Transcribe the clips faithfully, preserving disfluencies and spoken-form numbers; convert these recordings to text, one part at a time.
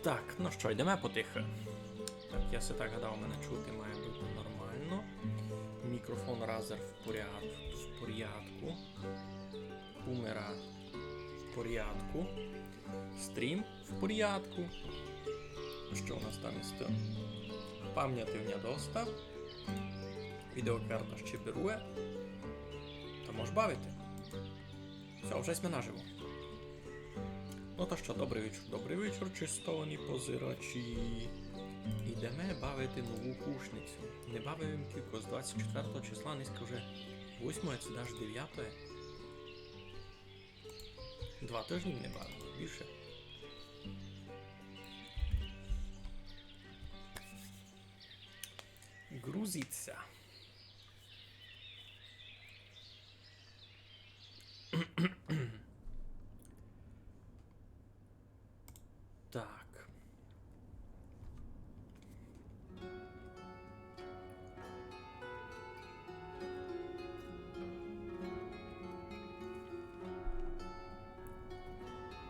Так, ну што, йдеме потихы. Так, я си так гадав, мене чути має быти нормално. Мікрофон Razer в поряд-, в порядку. Камера в порядку. Стрім в порядку. Што у нас там із тым? Памняти в ня доста. Відеокарта ще берує. Та мож бавити. Всьо, вже сьме наживо. Ну та што, добрый вечур, добрый вечур, честовані позирачі. Ідеме бавити нову кушницю. Не бавив им кілько, з двадцять четвертого числа, нынька вже восьмоє, ци даже девятоє. Два тыжні не бавив, більше. Грузиться. Так.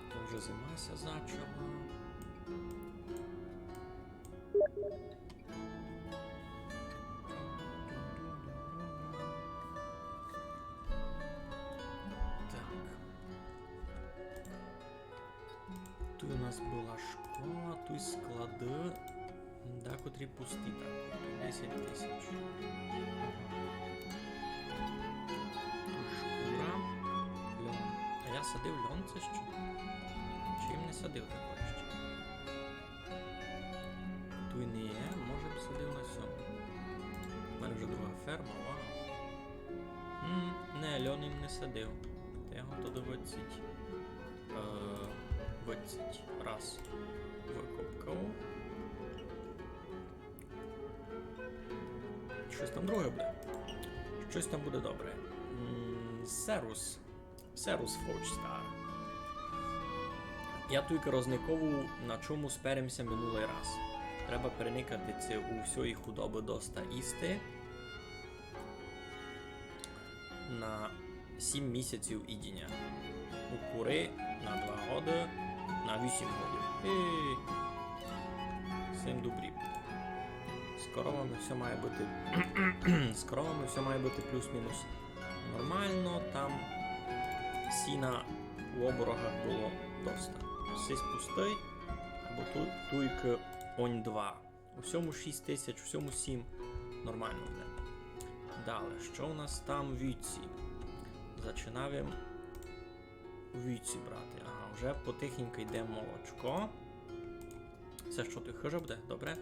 То вже зима ся зачала. Так. Туй у нас была школа, туй склады. Дакотрі пусті, так, туй десять тисяч. Ага. Туй шкура. Льон. А я садив льон, ци што? Чи им не садив такоє ще? Туй не є, може б садив на сьому. У мене вже друга ферма, вау. М, не, льон им не садив. Та його туды вицить. Е, вицить. Раз. Выкопкав. Штось там друге буде. Штось там буде добре. М, Серус. Серус Фоучстар. Я туйка розниковую, на чому сперем ся минулый раз. Треба переникати ци у всьої худобы доста їсти. На сім місяців їдіня. У куры на два годы, на вісім годів. Ей! Сим добрі. З коровами всьо має быти, з коровами всьо має быти плюс-мінус нормално, там сіна у оборогах было доста. Сись пустый, або ту-, туйкы онь два. У сьому шість тисяч, у сьому сім. Нормално буде. Дале, што у нас там? Вівці. Зачинаєме вівці брати. Ага, вже потихеньку йде молочко. Се што туй, хыжа буде? Добре.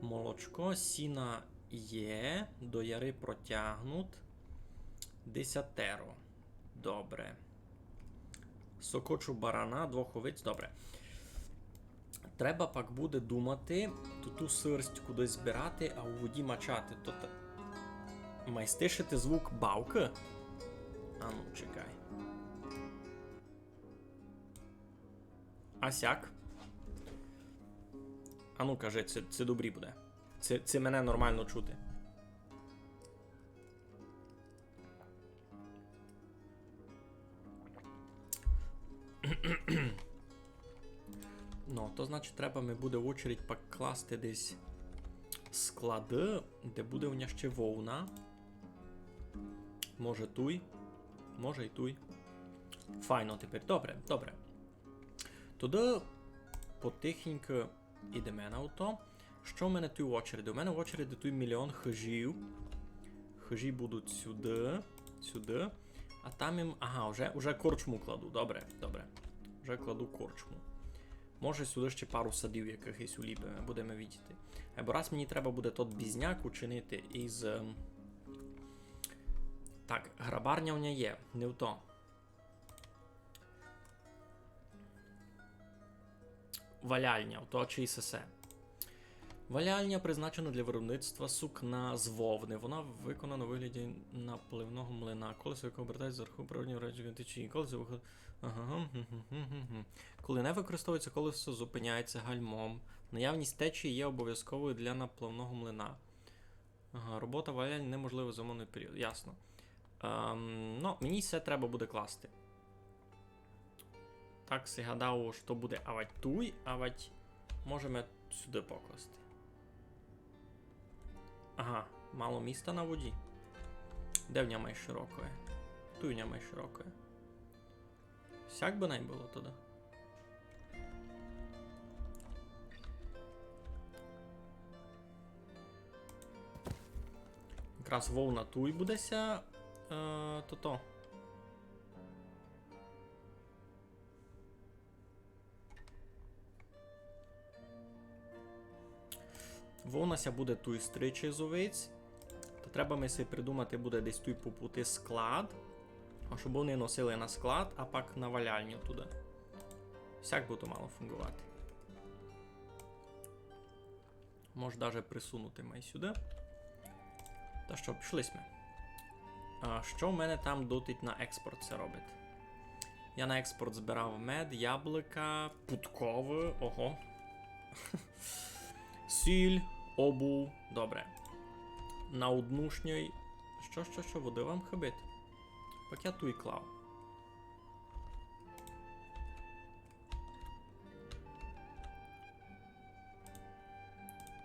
Молочко, сіна є, дояры протягнуть. Десятеро. Добре. Сокочу барана, двох овець, добре. Треба пак буде думати, ту, ту сырсть кудись збирати, а у воді мачати. То та-, май стишити звук бавкы? Ану, чекай. А сяк? Ану, кажи, ци, ци добрі буде. Ци, ци мене нормално чути. Ну, то значить, треба ми буде в очередь пак класти десь склады, де буде у ня ще вовна. Може туй, може й туй. Файно тепер. Добре, добре. Тогды потихеньку ідеме на ото. Што в мене туй в очереди? У мене в очереди туй мільйон хыжів. Хыжі будуть сюды, сюды. А там им, ага, вже, вже корчму кладу. Добре, добре. Вже кладу корчму. Може, сюды ще пару садів якыхось уліпиме, будеме видіти. Е, бо раз мені треба буде тот бізняк учинити із, ем, так, грабарня в ня є, не в то. Валяльня, то чи сесе. Валяльня призначена для виробництва сукна з вовни. Вона виконана у вигляді напливного млина. Колесо, яке обертається за рахунок природньої речі течії. Колесо виход-, ага, гм, гм, гм, гм, гм. Коли не використовується, колесо зупиняється гальмом. Наявність течії є обов'язковою для напливного млина. Ага, робота валяль неможлива в зимовий період. Ясно. Ем, ну, мені все треба буде класти. Так си гадав, што буде авать туй, авать можеме сюды покласти. Ага, мало міста на воді. Де в ня май широкоє? Туй в ня май широкоє. Сяк бы най было тогды. Якраз вовна туй буде ся, е, тото. Вовна ся буде туй стричи з овець. Та треба ми си придумати буде десь туй по пути склад. А щоб они носили на склад, а пак на валяльню туды. Сяк бы то мало фунґовати. Мож даже присунути май сюды. Та што, пішли сьме. А што в мене там дотить на експорт ся робить? Я на експорт збирав мед, яблука, пудковы, ого. Сіль, обув, добре. На однушньой. Што, што, што, воды вам хыбить? Так я туй клав.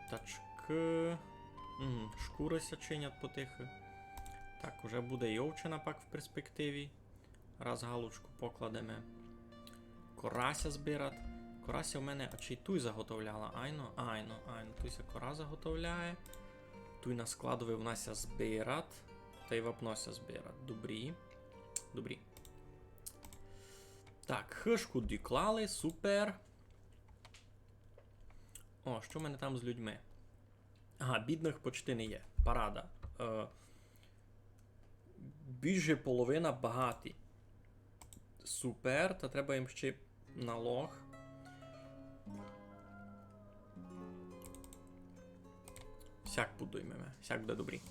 Тачкы. Мгм, шкуры ся чинять потихы. Так, уже буде й овчина пак в перспективі. Раз галочку покладеме. Кора ся збират. Кора ся у мене, а чи туй заготовляла? Айно, айно, айно. Туй ся кора заготовляє. Туй на складови в нас ся збират. Тай вапно ся збират. Добрі. Добрі. Так, хышку доклали, супер. О, што в мене там з людьми? Ага, бідных почти не є. Парада. Е, більше половина багаті. Супер, та треба їм ще налог. Сяк будуєме, сяк буде добрі.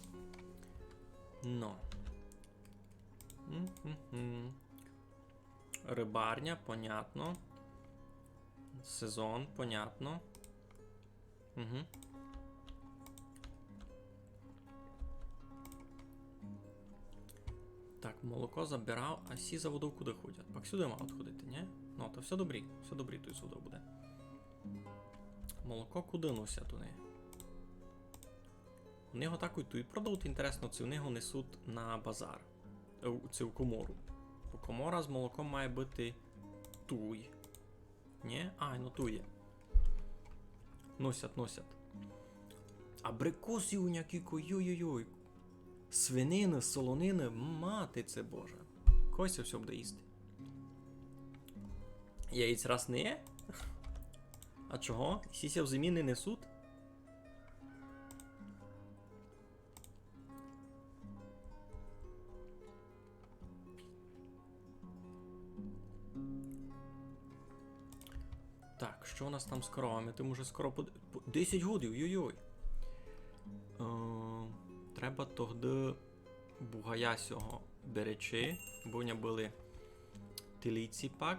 Но. Мгм. Рыбарня, понятно. Сезон, понятно. Угу. Так, молоко забирав, а сі за водов куды ходять? Пак сюды мають ходити, ні? Ну, то всьо добрі, всьо добрі, туй з водов буде. Молоко куды носять они? Они го так і туй продають, інтересно, ци они го несуть на базар. Е, у, ци у комору. Бо комора з молоком має быти туй. Ні? А, ну туй є. Носять, носять. Абрикосы у ня кіко, йой-йой-йой. Свинины, солонины, мати це Божа. Кой се всьо буде їсти? Яєць раз не є? А чого? Сі ся в зимі не несуть? Так, што у нас там з коровами? Тым уже скоро по, по десять годів, йой-йой. Е, треба тогды бугая сього беречи, бо в ня были телиці пак.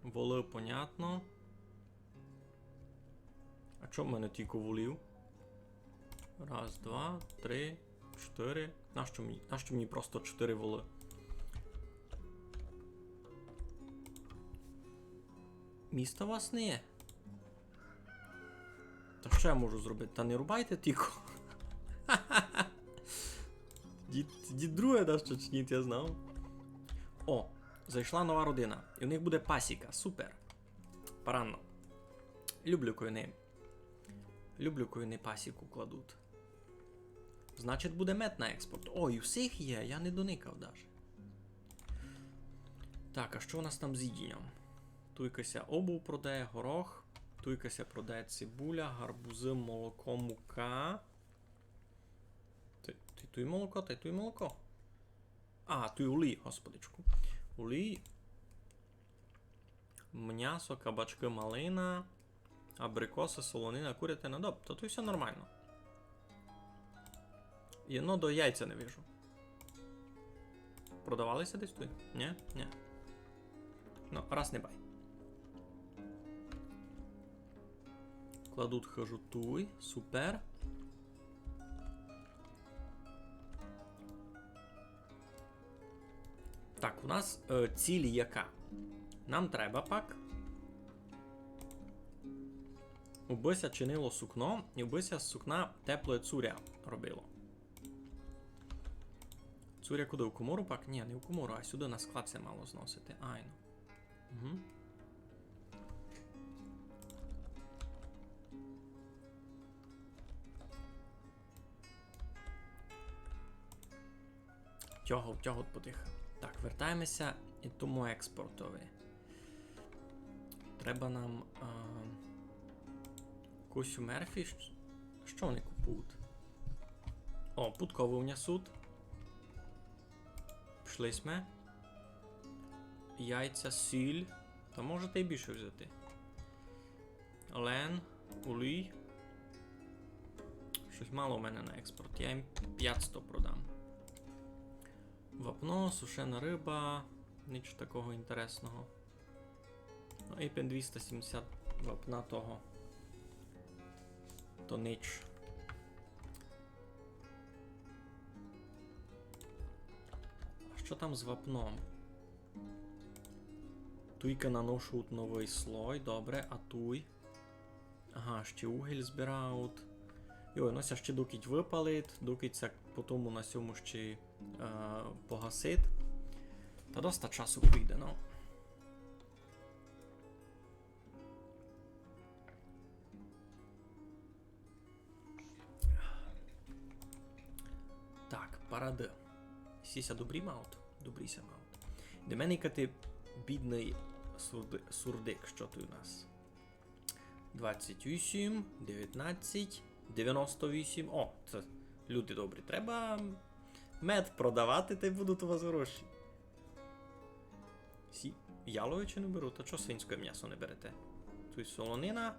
Волы, понятно. А чо в мене тілько волів? Раз, два, три, чотыри. Нащо мені, нащо мені просто чотыри волы? Міста у вас не є. Та што я можу зробити? Та не рубайте тілько. Дід, дід друге дасть чиніть, я знав. О, зайшла нова родина. І у них буде пасіка. Супер. Парадно. Люблю, коли вони, люблю, коли вони пасіку кладуть. Значить, буде мед на експорт. О, і у всіх є, я не доникав даже. Так, а што у нас там з їдінням? Туйка ся обув продає, горох. Туйка ся продає цибуля, гарбузы, молоко, мука. Ти, ти туй молоко, ти туй молоко. А, туй олій, господичку. Олій. Мнясо, кабачкы, малина, абрикосы, солонина, курятина. Доб, та туй всьо нормално. Єдно до яйця не вижу. Продавали ся десь туй? Ні? Ні. Ну, раз не бай. Кладуть хыжу туй. Супер. Так, у нас, е, ціль яка? Нам треба пак Убы ся чинило сукно, і убы ся з сукна теплоє цуря робило. Цуря куды? У комору пак? Ні, не у комору, а сюды на склад ся мало зносити. Айно. Угу. Тягав, тягав потихо. Так, вертаєме ся і тому експортови. Треба нам, а, косю мерфі. Щ-, што они купують? О, пудковы у ня суть. Пішли сьме. Яйця, сіль. Та можете й більше взяти. Лен, улій. Штось мало у мене на експорт. Я їм пятсто продам. Вапно, сушена рыба. Нич такого інтересного. Ну, і пен двіста сімдесят вапна того. То нич. А што там з вапном? Туйка наношують новый слой, добре, а туй? Ага, ще угіль збирають. Йой, ну ся ще докіть выпалить, докіть ся по тому на сьому ще, е, погасить. Та доста часу пуйде, ну. Так, парады. Сі ся добрі мають? Добрі ся мають. Де мене якати бідный сурди-, сурдик, што туй у нас? Двадцять вісім, девятнадцять, девяносто вісім. О, це, люди добрі, треба мед продавати, та й будуть у вас гроші. Сі яловичину беру, та чого свинське м'ясо не берете? Туй солонина,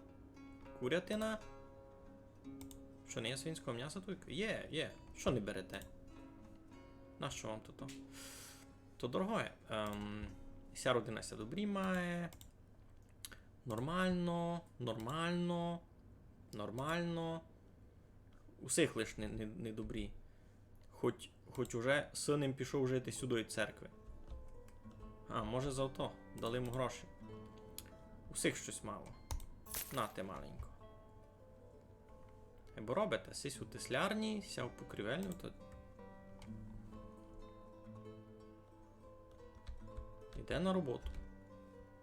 курятина. Што, не є свинського м'яса туй? Є, є. Што не берете? Нащо вам то? То дорогоє. Ем, ся родина ся добрі має. Нормално, нормално, нормално. Усіх лиш не, не, не добрі. Хоть, хоть уже сын им пішов жити сюды із церкви. А, може, за то дали йому гроші. Усіх штось мало. Нате маленько. Бо робите, сись у теслярні, ся у покрівельну, то іде на роботу.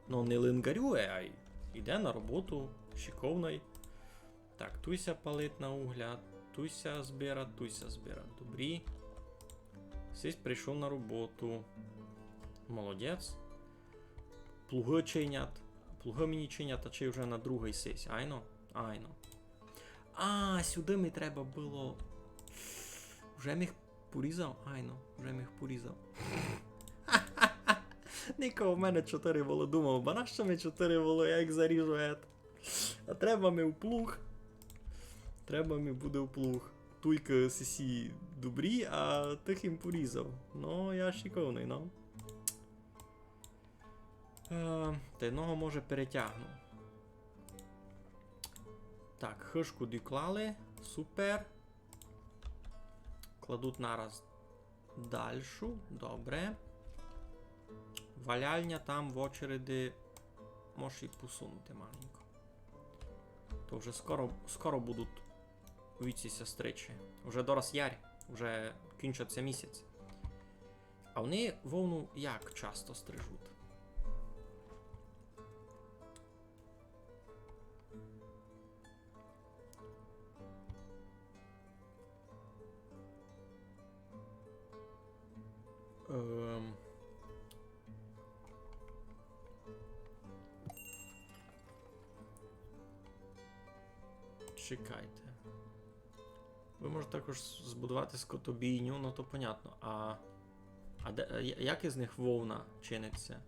Ну, не лингарює, а й іде на роботу, шиковный. Так, туй ся палить на угля, туй ся збира, туй ся збира. Добрі. Сись прийшов на роботу. Молодець. Плугы чинять. Плугы мені чинять, а чи вже на другый сись. Айно? Айно. А, сюды ми треба было. Вже міг порізав? Айно, вже міг порізав. Нико, у мене чотири воло, думав, ба нащо ми чотири воло, я їх заріжу, гет. А треба ми в плуг. Треба ми буде в плуг. Туйка сисі добрі, а тых им порізав. Ну, я шиковный, ну. Е, та одного, може, перетягну. Так, хыжку доклали. Супер. Кладуть нараз дальшу. Добре. Валяльня там в очереди. Можеш і посунути маленько. То вже скоро, скоро будуть віці сестричі. Вже дораз ярь, вже кінчаться місяць. А вони вовну як часто стрижуть? Ем. Чекайте. Ви можете також збудувати скотобійню, ну то понятно. А, а де, а я-, як із них вовна чиниться?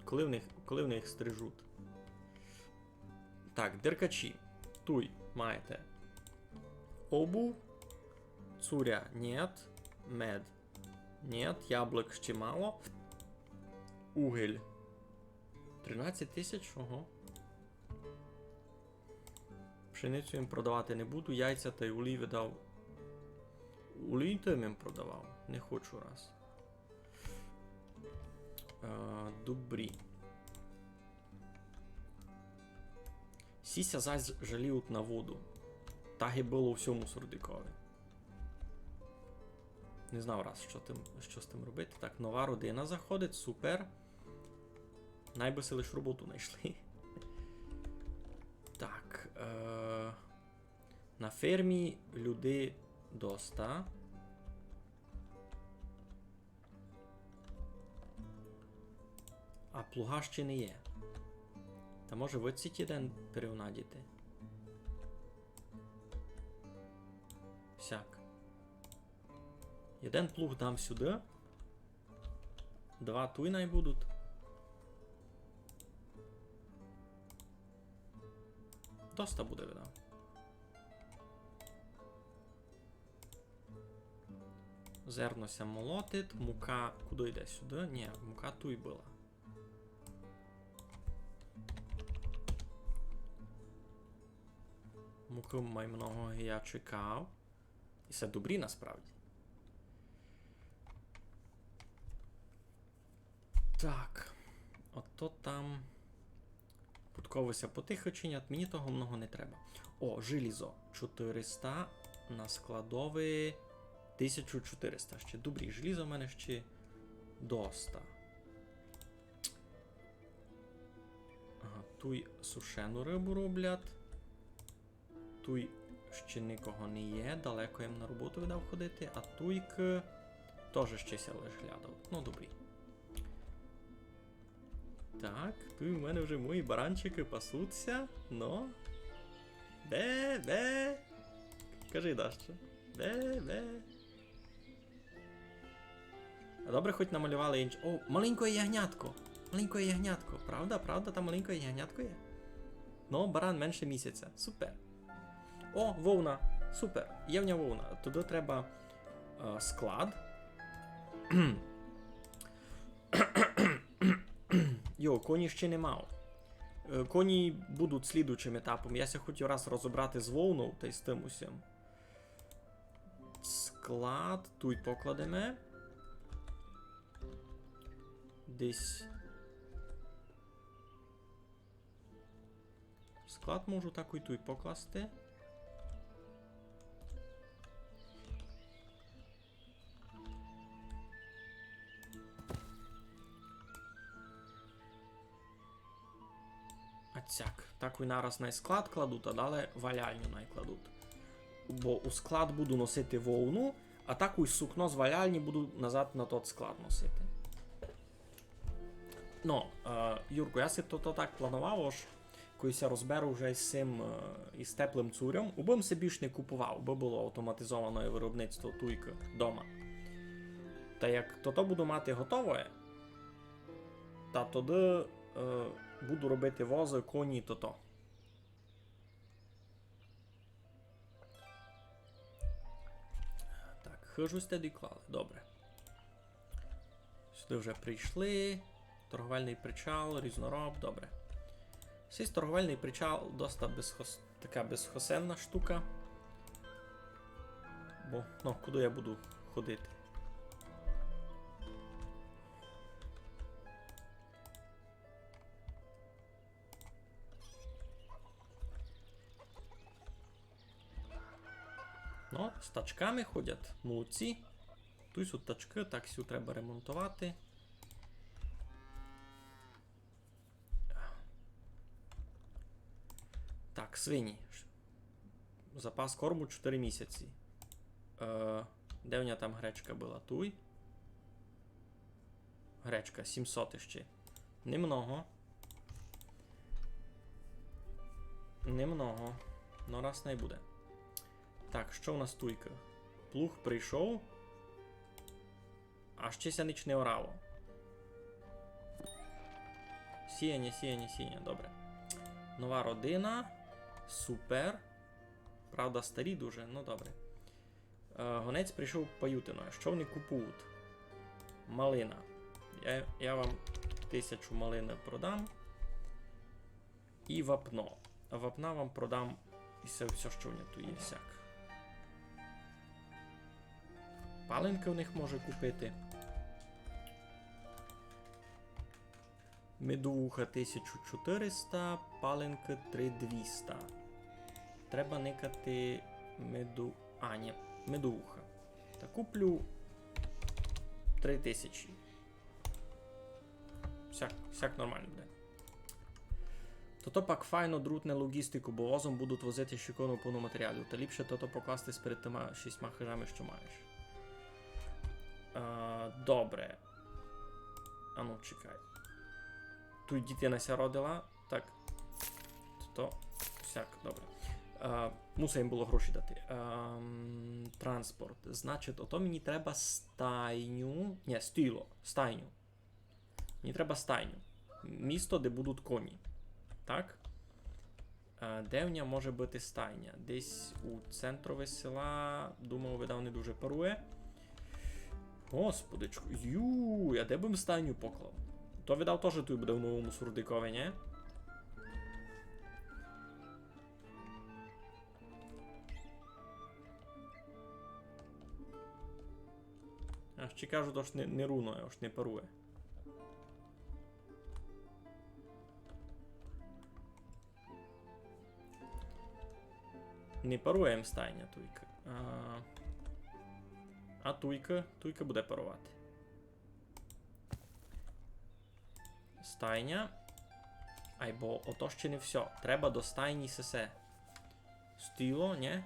Коли в них, коли в них стрижуть? Так, деркачі. Туй маєте обув, цуря нет, мед нет, яблук ще мало. Угіль. Тринадцять тисяч, ого. Пшеницю їм продавати не буду, яйця та й улій видав. Улій то їм продавав, не хочу раз. Е, добрі. Ті ся зась жаліють на воду. Так і было у сьому Сурдикови. Не знав раз, што тым, што з тым робити. Так, нова родина заходить, супер. Най бы си лиш роботу найшли. Так, е, на фермі людей доста. А плуга ще не є. Та може выдсіть єден переунадіти. Сяк. Єден плуг дам сюды. Два туй най будуть. Доста буде, видав. Зерно ся молотить, мука куды йде? Сюды? Ні, мука туй была. Мукы май много, я чекав. І се добрі насправді. Так. Ото там. Подковы ся потихо чинять, мені того много не треба. О, желізо. Чотыриста. На складови тисячу чотыриста. Ще добрі, желіза в мене ще доста. Ага, туй сушену рыбу роблять. Туй ще никого не є, далеко їм на роботу видав ходити, а туйкы тоже ще ся лиш глядав. Ну, добрі. Так, туй у мене вже мої баранчикы пасуться, но. Де, де? Кажи, Дашче. Де, де? А добре, хоть намалювали інш-, о, маленькоє ягнятко. Маленькоє ягнятко. Правда, правда, там маленькоє ягнятко є? Ну, баран менше місяця. Супер. О, вовна. Супер. Є в нього вовна. Туды треба, е, склад. Йо, коні ще не мав. Е, коні будуть слідуючим етапом. Я ся хотів раз розобрати з вовнов тай з тым усім. Склад туй покладеме. Десь. Склад можу такой туй покласти. А цяк. Такой нараз най склад кладуть, а дале валяльню най кладуть. Бо у склад буду носити вовну, а такой сукно з валяльні буду назад на тот склад носити. Но, е, Юрку, я си то, то так планував, ож коли ся розберу вже з сим, е, із теплым цурьом, убым си більш не купував, убы было автоматизоване виробництво туйкы дома. Та як тото буду мати готове, та тоды, е, буду робити возы, коні, тото. Так, хыжу сьте доклали, добре. Сюды вже прийшли. Торговельный причал, різнороб, добре. Сись торговельный причал доста безхос-, така безхосенна штука. Бо, ну, куды я буду ходити? Ну, з тачками ходять, молодці. Туй суть тачкы, так, сю треба ремонтовати. Так, свині. Запас корму чотыри місяці. Е, де в ня там гречка была? Туй. Гречка, сімсот іщи. Немного. Немного. Но раз най буде. Так, што у нас туйка? Плуг прийшов. А ще ся нич не орало. Сіяння, сіяння, сіяння, добре. Нова родина. Супер. Правда, старі дуже, ну добре. Е, гонець прийшов паютиною. Што вони купують? Малина. Я, я вам тисячу малины продам. І вапно. А вапна вам продам і всьо, всьо, што в мене туй є, всяк. Паленкы в них може купити. Медовуха тисячу чотириста, паленкы три двіста. Треба никати меду-, а, нї, медовуха. Та куплю три тисячі. Всяк, всяк нормално буде. Тото пак файно друтне лоґістику, бо возом будуть возити шиковну повну матеріалів. Та ліпше тото покласти перед тыма шістьма хыжами, што маєш. А, добре. Ану, чекай. Туй дітина ся родила. Так. То всяк, добре. Е, мусить їм было гроші дати. Ем, транспорт. Значить, ото мені треба стайню. Нї, стіло. Стайню. Мені треба стайню. Місто, де будуть коні. Так? Е, де в ня може быти стайня? Десь у центрови села, думав, видав, не дуже парує. Господичку, юй, а де бы м стайню поклав? То, видав, тоже туй буде в новому сурдикови, нї? Аж ци кажу, ож не, не руно, ож не парує. Не парує м стайня туйка. А, а туйка, туйка буде паровати. Стайня. Айбо ото ще не всьо. Треба до стайні сесе. Стіло, нї?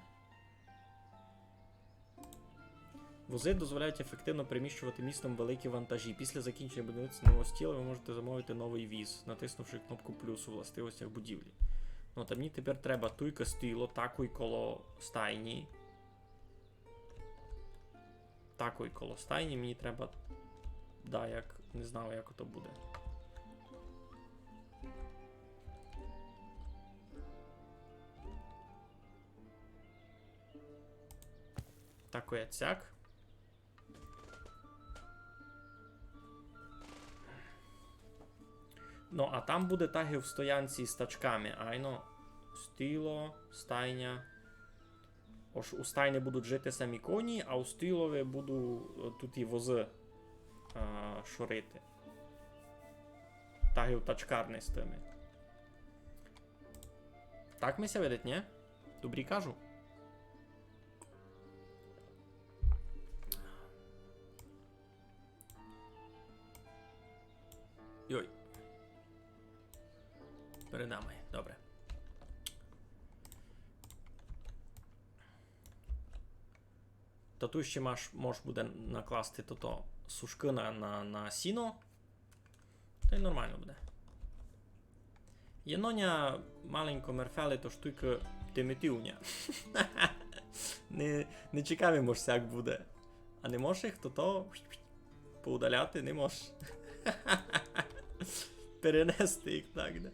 Вози дозволяють ефективно переміщувати містом великі вантажі. Після закінчення будівництва нового стіла ви можете замовити новий віз, натиснувши кнопку плюс у властивостях будівлі. Ну, та мені тепер треба туйка стіло, такой коло стайні. Такой коло стайні, мені треба, да, як, не знав, як ото буде. Такой сяк. Ну, а там буде так і в стоянці з тачками. Айно, стіло, стайня. Ож у стайні будуть жити самі коні, а у стілови буду, е, туй і возы, е, шорити. Так і в тачкарни з тыми. Так ми ся видить, нї? Добрі кажу? Йой. Перед нами, добре. Та туй ще маш-, мож буде накласти тото сушкы на, на, на сіно. Та й нормално буде. Єно ня маленько мерфелить, тож туйка тимитів ня. Не, не чекав им, ож сяк буде. А не можеш їх тото поудаляти? Не можеш. Перенести їх так, да.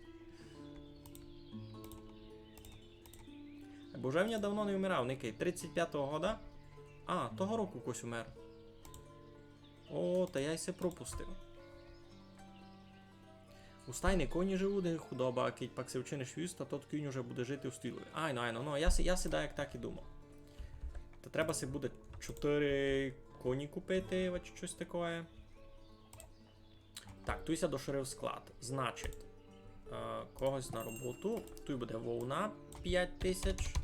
Бо вже в ня давно не вмирав, никай, тридцять пятого года. А, того року кось умер. О, та я й се пропустив. У стайни коні живуть, де худоба, а кидь пак си вчиниш віз, та тот кінь уже буде жити у стілови. Айно, айно, ну, я си, я си даяк так і думав. Та треба си буде чотыри коні купити, ось штось такоє. Так, туй ся доширив склад. Значить, е, когось на роботу. Туй буде вовна пять тисяч.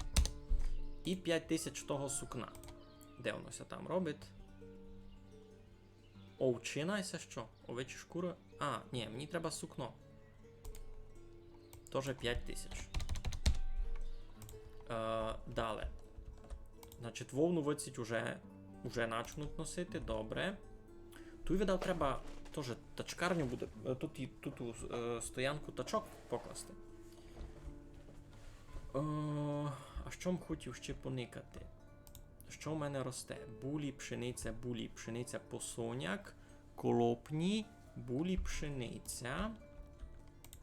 І пять тисяч того сукна. Де воно ся там робить? Овчина, і се што? Овечі шкуры? А, нї, мені треба сукно. Тоже пять тисяч. Е, дале. Значить, вовну выціть уже, уже начнуть носити, добре. Туй, видав, треба тоже тачкарню буде, е, туй і, туй у, е, стоянку тачок покласти. Е, а што м хотів ще поникати? Што в мене росте? Булі, пшениця, булі, пшениця, посоняк, колопні, булі, пшениця.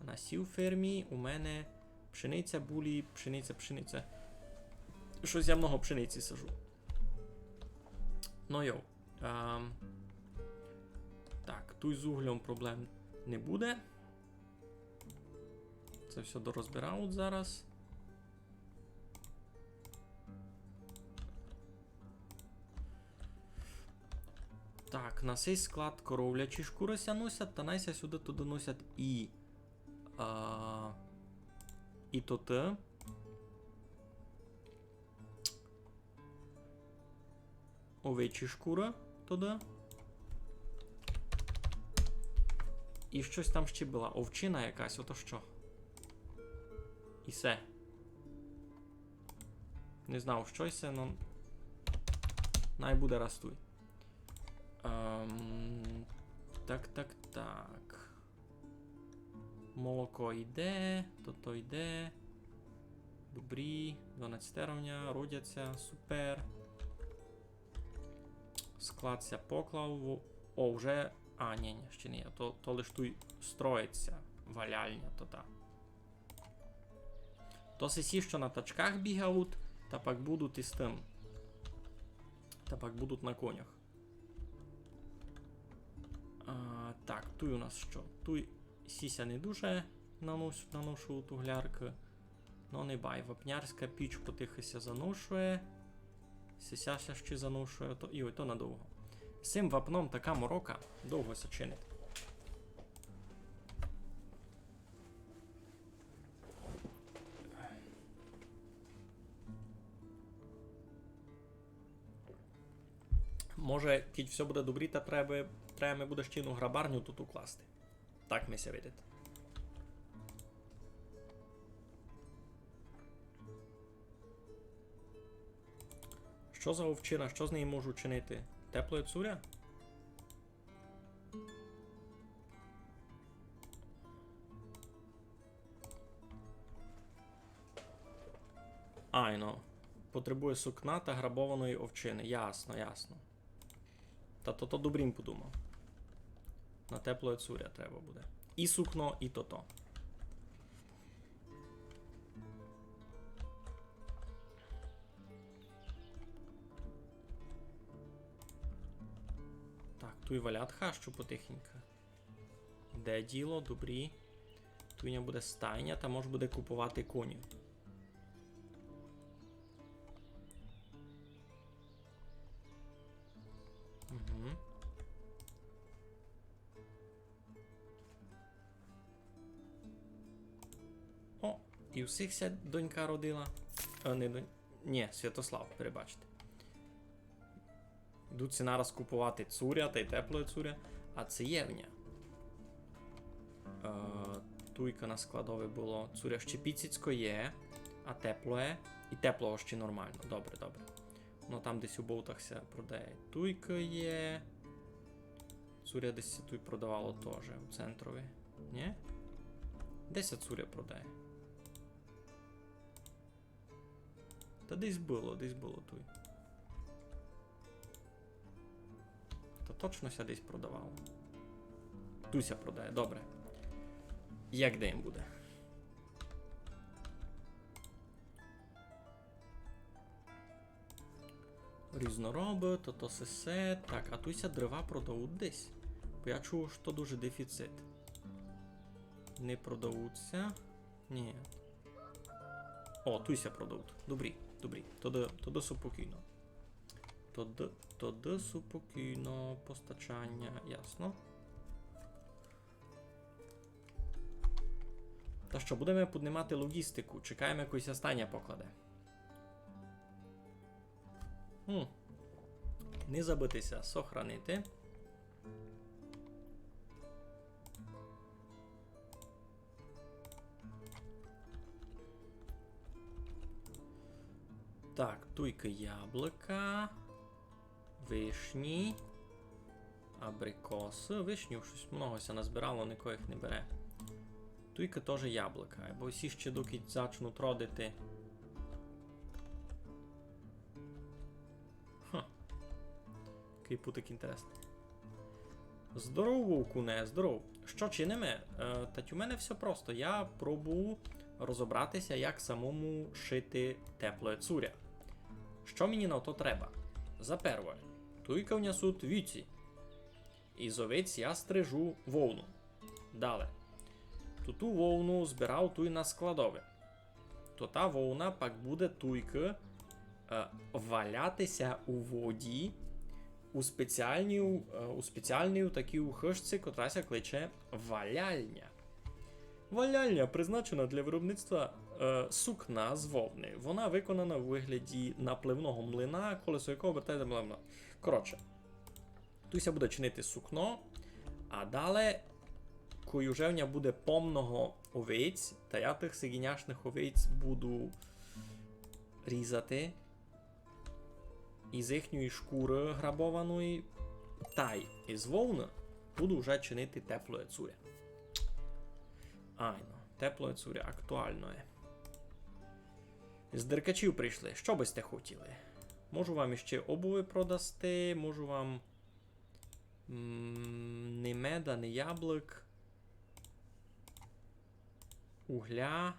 На сій фермі у мене пшениця, булі, пшениця, пшениця. Штось я много пшениці сажу. Ну йо. Ем, так, туй з углем проблем не буде. Се всьо дорозбирають зараз. Так, К на сей склад коровлячі шкуры ся носять, та най ся сюды туды носять і, а, і тоты. Овечі шкуры туды. І штось там ще была. Овчина якась, ото што? І се. Не знав, што се, но най буде раз туй. Ем, так, так, так. Молоко йде, тото йде. Добрі, дванадцять уровня, родяться, супер. Склад ся поклав. Во-, о, вже, а, ні, ні, ще не є. То, то лиш туй строїться валяльня, то та. То сесі, што на тачках бігають, та пак будуть із тым. Та пак будуть на конях. А, так, туй у нас што? Туй сіся не дуже нанос-, наношу ту глярку. Но не бай, вапнярська піч потихы ся заношує. Сися ся ще заношує, то, йой, то надовго. З сим вапном така морока, довго ся чинить. Може, кідь всьо буде добрі, та треба, треба ми буде ще єдну грабарню тут укласти. Так ми ся видить. Што за овчина? Што з неї можу чинити? Теплоє цуря? Айно. Потребує сукна та грабованої овчини. Ясно, ясно. Та то, то добрі м подумав. На теплоє цуря треба буде. І сукно, і тото. Так, туй валят хащу потихеньку. Де діло, добрі. Туй у нього буде стайня, та мож буде куповати конів. Угу. О, і у сих ся донька родила. Е, не донь-, ні, Святослав, перебачте. Йдуть ся нараз куповати цуря тай теплоє цуря, а це є в ня. Е, туйка на складови было. Цуря ще піціцько є, а теплоє. І теплого ще нормално. Добре, добре. Ну там десь у бовтах ся продає. Туйка є. Цуря десь ся туй продавало тоже у центрови. Ні? Де ся цуря продає? Та десь было, десь было туй. Та точно ся десь продавало. Туй ся продає, добре. Як де їм буде? Різнороби, то, то сесе. Так, а туй ся дрова продавуть десь? Бо я чув, што дуже дефіцит. Не продавуть ся. Ні. О, туй ся продавуть. Добрі, добрі. Тоды, тоды супокійно. Тоды, тоды супокійно. Постачання, ясно. Та што, будеме піднімати логістику. Чекаєме, кой ся стайня покладе. Хм. Не забыти ся сохранити. Так, туйка яблука, вишні, абрикосы. Вишнів штось много ся назбирало, нико їх не бере. Туйка тоже яблука, бо всі ще докіть зачнуть родити. Хм. Якый путик інтересный. Здоров, вовкуне, здоров. Што чиниме? Е, тать у мене всьо просто. Я пробую розобрати ся, як самому шити теплоє цуря. Што мені на то треба? За первоє, туйка в ня суть вівці. Із овець я стрижу вовну. Дале. Туту вовну збирав туй на складови. То та вовна пак буде туйкы, е, валяти ся у воді, у спеціальній, е, у спеціальній такій хыжці, котра ся кличе валяльня. Валяльня призначена для виробництва, е, сукна з вовни. Вона виконана в вигляді напливного млина, колесо якого обертається, бла-бла. Коротше, туй ся буде чинити сукно, а далі, коли вже в ня буде помного овець, та я тых сиґіняшных овець буду різати, із їхньої шкуры грабованої, тай із вовны буду вже чинити теплоє цуря. Айно, теплоє цуря, актуалноє. З деркачів прийшли. Што бы сьте хотіли? Можу вам іщи обувы продасти, можу вам, м, ни меда, ни яблык. Угля.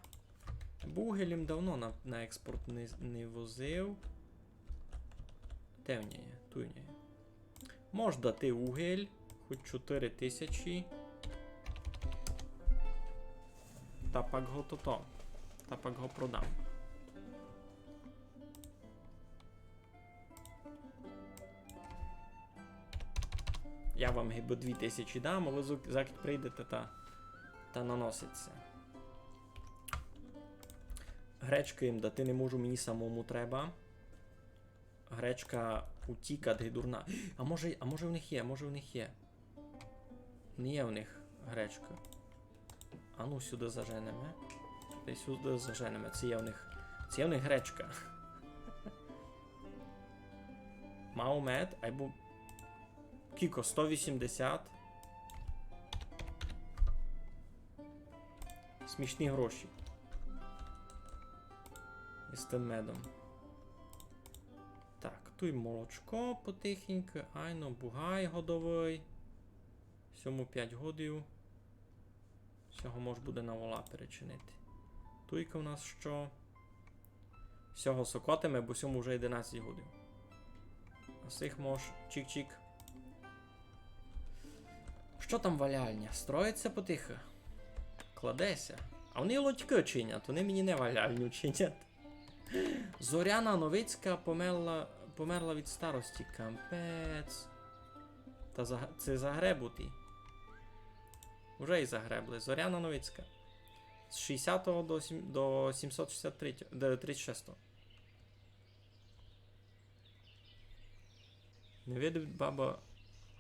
Бо угель им давно на, на експорт не, не возив. Де в ня є? Туй в ня є. Мож дати угель, хоч чотыри тисячі. Та пак го тото. Та пак го продам. Я вам гибы дві тисячі дам, а вы зак-, закіть прийдете та, та наносить ся. Гречкы їм дати не можу, мені самому треба. Гречка утікать ги дурна. А може, а може в них є, а може в них є. Не є в них гречка. А ну сюды заженеме. Та й сюды заженеме. Ци є в них, ци є в них гречка. Мав мед, айбо кіко, сто вісімдесят. Смішні гроші. Із тым медом. Так, туй молочко потихеньку, айно, бугай годовый. Сьому пять годів. Сього мож буде на вола перечинити. Туйка у нас што? Сього сокотиме, бо сьому вже одинадцять годів. А сих мож чик-чик. Што там валяльня? Строїть ся потихы? Кладе ся. А они лодькы чинять, они мені не валяльню чинять. Зоряна Новицька померла, померла від старості. Капець. Та за-, ци загребуті. Уже й загребли. Зоряна Новицька. З шістдесятого до сім-, до сімсот шістдесят третього, до тридцять шестого. Не видить баба,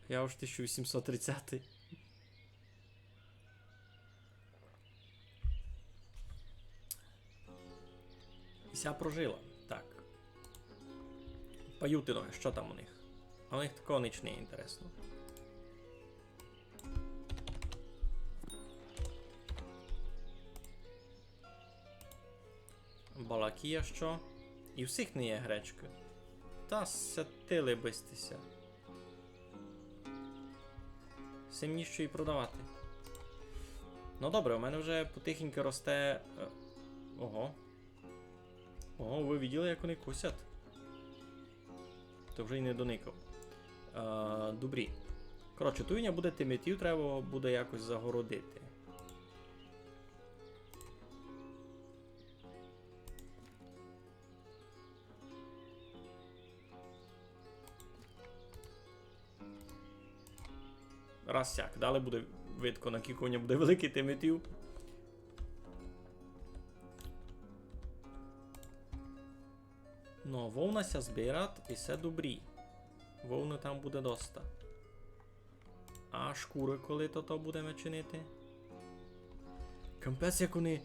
я уж тисяча вісімсот тридцятый. І ся прожила. Так. Паютино, што там у них? А у них такого ніч не є інтересно. Балакія што? І всіх не є гречкы. Та сятили бисти ся. Сим ніщо і продавати. Ну добре, у мене вже потихеньку росте, е, ого. Ого, вы виділи, як они косять? То вже й не доникав. Е, добрі. Коротше, туй у ня буде тимитів, треба буде якось загородити. Раз сяк. Далі буде видко, на кілько у ня буде великый тимитів. Но, вовна ся збират, і се добрі. Вовны там буде доста. А шкуры коли то, то будеме чинити? Капець, як они,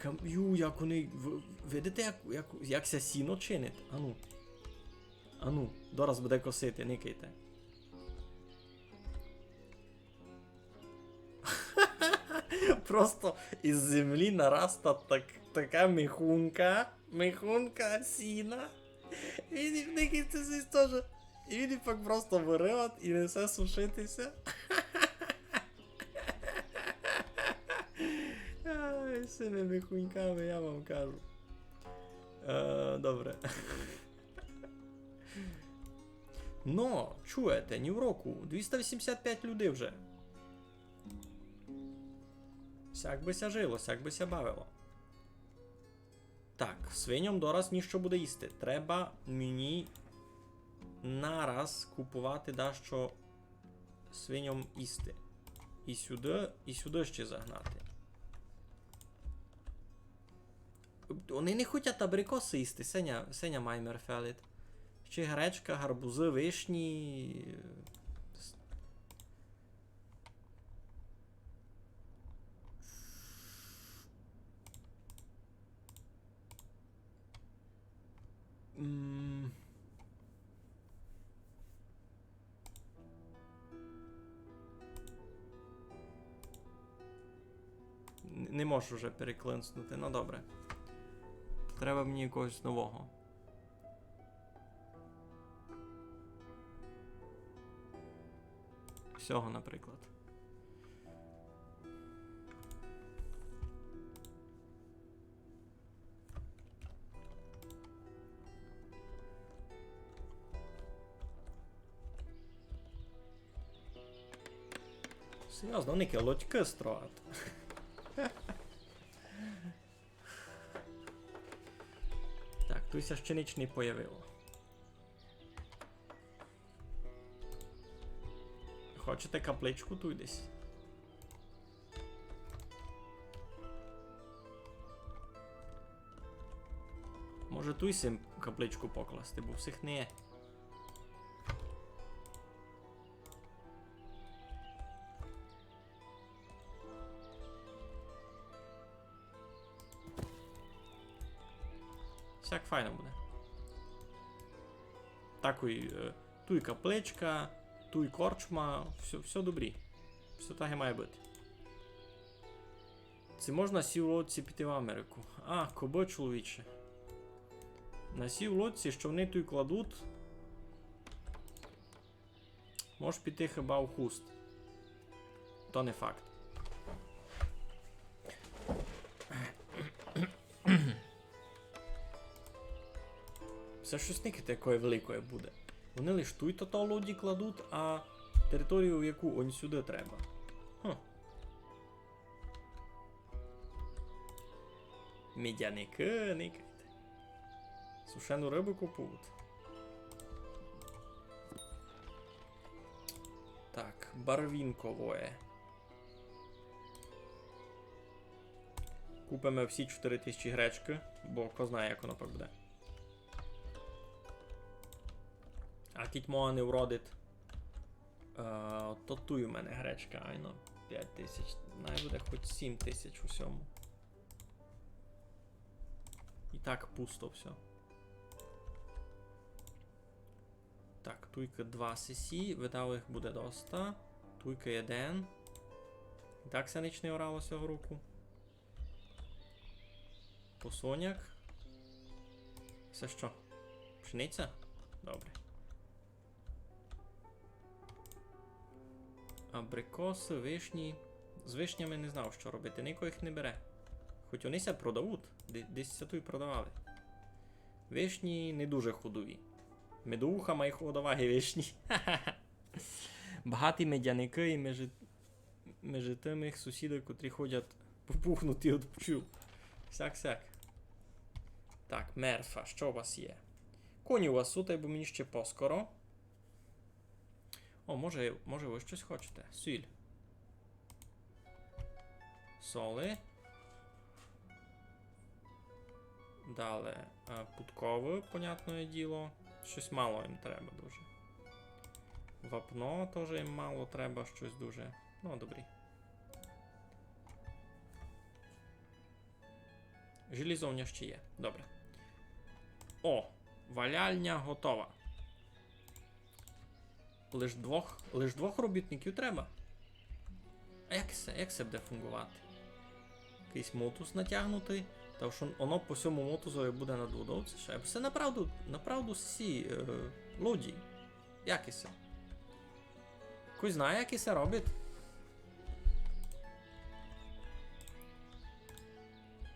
кам-, ю, як они, в-, видите, як, як, як ся сіно чинить? Ану. Ану, дораз буде косити, никайте. Просто із землі нараста так, така міхунка, міхунка сіна. Він і в них і це здесь тоже. І він і пак просто вырывать і несе сушити ся. Ай, з сими міхуньками, я вам кажу. Е, добре. Но, чуєте, нівроку, двіста вісімдесят пять людей вже. Сяк бы ся жило, сяк бы ся бавило. Так, свиньом дораз ніщо буде їсти. Треба мені нараз купувати дашто свиньом їсти. І сюды, і сюды ще загнати. Они не хотять абрикосы їсти, се ня, се ня май мерфелить. Ще гречка, гарбузы, вишні. М. Н-, не можу вже переклинснути, ну добре. Треба мені якогось нового. Сього, наприклад. Серйозно, никы лодькы строят. Так, туй ся ще нич не появило. Хочете капличку туй десь? Може, туй сим капличку покласти, бо всіх не є. Сяк файно буде. Такой, е, туй капличка, туй корчма, всьо, всьо добрі. Всьо так і має быти. Ци можна сій лодці піти в Америку? А, кобы, чоловіче. На сій лодці, што они туй кладуть, можеш піти хіба в Хуст. То не факт. Се штось никайте, якоє великоє буде. Они лиш туй тото лоді кладуть, а територію, яку он сюды треба. Хм. Медяникы, никайте. Сушену рыбу купують. Так, барвінковоє. Купиме всі чотыри тисячі гречкы, бо ко знає, як воно пак буде. А кідь моя не вродить. Е, то туй у мене гречка, айно, пять тисяч. Най буде хоть сім тисяч у сьому. І так пусто всьо. Так, туйка два сесі, видав, їх буде доста. Туйка єден. І так ся нич не орало сього року. Посоняк. Се што? Пшениця? Добре. Абрикосы, вишні. З вишнями не знав, што робити. Нико їх не бере. Хоть они ся продавуть. Де-, десь ся туй продавали. Вишні не дуже ходові. Медовуха май ходова ги вишні. Багаті медяникы і межи, межи тым їх сусіды, котрі ходять попухнуті од пчіл. Сяк, сяк. Так, мерфа, што у вас є? Коні у вас суть, бо мені ще поскоро. О, може, може, вы штось хочете? Сіль. Соли. Дале, е, пудковы, понятноє діло. Штось мало їм треба дуже. Вапно тоже їм мало треба, штось дуже. Ну, добрі. Желізо в нього ще є. Добре. О, валялня готова. Лиш двох, лиш двох робітників треба. А як се, як се буде фунґовати? Якыйсь мотуз натягнутый, та што воно по сьому мотузови буде над водов, ци што? Або се направду, направду сі, е, лоді. Як се? Хтось знає, як се робить?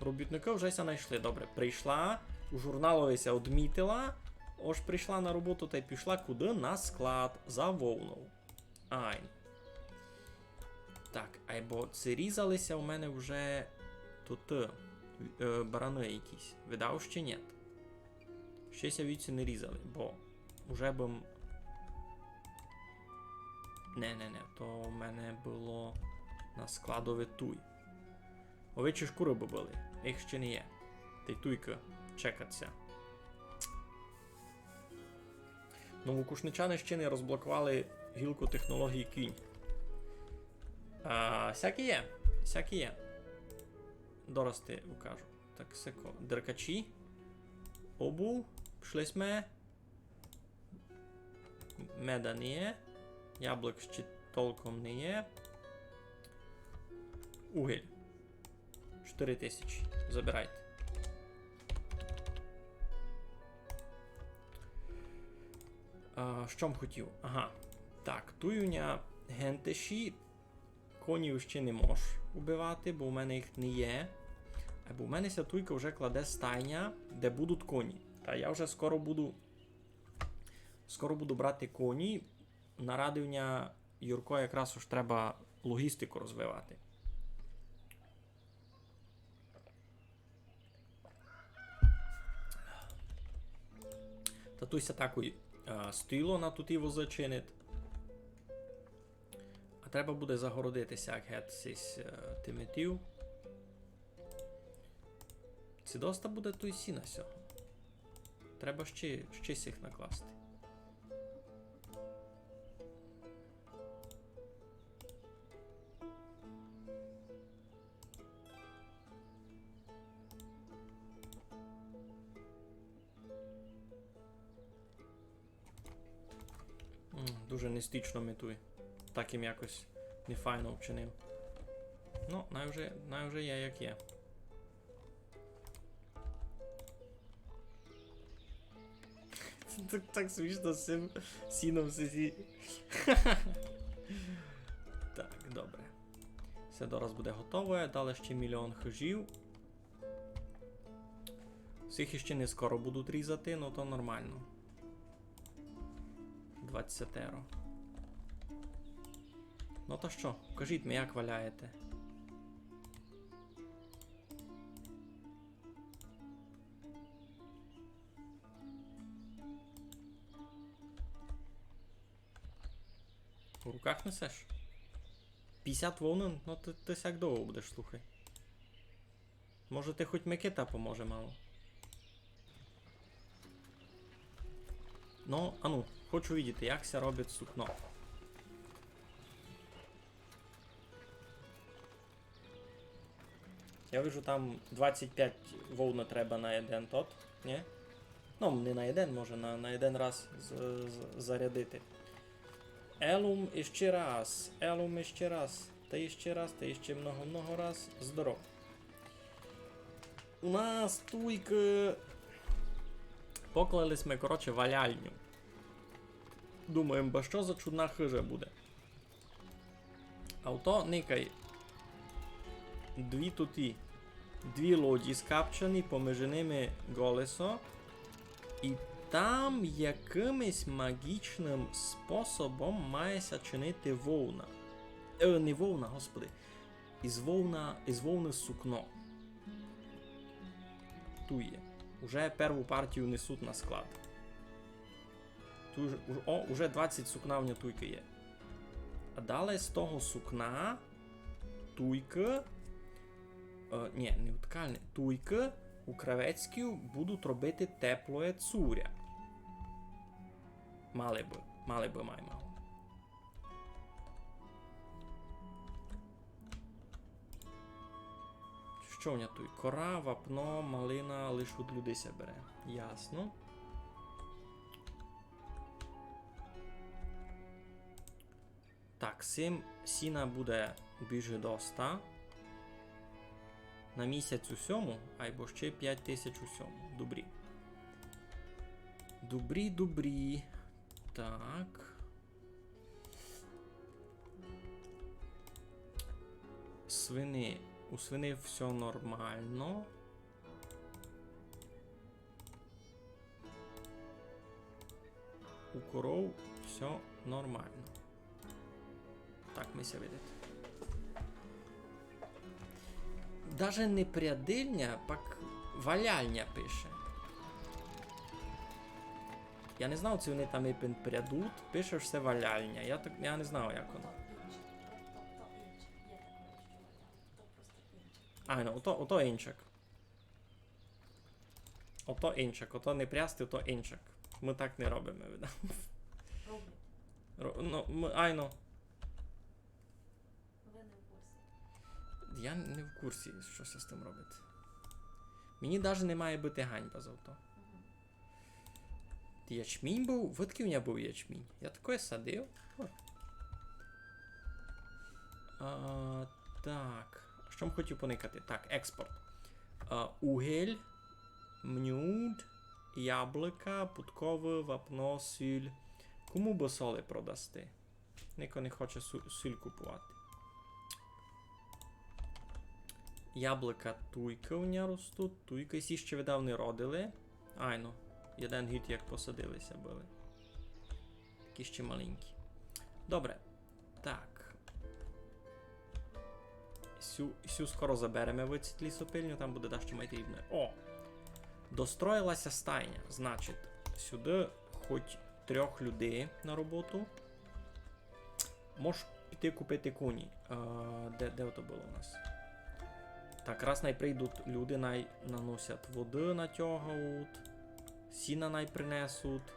Робітникы вже ся найшли. Добре, прийшла, у журналови ся одмітила, ож прийшла на роботу тай пішла куды? На склад, за вовнов. Ай. Так, айбо ци різали ся у мене вже туй, е, бараны якісь. Видав, ще нєт. Ще ся вівці не різали, бо уже бым Не, не, не, то у мене было на складови туй. Овечі шкуры бы были, їх ще не є. Тай туйка чекать ся. Новокушничани ще не розблоковали гілку технології кінь. А, сяк і є, сяк і є. Дораз ти укажу. Так, секо. Деркачі. Обув. Пішли сьме. Меда не є. Яблук ще толком не є. Угіль. Чотири тисячі. Забирайте. А, што м хотів? Ага. Так, туй у ня гентеші. Конів ще не мож убивати, бо у мене їх не є. Бо у мене ся туйка вже кладе стайня, де будуть коні. Та я вже скоро буду, скоро буду брати коні. Наради у ня, Юрко, якраз уж треба логістику розвивати. Та туй ся такой, е, стіло на туті возы чинить. А треба буде загородити ся гет сись, е, тиметів. Ци доста буде туй сіна сього. Треба ще, ще сих накласти. М, дуже нестічно ми туй. Так им якось нефайно вчинив. Ну, най вже, най вже є, як є. Це так, так смішно з цим сіном сесі. Так, добре. Всьо дораз буде готове. Далі ще мільйон хижів. Всіх іще не скоро будуть різати, ну то нормално. Двадцятеро. Ну та што, кажіть ми, як валяєте? У руках несеш? Пятдесят вовны? Ну ты, ты сяк довго будеш, слухай. Може, ти хоть Микита поможе мало? Ну, ану, хочу видіти, як ся робить сукно. Я вижу, там двадцять пять вовны треба на єден тот, ні? Ну, не на єден, може, на, на єден раз з-, з-, зарядити. Елум іще раз, елум іще раз, та іще раз, та іще много-много раз. Здоров. У нас туйкы. Поклали сьме, коротше, валяльню. Думаєме, ба што за чудна хижа буде. А ото, никай. Дві туті. Дві лодї скапчані, поміж ними колесо. І там якимось магічным способом має ся чинити вовна. Е, не вовна, господи. Із вовна, із вовны сукно. Туй є. Уже перву партію несуть на склад. Туй уже, уж-, о, уже двадцять сукна в ня туйкы є. А далі з того сукна туйкы, е, ні, не у ткальни, туйкы у Кравецькій будуть робити теплоє цуря. Мали бы, мали бы май мало. Што в ня туй? Кора, вапно, малина, лиш од людей ся бере. Ясно. Так, сим сіна буде більше доста. На місяць у сьому, айбо ще пять тисяч у сьому. Добрі. Добрі, добрі. Так. Свини. У свини всьо нормално. У коров всьо нормално. Так ми ся видить. Даже не прядильня, пак валяльня пише. Я не знав, ци они там ипен прядут, пише, што се валяльня. Я так, я не знав, як оно. Айно, ото, ото инчак. Ото инчак, ото не прясти, ото инчак. Мы так не робиме, видав. Роблять. Ро-, ну, мы, айно. Вы не в курсі. Я не в курсі, што ся з тым робить. Мені даже не має быти ганьба за то. Мгм. Ячмінь быв? Видкы в ня быв ячмінь? Я такоє садив? Хм. А, так. Што м хотів поникати? Так, експорт. А, угель, мнюд, яблыка, пудковы, вапно, сіль. Кому бы соли продасти? Нико не хоче су-, сіль купувати. Яблыка туйкы у ня ростуть, туйкы. Сі ще видав не родили. Айно, єден гід як посадили ся были. Такі ще маленькі. Добре. Так. Сю, сю скоро забереме выдсіть лісопильню, там буде дашто май трібне. О! Достроїла ся стайня. Значить, сюды хоть трьох людей на роботу. Мож піти купити коні. А, де, де то было у нас? Так, раз най прийдуть люди, най наносять воды, натягають, сіна най принесуть.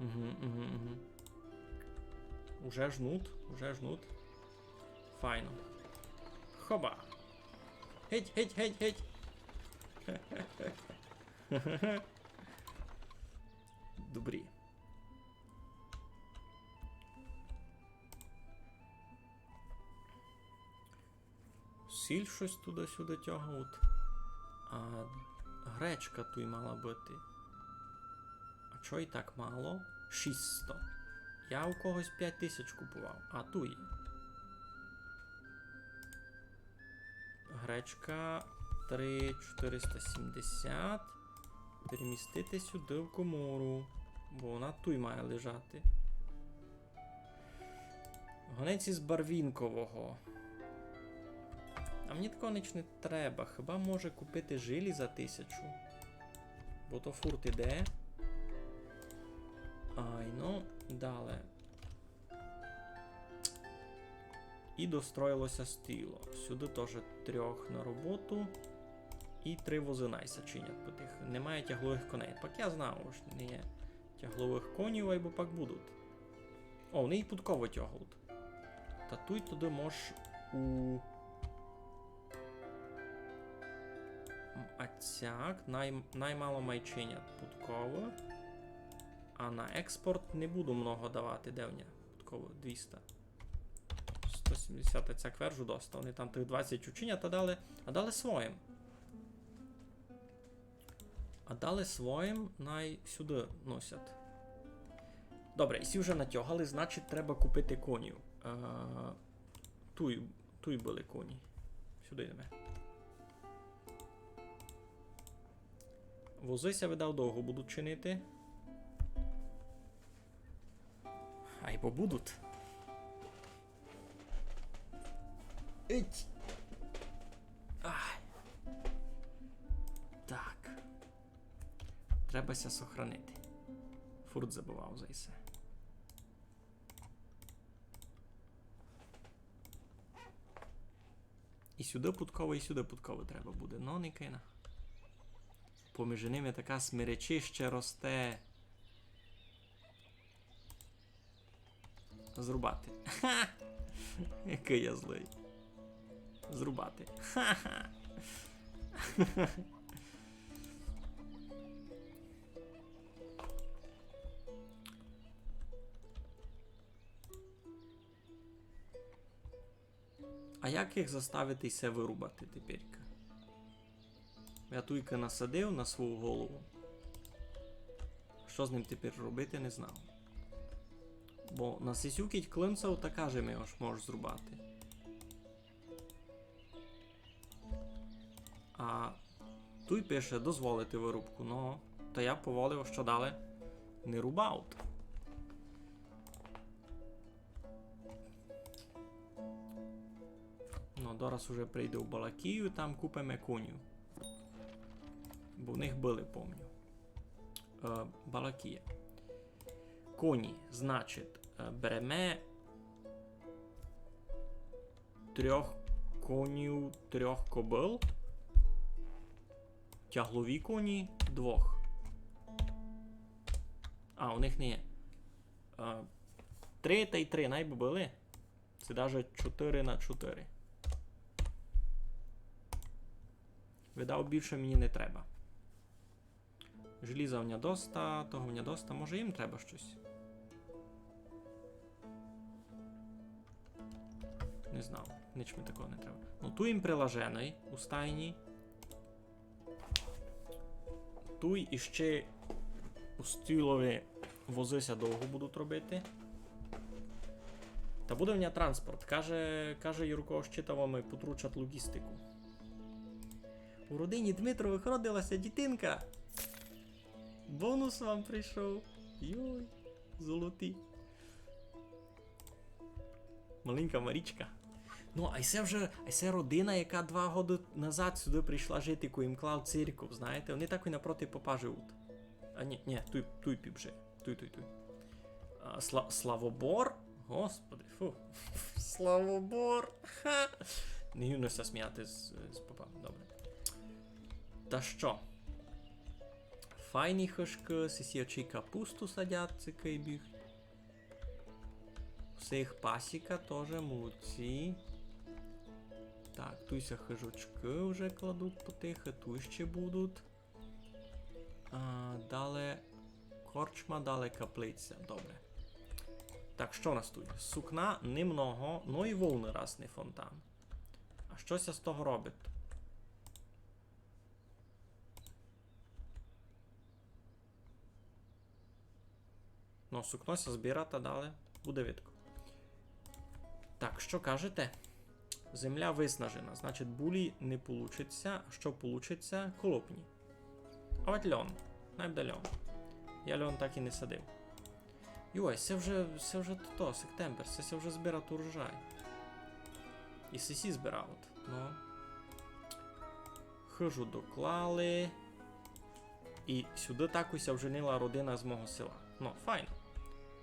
Угу, угу, угу. Уже жнут, уже жнут. Файно. Хоба. Геть, геть, геть, геть. Добрі. Сіль штось туды-сюды тягають. А гречка туй мала быти. А чого й так мало? Шістсто. Я у когось пять тисяч купував, а туй є. Гречка три чотириста сімдесят. Перемістити сюды в комору, бо она туй має лежати. Гонець із барвінкового. А мені такого ніч не треба. Хіба може купити жилі за тисячу? Бо то фурт іде. Айно, дале. І достроїло ся стіло. Сюды тоже трьох на роботу. І три возы най ся чинять по тых. Немає тягловых коней. Пак я знав, што не є тягловых конів, айбо пак будуть. О, они і пудковы тягають. Та туй туды мож у... М, а цяк, най-, наймало май чинять пудковы. А на експорт не буду много давати, де в ня? Пудковы двіста. Сто сімдесят, а цяк вержу доста. Они там тых двадцять учинять, а дале, а дале своїм. А дале своїм най сюды носять. Добре, і сі вже натягали, значить, треба купити конів. Е, туй, туй были коні. Сюды йдеме. Возы ся, видав, довго будуть чинити. Айбо будуть. Ить. Ай. Так. Треба ся сохранити. Фурт забывав за се. І сюды пудковы, і сюды пудковы треба буде. Но, никай на. Поміж ними така смеречище росте. Зрубати. Ха! Якый я злый. Зрубати. Ха-ха. А як їх заставити ся вырубати теперька? Я туйка насадив на свою голову. Што з ним тепер робити, не знав. Бо на сисю кідь клинцав, та каже ми, ож можеш зрубати. А туй пише дозволити вырубку, но, та я поволив, што дале не рубав. Зараз уже прийде у Балакію, там купиме коню. Бо в них были, помню. Е, Балакія. Коні, значить, е, береме трьох конів, трьох кобил. Тяглові коні двох. А, у них не є. Е, три тай три, най бы были. Се даже чотыри на чотыри. Видав, більше мені не треба. Желіза в ня доста, того в ня доста. Може, їм треба штось? Не знав, нич ми такого не треба. Ну, туй їм прилаженый у стайні. Туй іщи у стілови возы ся довго будуть робити. Та буде в ня транспорт. Каже, каже Юрко, ще там вам потручать логістику. У родині Дмитровых родила ся дітинка. Бонус вам прийшов. Йой, золоті. Маленька Марічка. Ну, а се вже, а се родина, яка два годы назад сюды прийшла жити, коли їм клав церков, знаєте? Они так і напроти попа живуть. А ні, ні, туй, туй піп жиє. Туй, туй, туй. А, Сла-, Славобор? Господи, фу. Славобор. Ха. Не гідно ся сміяти з, з попа. Добре. Та што? Файні хыжкы, сесі очі капусту садять, цикый біг. Всіх пасіка тоже, молодці. Так, туй ся хыжочкы вже кладуть потихы, туй ще будуть. А, дале корчма, дале каплиця. Добре. Так, што у нас туй? Сукна немного, но і вовны раз не фонтан. А што ся з того робить? Ну, сукно ся збира та дале буде видко. Так, што кажете? Земля виснажена, значить, булі не получить ся. А што получить ся? Колопні. А от льон. Най буде льон. Я льон так і не садив. Йой, се вже, се вже то, септембер, се, се вже збирать урожай. І сесі збирать, ну. Хыжу доклали. І сюды такой ся вженила родина з мого села. Ну, файно.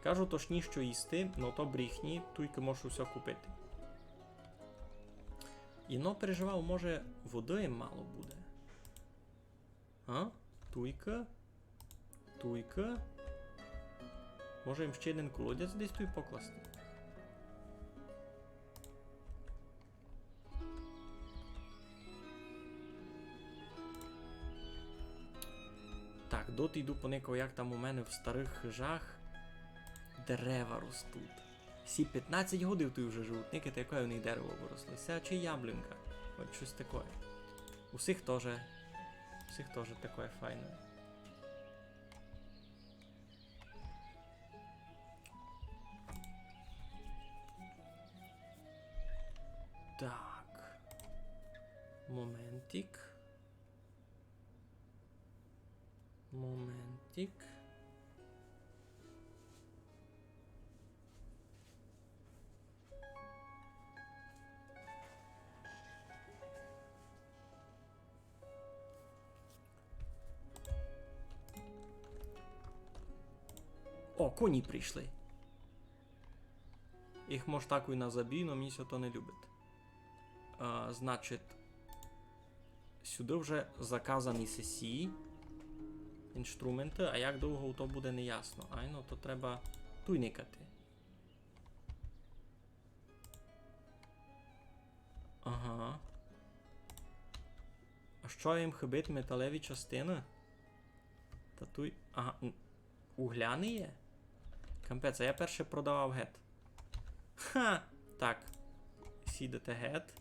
Кажу, тож ні што їсти, но то брехні, туйкы можу всьо купити. І но переживав, може, воды їм мало буде. А? Туйкы? Туйкы? Може їм ще єден колодязь десь туй покласти? Так, доти йду поникав, як там у мене в старых хыжах дерева ростуть. Сі пятнадцять годів туй вже живуть, никайте, яке у них дерево выросло. Се чи яблунька. От штось таке. У сих тоже. У сих тоже таке файне. Так. Моментик. Моментик. О, коні прийшли. Їх мож такой на забій, но мені ся то не любить. А, значить, сюды вже заказані сесі інструменты, а як довго то буде, не ясно. Айно, то треба туй никати. Ага. А што їм хыбить, металеві частины? Та туй, ага, н-, угляні є? Капець, а я перше продавав гет. Ха! Так. Сідете гет.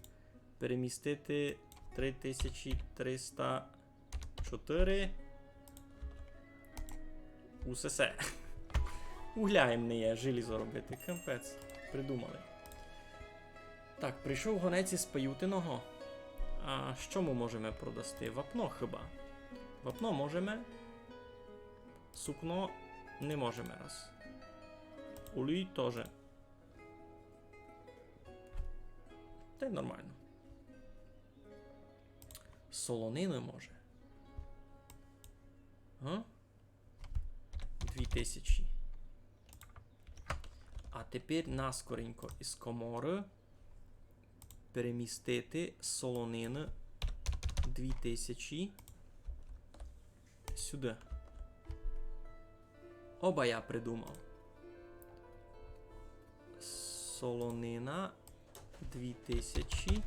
Перемістити три тисячі триста чотири. Усе се. Угля їм не є, желізо робити. Капець. Придумали. Так, прийшов гонець із Паютиного. А што мы можеме продасти? Вапно хыба. Вапно можеме. Сукно не можеме раз. Улій тоже. Та й нормално. Солонины, може? Га? Дві тисячі. А тепер наскоренько із коморы перемістити солонины дві тисячі сюды. Оба я придумав. Солонина дві тисячі.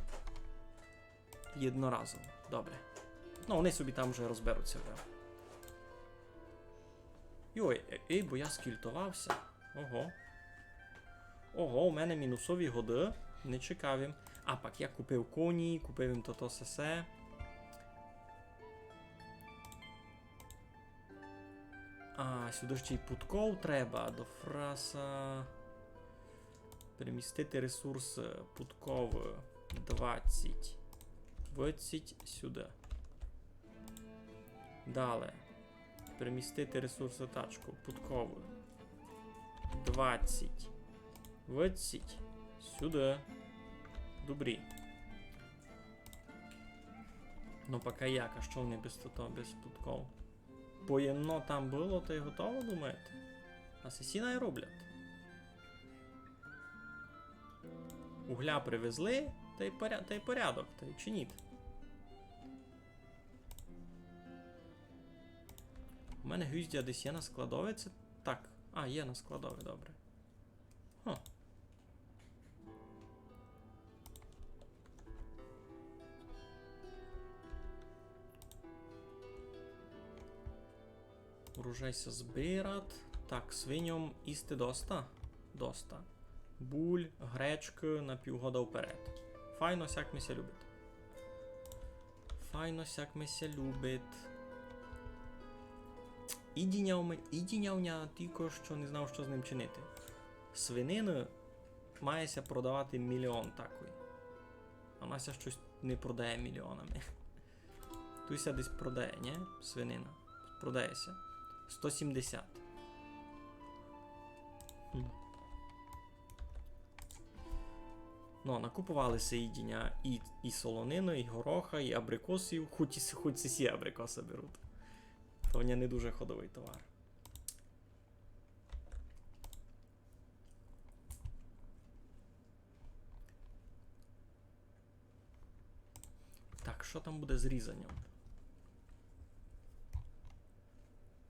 Єдноразово. Добре. Ну, они собі там вже розберуться вже. Йой, е-, ей, бо я скільтовався. Ого. Ого, у мене мінусові годы. Не чекав им. А пак я купив коні, купив им тото сесе. А, сюды ще й пудков треба, до фраса. Перемістити ресурсы, пудковы двадцять. Двадцять сюды. Дале. Перемістити ресурсы, тачку, пудковы. Двадцять. Двадцять сюды. Добрі. Ну, пока як, а што они без того, без пудков? Поєдно там было, та й готово, думаєте? А сесі най роблять. Угля привезли, та й поря-, та й порядок, та й чиніть. У мене гвіздя десь є на складови, це так. А, є на складови, добре. Ха. Урожай ся збират. Так, свиньом їсти доста? Доста. Буль, гречкы на півгода вперед. Файно, сяк ми ся любить. Файно, сяк ми ся любить. Їдіня у ме-, їдіня у ня тілько, што не знав, што з ним чинити. Свинины має ся продавати мільйон такой. А вона ся штось не продає мільйонами. Туй ся десь продає, нї? Свинина. Продає ся. Сто сімдесят. Хм. Ну, накуповали ся їдіня і, і солонины, і гороха, і абрикосів, хоч і с-, хоч сесі абрикосы беруть. То в ня не дуже ходовый товар. Так, што там буде з різанням?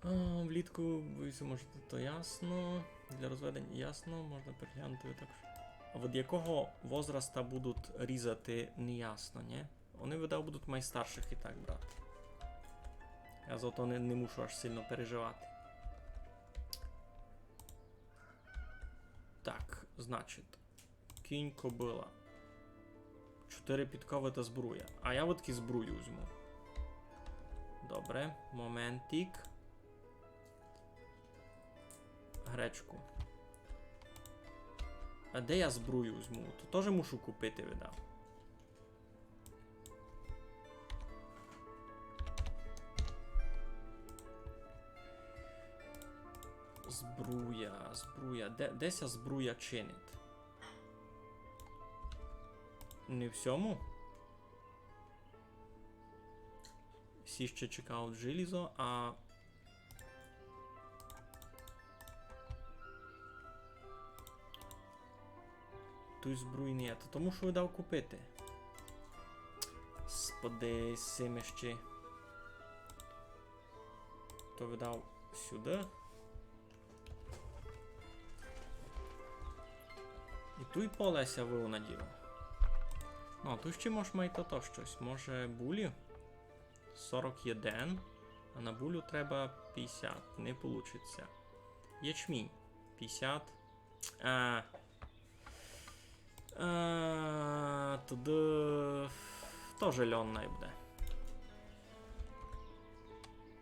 А, влітку, ви се можете, то ясно. Для розведення ясно, можна переглянути так. А від якого возраста будуть різати, не ясно, нї? Они, видав, будуть май старших і так брати. Я зато не, не мушу аж сильно переживати. Так, значить, кінь, кобыла. Чотыри підковы та збруя. А я водки збрую возьму. Добре, моментик. Гречку. А де я збрую возьму? То тоже мушу купити, видав. Збруя, збруя. Де, де ся збруя чинить? Не в сьому? Всі ще чекають желізо, а туй збруї не є, та то мушу, видав, купити. Господи, симе ще. То, видав, сюды. І туй поле ся вывнаділо. Ну, а туй ще мож май тото штось. Може, булі? Сорок єден. А на булю треба пятдесят. Не получить ся. Ячмінь. Пятдесят. А. А, туды тоже льон най буде.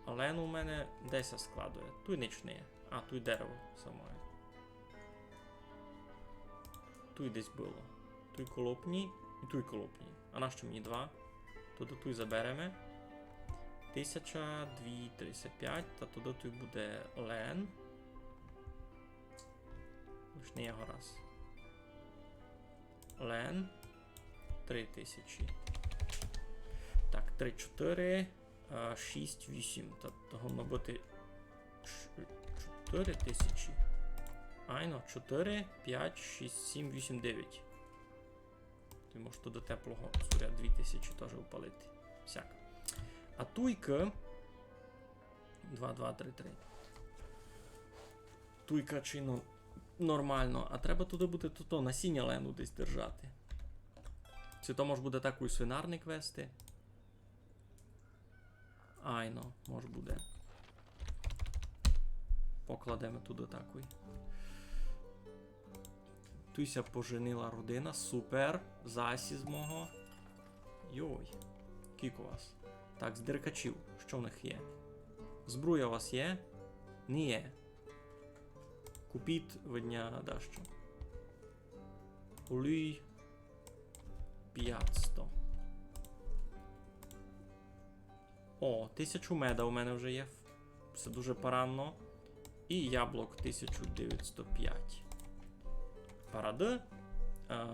Але, ну, у мене де ся складує. Туй нич не є. А, туй дерево самоє. Туй десь было. Туй коло пні і туй коло пні. А нащо мені два? Туды туй забереме. Тисяча дві тридцять пять, та туды туй буде лен. Лиш не є го раз. Лен. Три тисячі. Так, три, чотири, а, шість, вісім. Та, то годно быти ш-, чотири тисячі. Айно, чотири, пять, шість, сім, вісім, девять. Ты можеш туды теплого цуря дві тисячі тоже упалити. Всяк. А туйкы два, два, три, три. Туйка чинно нормално. А треба туды буде то, то насіня лену десь держати. Ци то мож буде такый свинарник вести? Айно, мож буде. Покладеме туды такый. Туй ся поженила родина, супер. Засіс мого. Йой, кілько вас. Так, з деркачів, што в них є? Збруя у вас є? Не є. Купіть від ня дашто. Олій пятсто. О, тисячу меда у мене вже є. Се дуже парадно. І яблок тисяча девятсот пять. Парады. Е,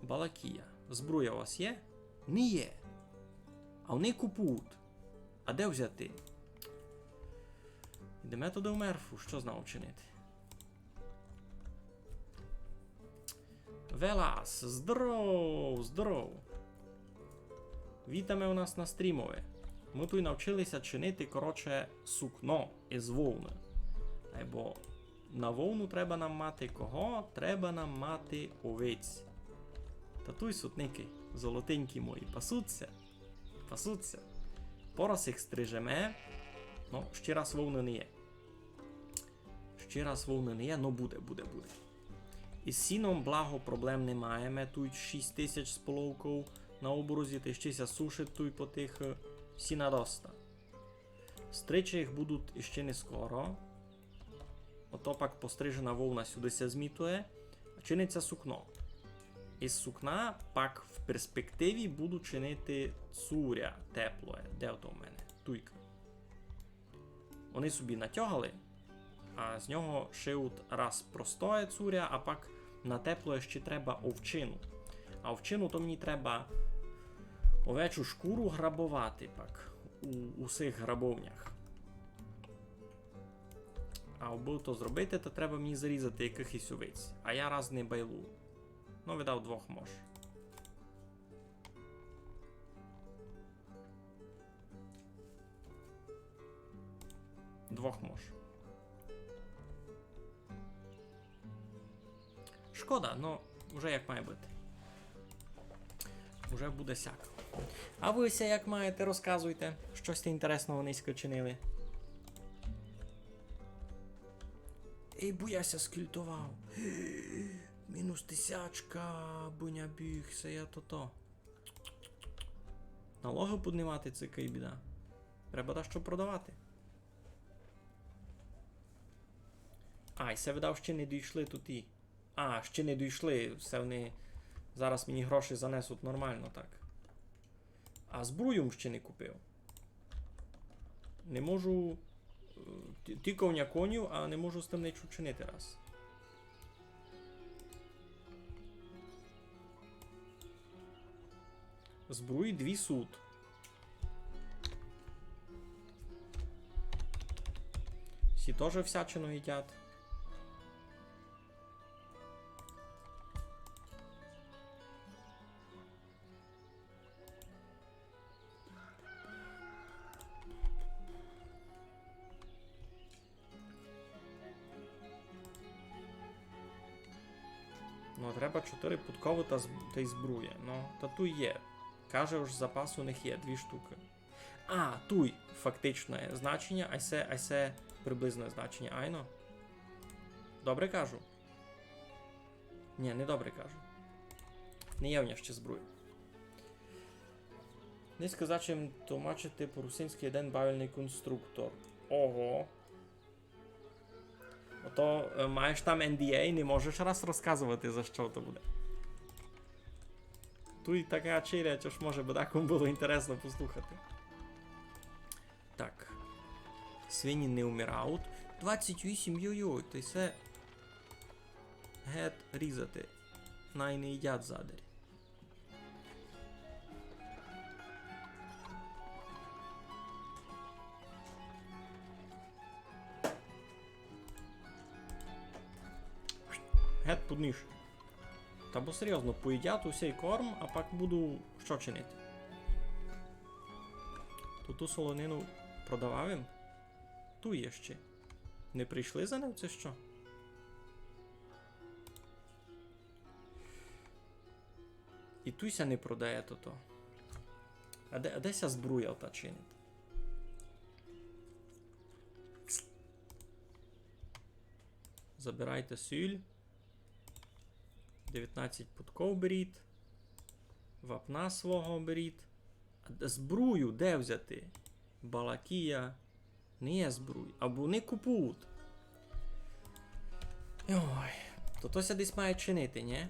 Балакія. Збруя у вас є? Не є. А вони купують. А де взяти? Йдеме туды в Мерфу, што з нами чинити? Велас, здоров, здоров. Вітаме у нас на стрімови. Мы туй навчили ся чинити, коротше, сукно из вовны. Айбо на вовну треба нам мати кого? Треба нам мати овець. Та туй сутники, золотенькі мої, пасуть ся. Пасуть ся. Пораз їх стрижеме. Ну, ще раз вовны не є. Ще раз вовны не є, но буде, буде, буде. Из сіном, благо, проблем не маєме. Туй шість тисяч з половков на оборозі, та ще ся сушить туй потихы. Сіна доста. Стричи їх будуть іще не скоро. Ото пак пострижена вовна сюды ся змітує. Чинить ся сукно. Из сукна пак в перспективі буду чинити цуря теплоє. Де ото в мене? Туйка. Вони собі натягали, а з нього шиють раз простоє цуря, а пак на теплоє ще треба овчину. А овчину то мені треба овечу шкуру грабовати пак у усіх грабовнях. А абы то зробити, то треба мені зарізати якыхось овець. А я раз не байлу. Ну, видав, двох мож. Двох мож. Шкода, но уже як має быти. Уже буде сяк. А вы ся як маєте, розказуйте. Штось сьте інтересного нынька чинили. Ей, бо я ся скільтовав. Мінус тисячка, буня біг, се я тото. Налогы поднимати, ци кай біда. Треба дашто продавати. А, і се видав, ще не дійшли туй і. А, ще не дійшли. Се вони зараз мені гроші занесуть нормално так. А збрую ще не купив. Не можу, е, ті-, тілько в ня коню, а не можу з тым нич учинити раз. Збруї дві сут. Всі тоже всячину їдять. Ну, а треба чотыри подковы та з-, тай збруя. Ну, та туй є. Каже, ож запас у них є, дві штукы. А, туй фактичне значеня, а се, а се приблизне значеня, айно? Добре кажу? Нї, не добре кажу. Не є в ня ще збруї. Не сказав, чим тлумачити по-русинськы єден бавельный конструктор. Ого. Ото, е, маєш там Н Д А, не можеш раз розказовати, за што то буде. Туй така челядь, ож може бы декому было інтересно послухати. Так. Свині не умирають. Двадцять вісім, йой-йой, то се гет різати. Най не їдять задарь. Геть пуд ніж. Та бо серйозно, поїдять усей корм, а пак буду што чинити? Ту, ту солонину продавав им? Ту є ще. Не прийшли за ним, ци што? И туй ся не продає тото. А де, а де ся збруя ота чинить? Забирайте сіль. Девятнадцять пудков беріть. Вапна свого беріть. А де збрую де взяти? Балакія. Не є збруї. Або не купують. Йой, то то ся десь має чинити, нє?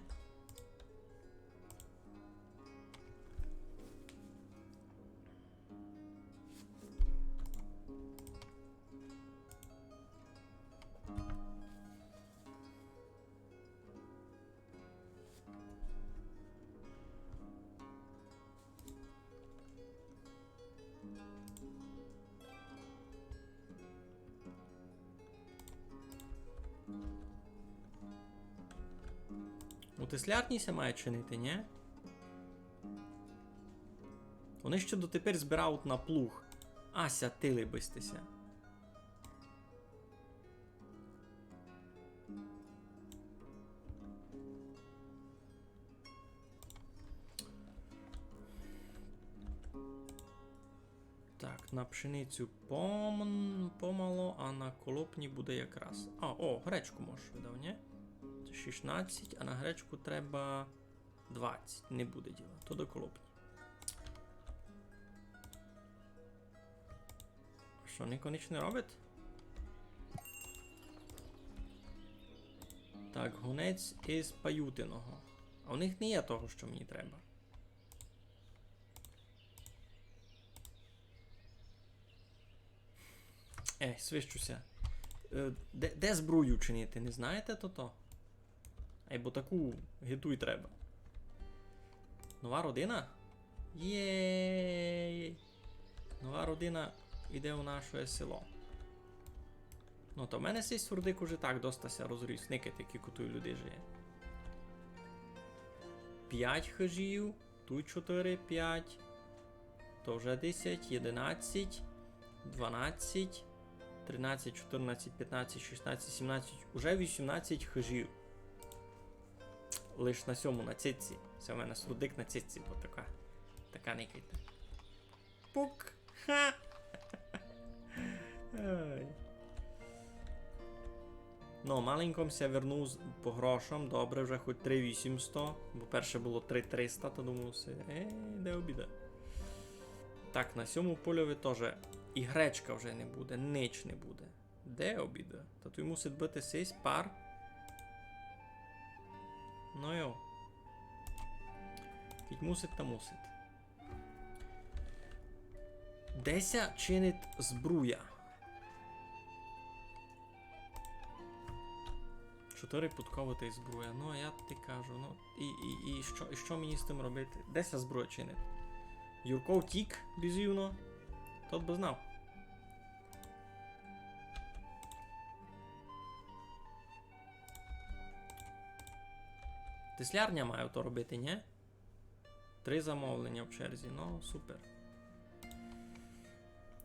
У теслярні ся має чинити, нє? Они ще дотепер збирають на плуг. А сятили бы сьте ся. Так, на пшеницю пом-, помало, а на колопні буде якраз. А, о, гречку можеш видав, нє? Це шістнадцять, а на гречку треба двадцять. Не буде діла. То до колопні. Што, нико нич не робить? Так, гонець из Паютиного. А у них не є того, што мені треба. Е, свищу ся. Е, де, де збрую чинити, не знаєте тото? Айбо таку ги туй треба. Нова родина? Єй! Нова родина іде у наше село. Ну, та в мене сей сурдик уже так доста ся розріс. Никайте, кілько туй людей жиє. Пять хижів. Туй чотыри, пять. То вже десять, одинадцять, дванадцять, тринадцять, чотырнадцять, пятнадцять, шістнадцять, сімнадцять. Уже вісімнадцять хижів. Лиш на сьому, на цицці. Се в мене сурдик на цицці, бо така, така, никайте. Пук. Ха! Ой. Ну, маленько м ся вернув з-, по грошам. Добре, вже хоть три вісімсто, бо перше было три триста, то думав си, е, де обіда. Так, на сьому польови тоже і гречка вже не буде, нич не буде. Де обіда? Та туй мусить быти сись пар. Ну йо. Кідь мусить, та мусить. Де ся чинить збруя? Чотыри пудкови тай збруя. Ну, а я ти кажу, ну, і, і, і што, і што мені з тым робити? Де ся збруя чинить? Юрко втік, бізівно. Тот бы знав. Теслярня має то робити, нє? Три замовлення в черзі, ну, супер.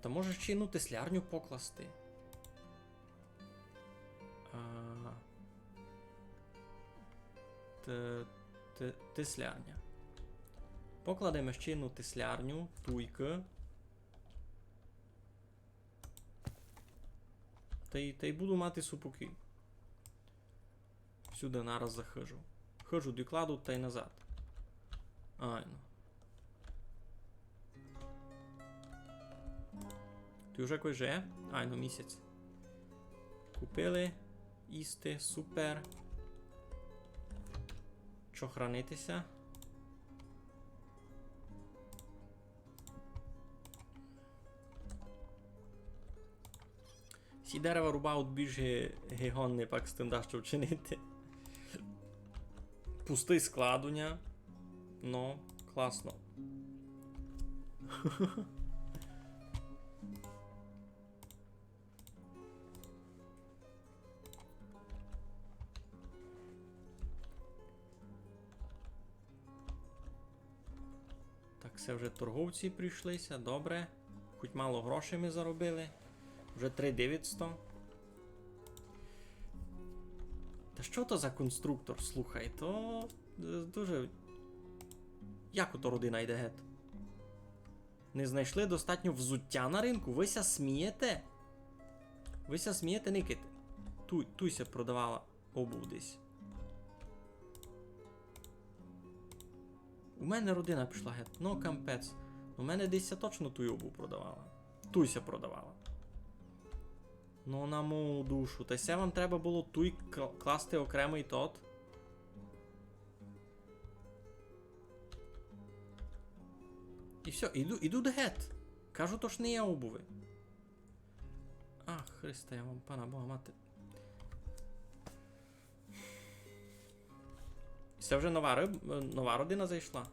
Та може ще й, ну, теслярню покласти. А, те-, те-, теслярня. Покладеме ще й, ну, теслярню, туйкы. Тай, тай буду мати супокій. Сюды нараз за хыжу. Хыжу докладу тай назад. Айно. Туй уже когось жиє? Айно, місяць. Купили. Їсти. Супер. Чо хранити ся? Сі дерева рубають більш ги-, ги годні, пак з тым дашто вчинити. Пустый склад у ня. Ну, класно. Се вже торговці прийшлися, добре. Хоть мало грошей ми заробили. Вже три девятсто. Та што то за конструктор, слухай, то, е, дуже... Як ото родина йде гет? Не знайшли достатньо взуття на ринку? Вы ся смієте? Вы ся смієте, никайте. Туй, туй ся продавала обув десь. У мене родина пішла гет. Ну, кампець. У мене десь ся точно туй обув продавала. Туй ся продавала. Ну, на мою душу. Та се вам треба было туй кла-, класти окремый тот. І всьо, іду, іду гет. Кажу, то ж не є обуви. Ах, Христа, я вам, пана Бога мати. Се вже нова риб-, нова родина зайшла?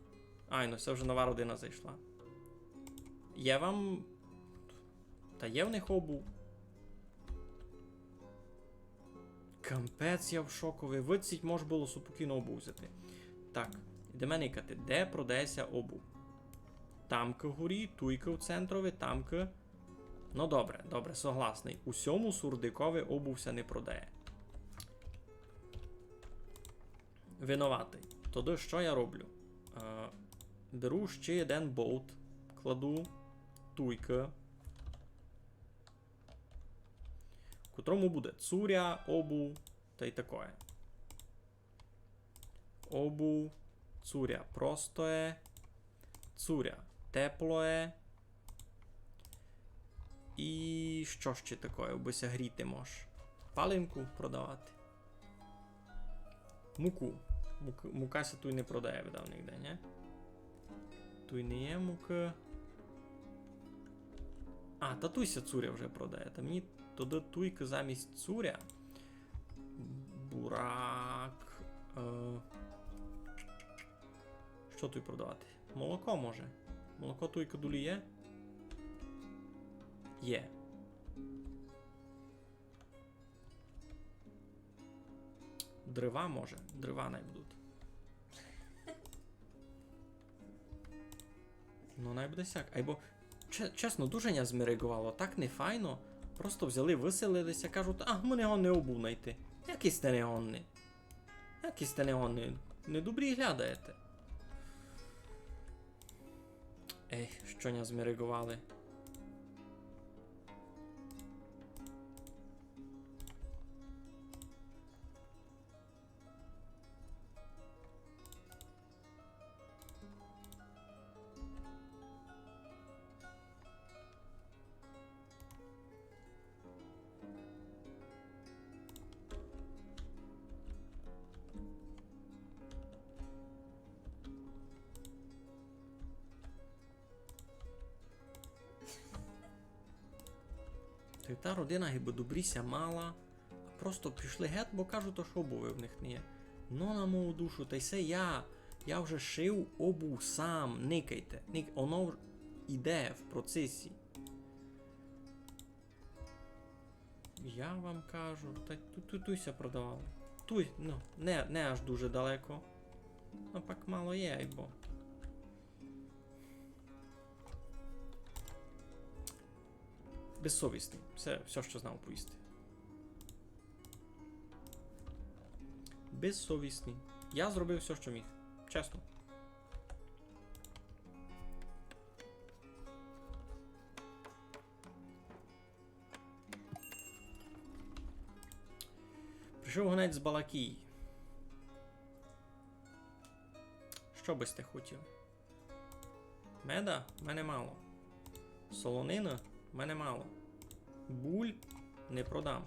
Айно, се вже нова родина зайшла. Є вам... Та є в них обув. Кампець, я в шокови. Выдціть мож было супокійно обув взяти. Так, ідеме никати. Де продається обув? Тамка горі, туйка в центрови, тамка. Ну, добре, добре, согласный. У сьому сурдикови обув ся не продає. Виноватый. Тогды што я роблю? Е, беру ще єден болт, кладу туйка, в котрому буде цуря, обув тай такоє. Обув, цуря простоє, цуря теплоє. І што ще такоє, абы ся гріти мож? Паленку продавати. Муку. Мук-, мука ся туй не продає, видав, нигде, нє? Туй не є мука. А, та туй ся цуря вже продає. Та мені тогды туйка замість цуря. Бурак. Е, што туй продавати? Молоко може. Молоко туй кадулі є? Є. Дрова може. Дрова най будуть. Ну, най буде сяк. Айбо, че-, чесно, дуже ня змереґовало, так нефайно. Просто взяли, выселили ся, кажуть: «А, мы не годні обув найти». Якый сте не годні? Якый сте не годні? Недобрі глядаєте. Ех, што ня змереґовали. Та й та родина гибы добрі ся мала, а просто пішли гет, бо кажуть, то ж обуви в них не є. Но на мою душу, та й се я, я вже шив обув сам, никайте, ник-, оно вже іде в процесі. Я вам кажу, та ту-, ту-, туй ся продавало. Туй, ну, не, не аж дуже далеко. Ну, пак мало є, айбо. Безсовісный. Всьо, всьо, што знав повісти. Безсовісный. Я зробив всьо, што міг. Чесно. Прийшов гонець з Балакії. Што бы сьте хотіли? Меда? В мене мало. Солонины? В мене мало. Буль? Не продам.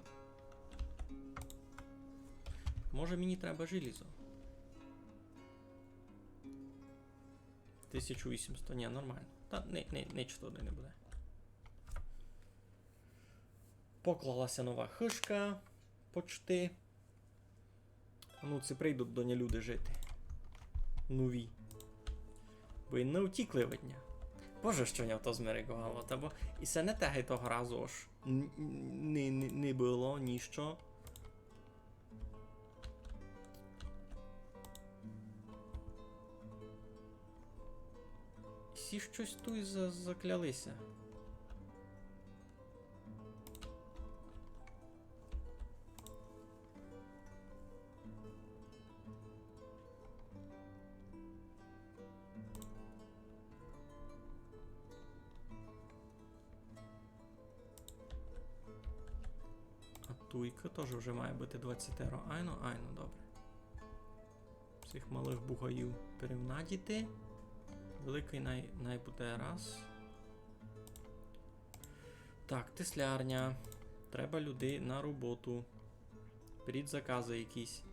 Може, мені треба желізо? Тисячу вісімсто, ні, нормално. Та не, не, нич туды не буде. Поклала ся нова хыжка. Почти. Ну, ци прийдуть до ня люди жити. Нові. Бо й не втікли од ня. Боже, што ня то змереґовало, та бо і се не те гей того разу ож н-, н-, не, не, не было ніщо. Всі штось туй за-, заклялися. А туйка тоже вже має быти двадцятеро. Айно, айно, добре. Всіх малых бугаїв перевнадіти. Великый най, най буде раз. Так, теслярня. Треба людей на роботу. Беріть заказы якісь.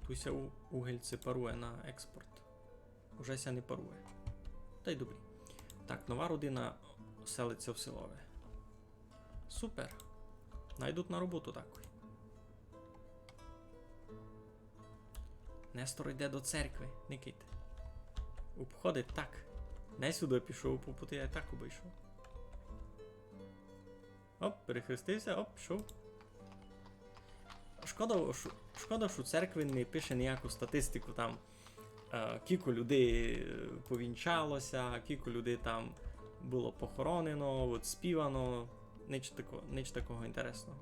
Туй ся у-, угель ся парує на експорт. Уже ся не парує. Тай добрі. Так, нова родина селить ся в селови. Супер. Найдуть на роботу такой. Нестор йде до церкви, никайте. Обходить так. Не сюды пішов, по пути я так обыйшов. Оп, перехрестив ся, оп, пішов. Шкода, што, шкода, што церкви не пише ніяку статистику там, е, кілько людей, е, повінчало ся, кілько людей там было похоронено, от, співано. Нич тако-, нич такого інтересного.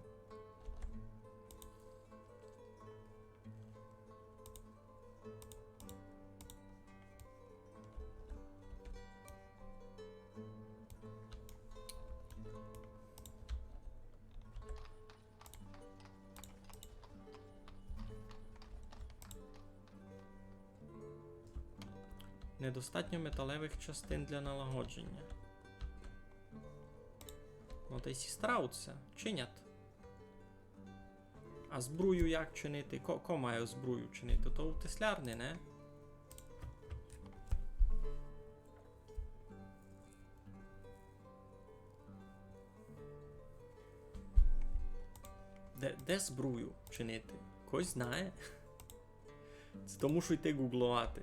Недостатньо металевых частин для налагодженя. Но тай сі старають ся, чинять. А збрую як чинити? Ко, ко має збрую чинити? То у теслярни, не? Де, де збрую чинити? Хтось знає? Се то мушу йти гугловати.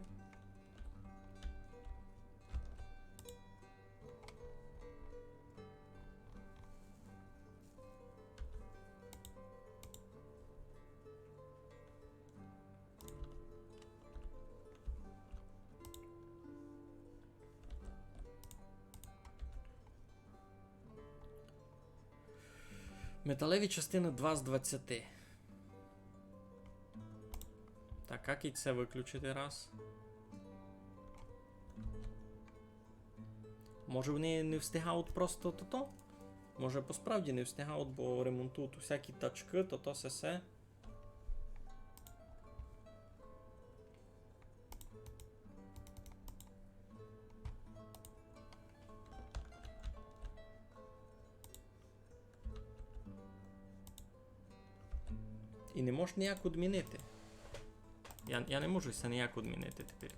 Металеві частины два з двадцяти. Так, як і се выключити раз? Може, они не встигають просто тото? Може, посправді не встигають, бо ремонтують усякі тачкы, тото сесе. І не можеш ніяк одмінити. Я, я не можу се ніяк одмінити тепер.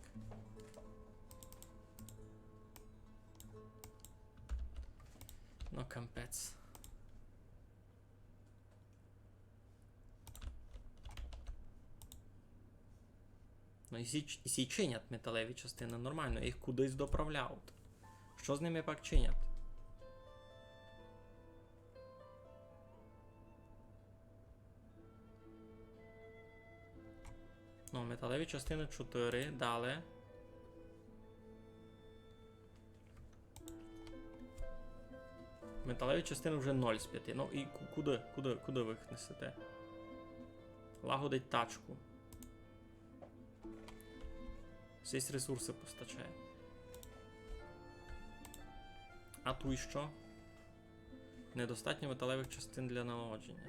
Ну, капець. Ну, і сі, і сі чинять металеві частины нормално, їх кудись доправляють. Што з ними пак чинять? Ну, металеві частины чотири, далі. Металеві частины вже ноль з пяти. Ну і ку-, куды, куды, куды вы їх несете? Лагодить тачку. Сись ресурсы постачає. А туй што? Недостатньо металевых частин для налагодженя.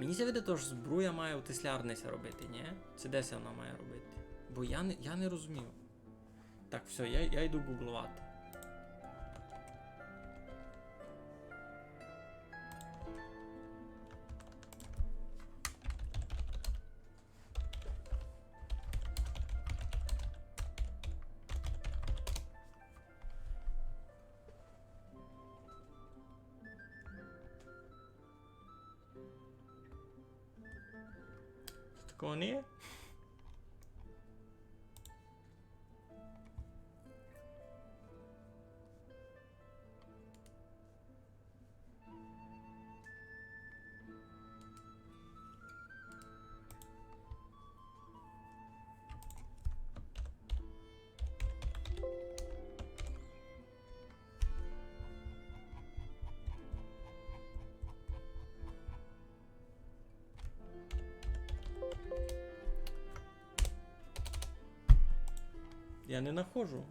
Мені ся видить, ож збруя має у теслярни ся робити, нї? Се де ся она має робити? Бо я не, я не розумію. Так, всьо, я, я йду гугловати. Такого не є? Я не находжу.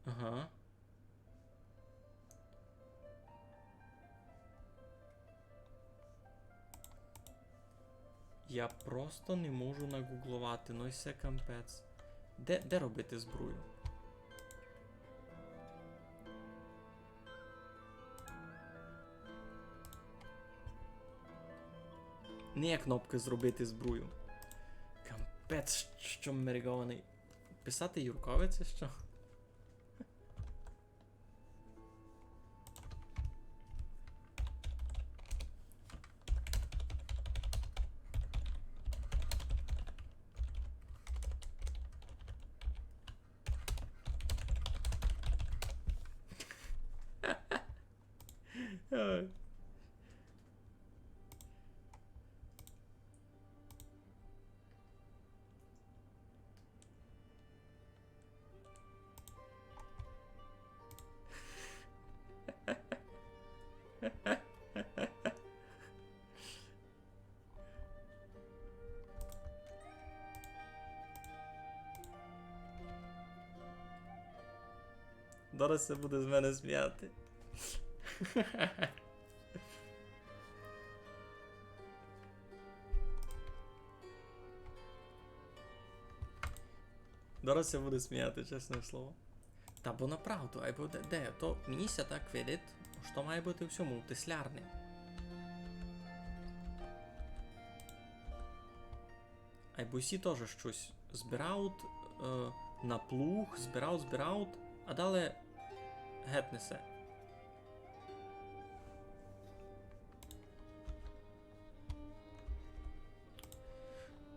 Ага. Я просто не можу нагугловати, ну і се кампець. Де, де робити збрую? Не є кнопкы зробити збрую. Кампець, што мерегованый. Писати Юркови, ци што? Ой. Зараз ся буде з мене сміяти. Зараз ся буде сміяти, чесне слово. Та бо направду, айбо де, де, то мені ся так видить, што має быти всьо мултислярне. Айбо сі тоже штось збирають, е, на плуг, збирають, збирають, а далі геть не се.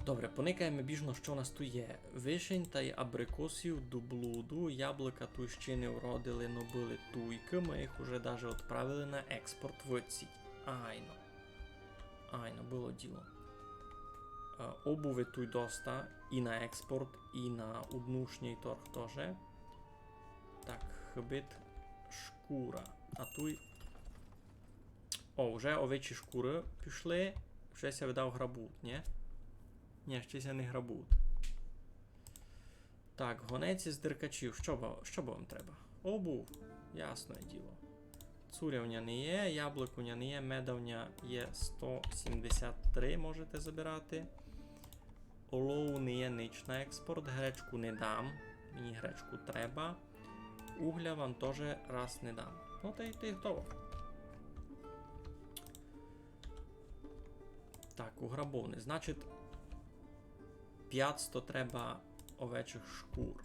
Добре, поникаєме біжно, што у нас туй є. Вишень тай абрикосів до блуду, яблука туй ще не вродили, но были туйкы, мы їх уже даже одправили на експорт в ци. Айно. Айно, было діло. Е, обуви туй доста, і на експорт, і на уднушній торг тоже. Так, хыбить шкура. А туй О, вже овечі шкуры пішли. Вже ся видав грабут, нї? Нї, ще ся не грабут. Так, гонець із деркачів. Што бо, што бо вам треба? Обув. Ясне діло. Цуря у ня не є, яблук у ня не є, меда у ня є сто сімдесят три, можете забирати. Олову не є нич на експорт, гречку не дам. Мені гречку треба. Угля вам тоже раз не дам. Ну, та й, та й готово. Так, у грабовни. Значить, пятсто треба овечих шкур.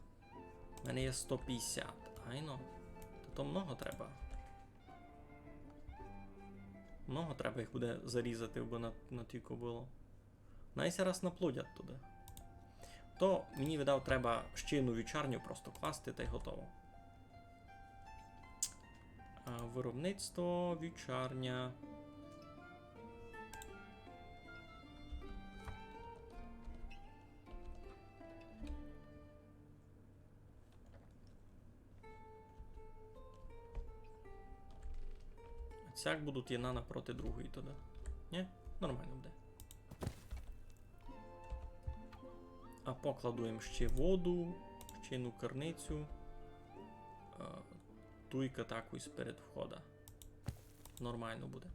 У мене є сто пятдесят. Айно. То, то много треба. Много треба їх буде зарізати, абы на, на тілько было. Най ся раз наплодять туды. То мені, видав, треба ще одну вівчарню просто класти, та й готово. А, виробництво, вівчарня. Сяк будуть єдна напроти другої туды. Нї? Нормално буде. А покладу їм ще воду, ще одну керницю. Е, туйка такой сперед входа. Нормално буде.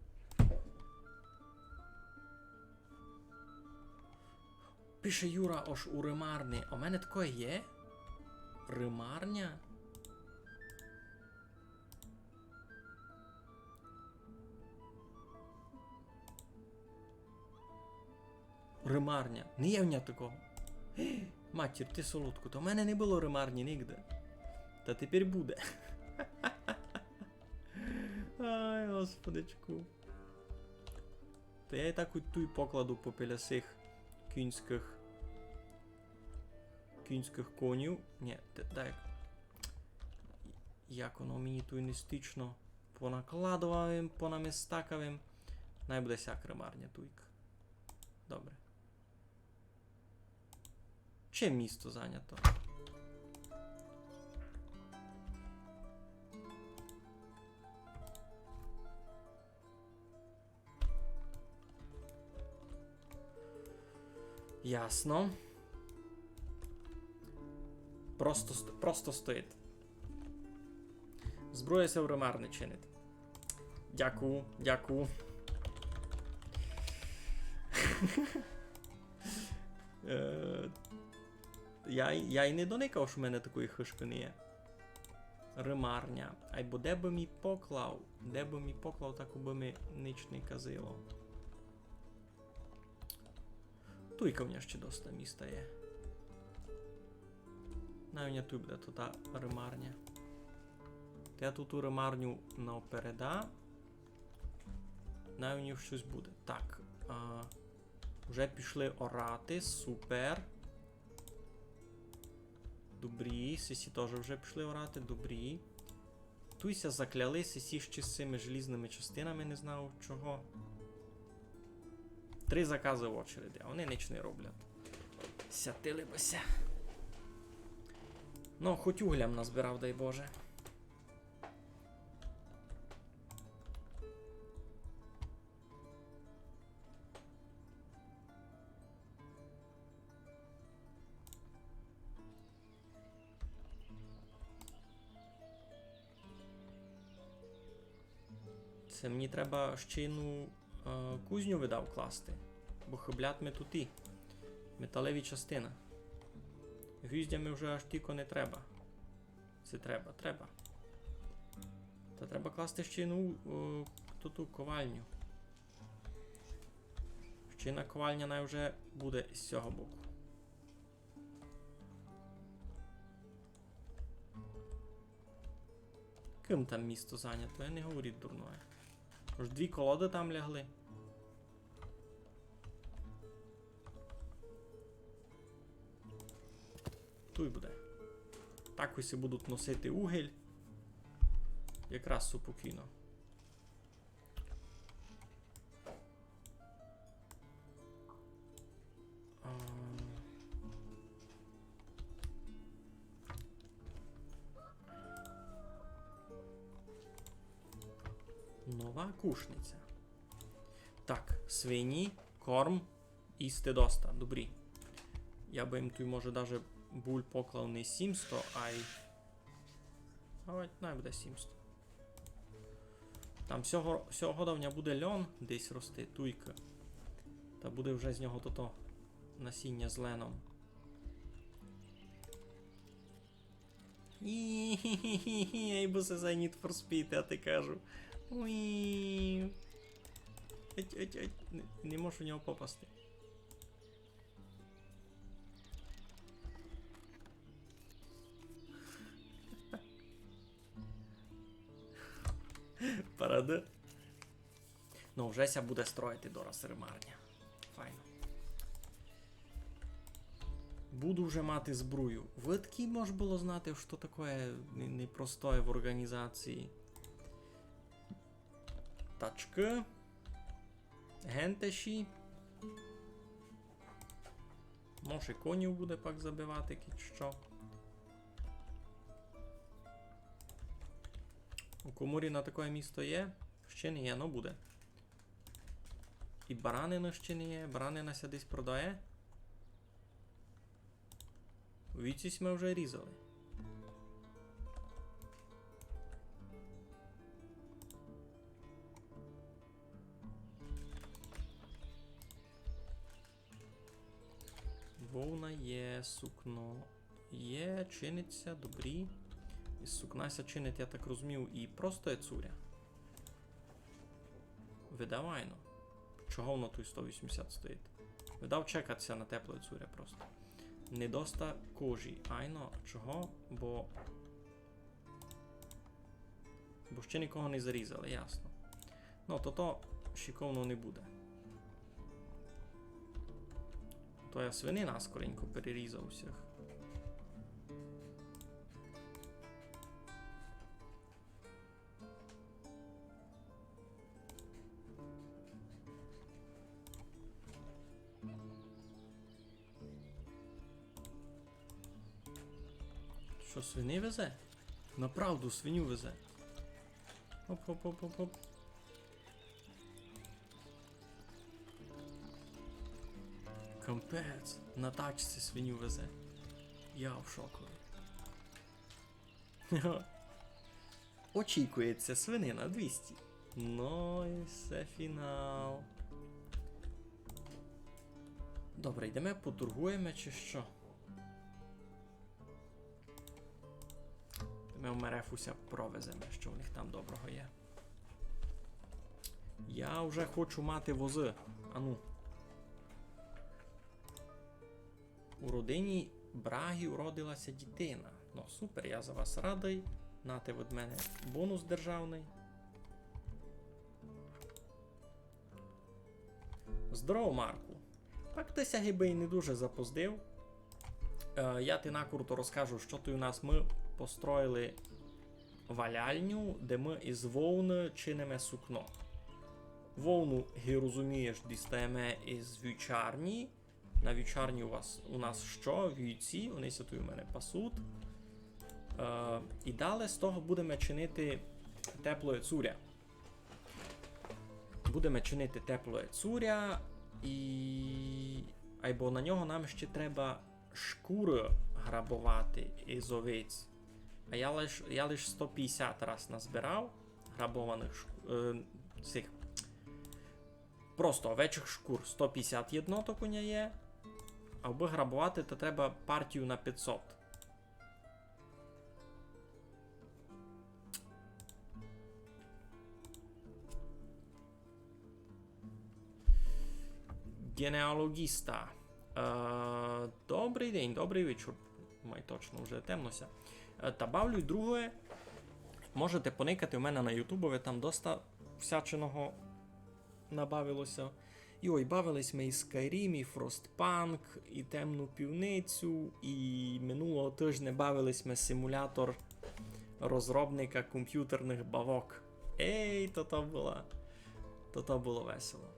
Пише Юра, ож у Римарни. А у мене такоє є? Римарня? Римарня. Не є в ня такого. Матір, ти солодку, то в мене не было римарні нигде. Та тепер буде. Ай, господичку. Та я і так туй покладу попіля сих кінськых, кінськых конів. Нї, т-, так. Як воно мені туй нестично понакладовав им, понамистакав им. Най буде сяк римарня туйк. Добре. Чиє місто занято? Ясно. Просто, ст- просто стоїть. Зброя ся в ремарни чинить. Дякую, дякую. Е, я, я й не доникав, што в мене такої хышкы не є. Ремарня. Айбо де бы мі поклав? Де бы мі поклав, так бы ми нич не казило. Туйка в ня ще доста міста є. Най у ня туй буде тота ремарня. Та я ту ремарню напереда. Най у ній штось буде. Так, а, вже пішли орати, супер. Добрі, сесі тоже вже пішли орати, добрі. Туй ся закляли сесі ще з сими желізными частинами, не знаю чого. Три заказы в очереди, а они нич не роблять. Сятили бы ся. Ну, хоть угля м назбирав, дай Боже. Се мені треба ще єдну, е, кузню, видав, класти. Бо хыблять ми туй і металеві частины. Гвіздя ми вже аж тілько не треба. Се треба, треба. Та треба класти ще єдну, е, ту, ту ковальню. Ще єдна ковальня най вже буде з сього боку. Кым там місто занято, я не говорю дурноє. Ож дві колоды там лягли. Туй буде. Так усі будуть носити угіль. Якраз супокійно. А. Нова кушниця. Так, свині, корм, їсти доста. Добрі. Я бы їм туй, може, даже буль поклав не сімсто, ай. Давай, най буде сімсто. Там сього, сього года в ня буде льон десь рости, туйка. Та буде вже з нього тото насіння з леном. Ай, бо се за Need for Speed, я ти кажу. Уі. Еть, еть, еть. Не, не можу в нього попасти. Парада. Ну, вже ся буде строїти дораз ремарня. Файно. Буду вже мати збрую. Видкы мож было знати, што такоє не-, непростоє в орґанізації. Тачкы. Гентеші. Може, конів буде пак забивати, кідь што. У коморі на такоє місто є? Ще не є, но буде. І баранина ще не є. Баранина ся десь продає. Вівці сьме вже різали. Вовна є, сукно є, чинить ся, добрі. Із сукна ся чинить, я так розумію, і просто є цуря. Видав, айно. Чого воно туй сто вісімдесят стоїть? Видав, чекать ся на теплоє цуря просто. Не доста кожі. Айно, чого? Бо Бо ще нікого не зарізали, ясно. Ну, то то шиковно не буде. То я свинина скоренько перерізав усіх. Што, свині везе? Направду свиню везе. Оп, оп, оп, оп, оп. Капець, на тачці свиню везе. Я в шокови. Очікується свинина двісті. Ну і все фінал. Добре, йдеме поторгуєме чи што? Йдеме в Мерефуся провеземе, што в них там доброго є. Я вже хочу мати возы. Ану. У родині Брагі уродила ся дітина. Ну, супер, я за вас радый. Нате від мене бонус державный. Здорово, Марку. Так ты ся гибы й не дуже запоздив. Е, я ти накруто розкажу, што туй у нас. Мы построїли валяльню, де мы із вовны чиниме сукно. Вовну, ги розумієш, дістаєме із вівчарні. На вівчарні у вас, у нас што? Вівці, они ся туй у мене пасуть. Е, і далі з того будеме чинити теплоє цуря. Будеме чинити теплоє цуря, і айбо на нього нам ще треба шкуры грабовати із овець. А я лиш, я лиш сто пятдесят раз назбирав грабованых шк-, е, цих просто овечих шкур. Сто пятдесят єдноток у ня є. А абы грабовати, то треба партію на пятсот. Генеалоґіста. Е, добрый день, добрый вечур. Май точно вже темно ся. Е, та бавлю й другоє. Можете поникати у мене на ютубови, там доста всячиного набавило ся. Йой, бавили сьме і Skyrim, і Frostpunk, і Темну пивницю, і минулого тыжня бавили сьме симулятор розробника компютерных бавок. Ей, то то было, то то было весело.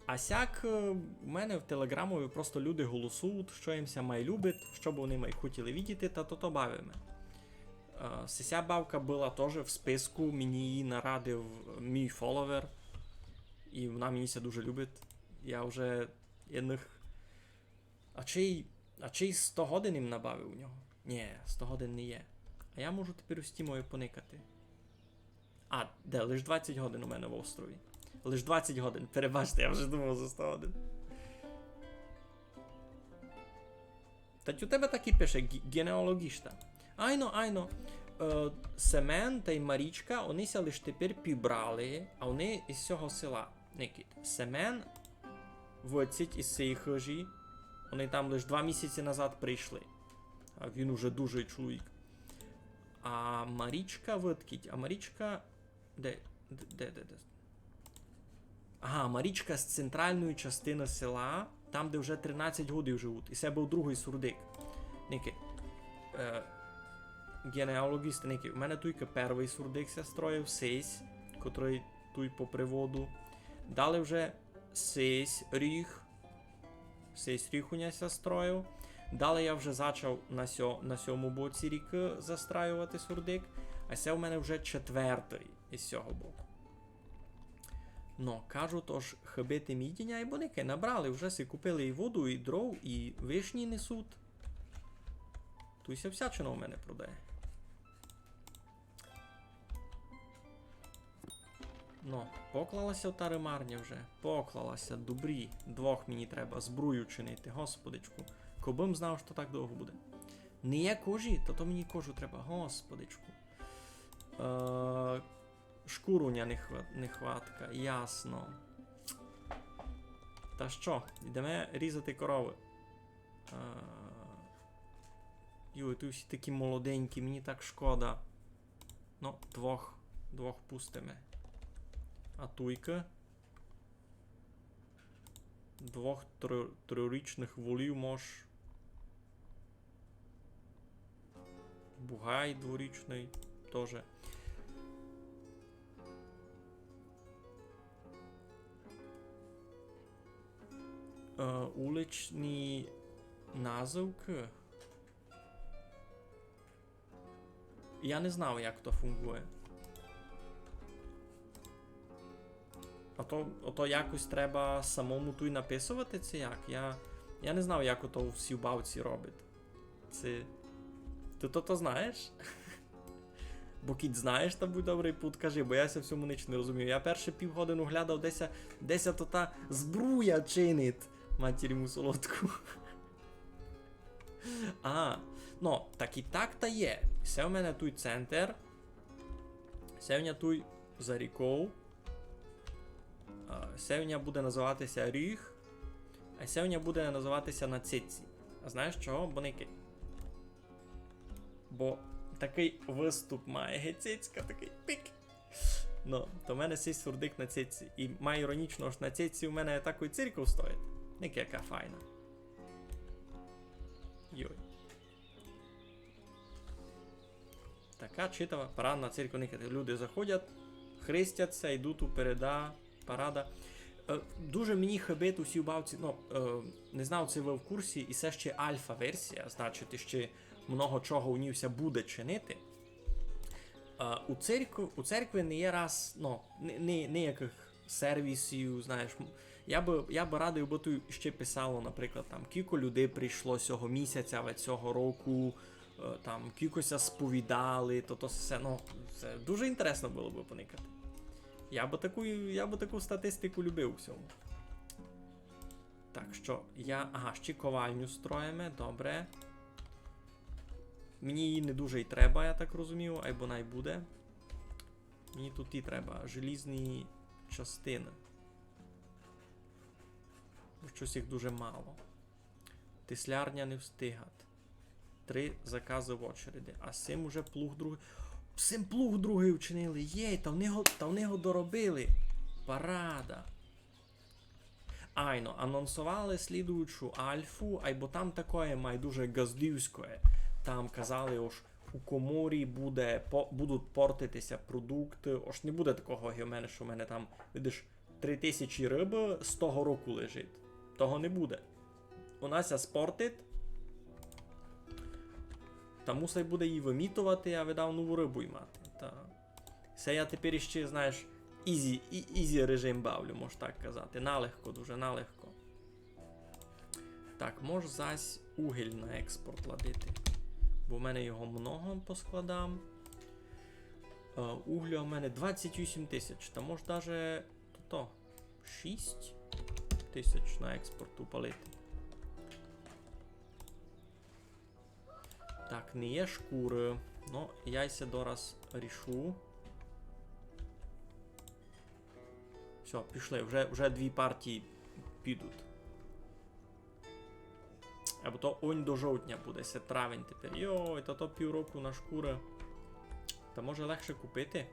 А сяк, е, у мене в телеґрамови просто люди голосують, што їм ся май любить, што бы они май хотіли видіти, та то то бавиме. Е, сися бавка была тоже в списку, мені її нарадив мій фоловер. І вона мені ся дуже любить. Я вже єдных... А чий, а чий сто годин им набавив у нього? Нє, сто годин не є. А я можу тепер у стімови поникати. А, де, лиш двадцять годин у мене в острові. Лиш двадцять годин, перебачте, я вже думав за сто годин. Та у тебе так і пише, ґі-, ґенеалоґішта. Айно, айно. Е, Семен тай Марічка, они ся лиш тепер пібрали, а они із сього села. Никит. Семен выдцить із сеї хыжі. Они там лиш два місяці назад прийшли. А він уже дужый чоловік. А Марічка выдкіть, а Марічка... Де, де, де, де, де? Ага, Марічка з центральної частины села, там, де вже тринадцять годів живуть. І се быв другый сурдик. Никай. Е, ґенеалоґісты, никай. У мене туйка первый сурдик ся строїв, сись, котрый туй по приводу. Далі вже сись ріг. Сись ріг у ня ся строїв. Далі я вже зачав на сьо-, на сьому боці рікы застраювати сурдик. А се у мене вже четвертый із сього боку. Но, кажу, тож хыбити мідіня, айбо никай, набрали, вже си купили і воду, і дров, і вишні несуть. Туй ся всячина у мене продає. Но, поклала ся та римарня вже. Поклала ся, добрі. Двох мені треба, збрую чинити, господичку. Кобы м знав, што так довго буде. Не є кожі, та то мені кожу треба, господичку. Е, шкур у ня не хва-, нехватка, ясно. Та што, йдеме різати коровы. Е, йой, туй всі такі молоденькі, мені так шкода. Ну, двох, двох пустиме. А туйка? Двох тро-, трирічных волів мож. Бугай дворічный тоже. Е, уличні назывкы. Я не знав, як то фунґує. А То, ото якось треба самому туй написовати, ци як? Я, я не знав, як ото в Сівбавці робить. Ци... Ты то, то знаєш? Бо кідь знаєш, та будь добрый, підкажи, бо я ся в сьому нич не розумію. Я перше півгодину глядав, де ся, де ся то та збруя чинить, матір му солодку. А, ну, так і так та є. Се у мене туй центр. Се у мене туй за ріков. А, се у мене буде называти ся Ріг. А се у мене буде называти ся На цици. А знаєш чого? Бо никай. Бо такый выступ має, ге, цицька, такый пік. Ну, то в мене сись сурдик На цици. І май іронічно, ож На цици у мене такой церков стоїть. Никай, яка файна. Йой. Така читава парадна церква, никайте. Люди заходять, хрестять ся, йдуть у переда, парада. Е, дуже мені хибить у Сівбавці, ну, е, не знав, ци вы в курсі, і се ще альфа-версія, значить, іще много чого у ній ся буде чинити. Е, у церкви, у церкви не є раз, ну, ни-, ни-, ніякых сервісів, знаєш. М, я бы, я бы радив, бы туй ще писало, наприклад, там, кілько людей прийшло сього місяця, авадь сього року, е, там, кілько ся сповідали, то, то все, ну, се дуже інтересно было бы поникати. Я бы таку, я бы таку статистику любив у сьому. Так, што я, ага, ще ковальню строїме, добре. Мені її не дуже й треба, я так розумію, айбо най буде. Мені туй і треба желізні частины. Бо штось їх дуже мало. Теслярня не встигат. Три заказы в очереди. А сим уже плуг другый. Сим плуг другый вчинили. Єй, та вони го, та вони го доробили. Парада. Айно, анонсовали слідуючу альфу, айбо там такоє май дуже ґаздівськоє. Там казали, ож у коморі буде, по-, будуть портити ся продукты, ож не буде такого, як у мене, што в мене там, видиш, три тисячі рыбы з того року лежить. Того не буде. У нас ся спортить, та мусай буде її вымітовати, а видав нову рыбу й мати. Та се я тепер іще, знаєш, ізі, і-, ізі режим бавлю, мож так казати. Налегко, дуже налегко. Так, мож зась угіль на експорт ладити. Бо в мене його много по складам. Е, угля у мене двадцять вісім тисяч. Та мож даже то, шість тисяч на експорт упалити. Так, не є шкуры. Ну, я й се дораз рішу. Всьо, пішли. Вже, вже дві партії підуть. Айбо то онь до жовтня буде, се травень тепер. Йой, та то півроку на шкуры. Та може легше купити?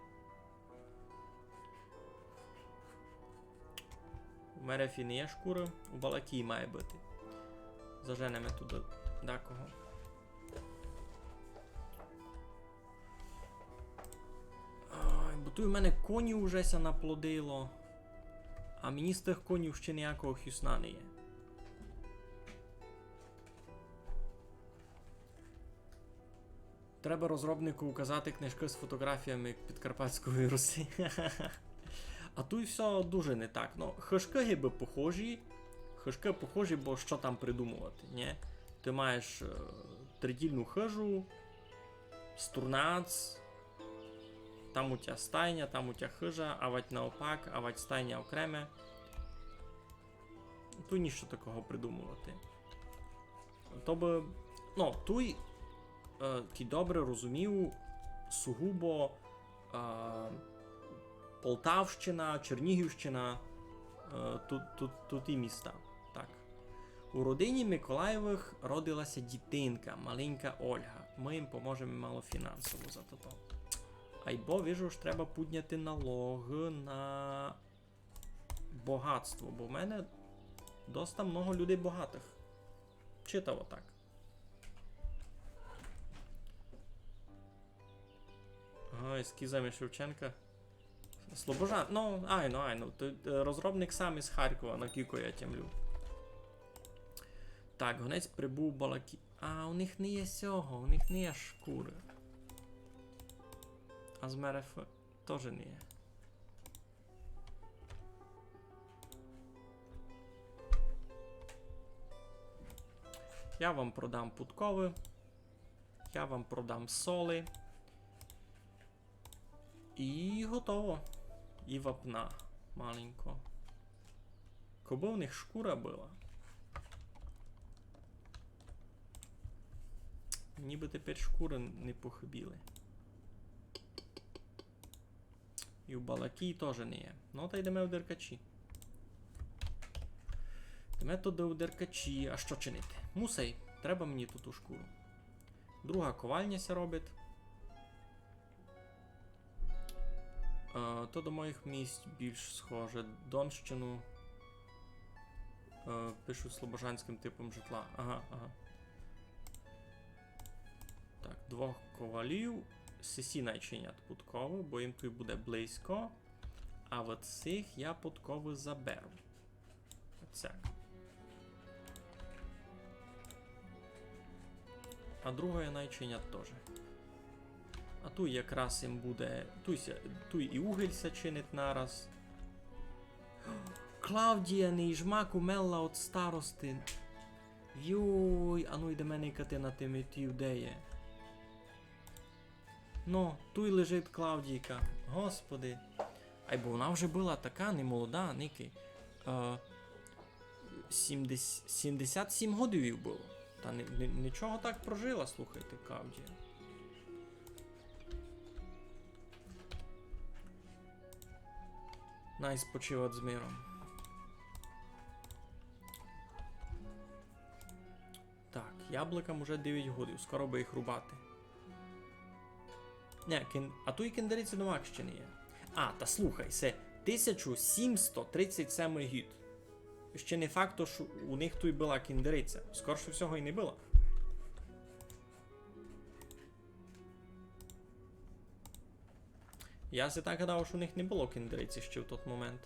У Мерефі не є шкуры, у Балакії має быти. Заженеме туды дакого. Ай, бо туй у мене конів уже ся наплодило. А мені з тых конів ще ніякого хюсна не є. Треба розробнику указати книжкы з фотоґрафіями Підкарпатської Руси. А туй всьо дуже не так. Ну, хыжкы гибы похожі. Хыжкы похожі, бо што там придумовати, нє? Ты маєш, е, тридільну хыжу, стурнац, там у тя стайня, там у тя хыжа, авадь наопак, авадь стайня окреме. Туй нішто такого придумовати. То бы, ну, туй, е, кідь добре розумію, сугубо, е, Полтавщина, Чернігівщина, е, тут, тут, туй і міста. Так. У родині Миколаєвых родила ся дітинка, маленька Ольга. Мы їм поможеме мало фінансово за тото. Айбо вижу, ож треба пудняти налог на богатство, бо в мене доста много людей богатых. Читаво так. Ага, ескізами Шевченка. Слобожан, ну, айно, айно. Т-, е, розробник сам із Харкова, на кіко я тямлю. Так, гонець прибув Балакі-, а, у них не є сього, у них не є шкуры. А з Мерефы тоже не є. Я вам продам пудковы. Я вам продам соли. І готово. І вапна маленько. Кобы в них шкура была. Ніби тепер шкуры не похыбіли. І в балакії тоже не є. Ну, та йдеме в Деркачі. Йдеме туды в Деркачі. А што чинити? Мусай. Треба мені ту, ту шкуру. Друга ковальня ся робить. Е, то до моїх місць більш схоже. Донщину, е, пишуть слобожанськым типом житла. Ага, ага. Так, двох ковалів. Сесі най чинять пудковы, бо їм туй буде близько. А от сих я пудковы заберу. Оцяк. А другоє най чинять тоже. А туй якраз їм буде, туй ся, туй і угель ся чинить нараз. Клавдія не їжмак умерла од старости. Йой, а ну йдеме никати на тимі, ті де є. Ну, туй лежить Клавдійка. Господи. Айбо вона вже была така немолода, никай. Е, сімдесят, сімдесят сім годів їй было. Та ни-, ни-, нічого так прожила, слухайте, Клавдія. Най спочивать з миром. Так, яблукам уже девять годів, скоро бы їх рубати. Не, кін-, а туй кіндериці дома ще не є. А, та слухай, се тисяча сімсто тридцять семый гід. Ще не факт, што у них туй была кіндериця. Скорше всього і не была. Я си так гадав, што у них не было кіндериці ще в тот момент.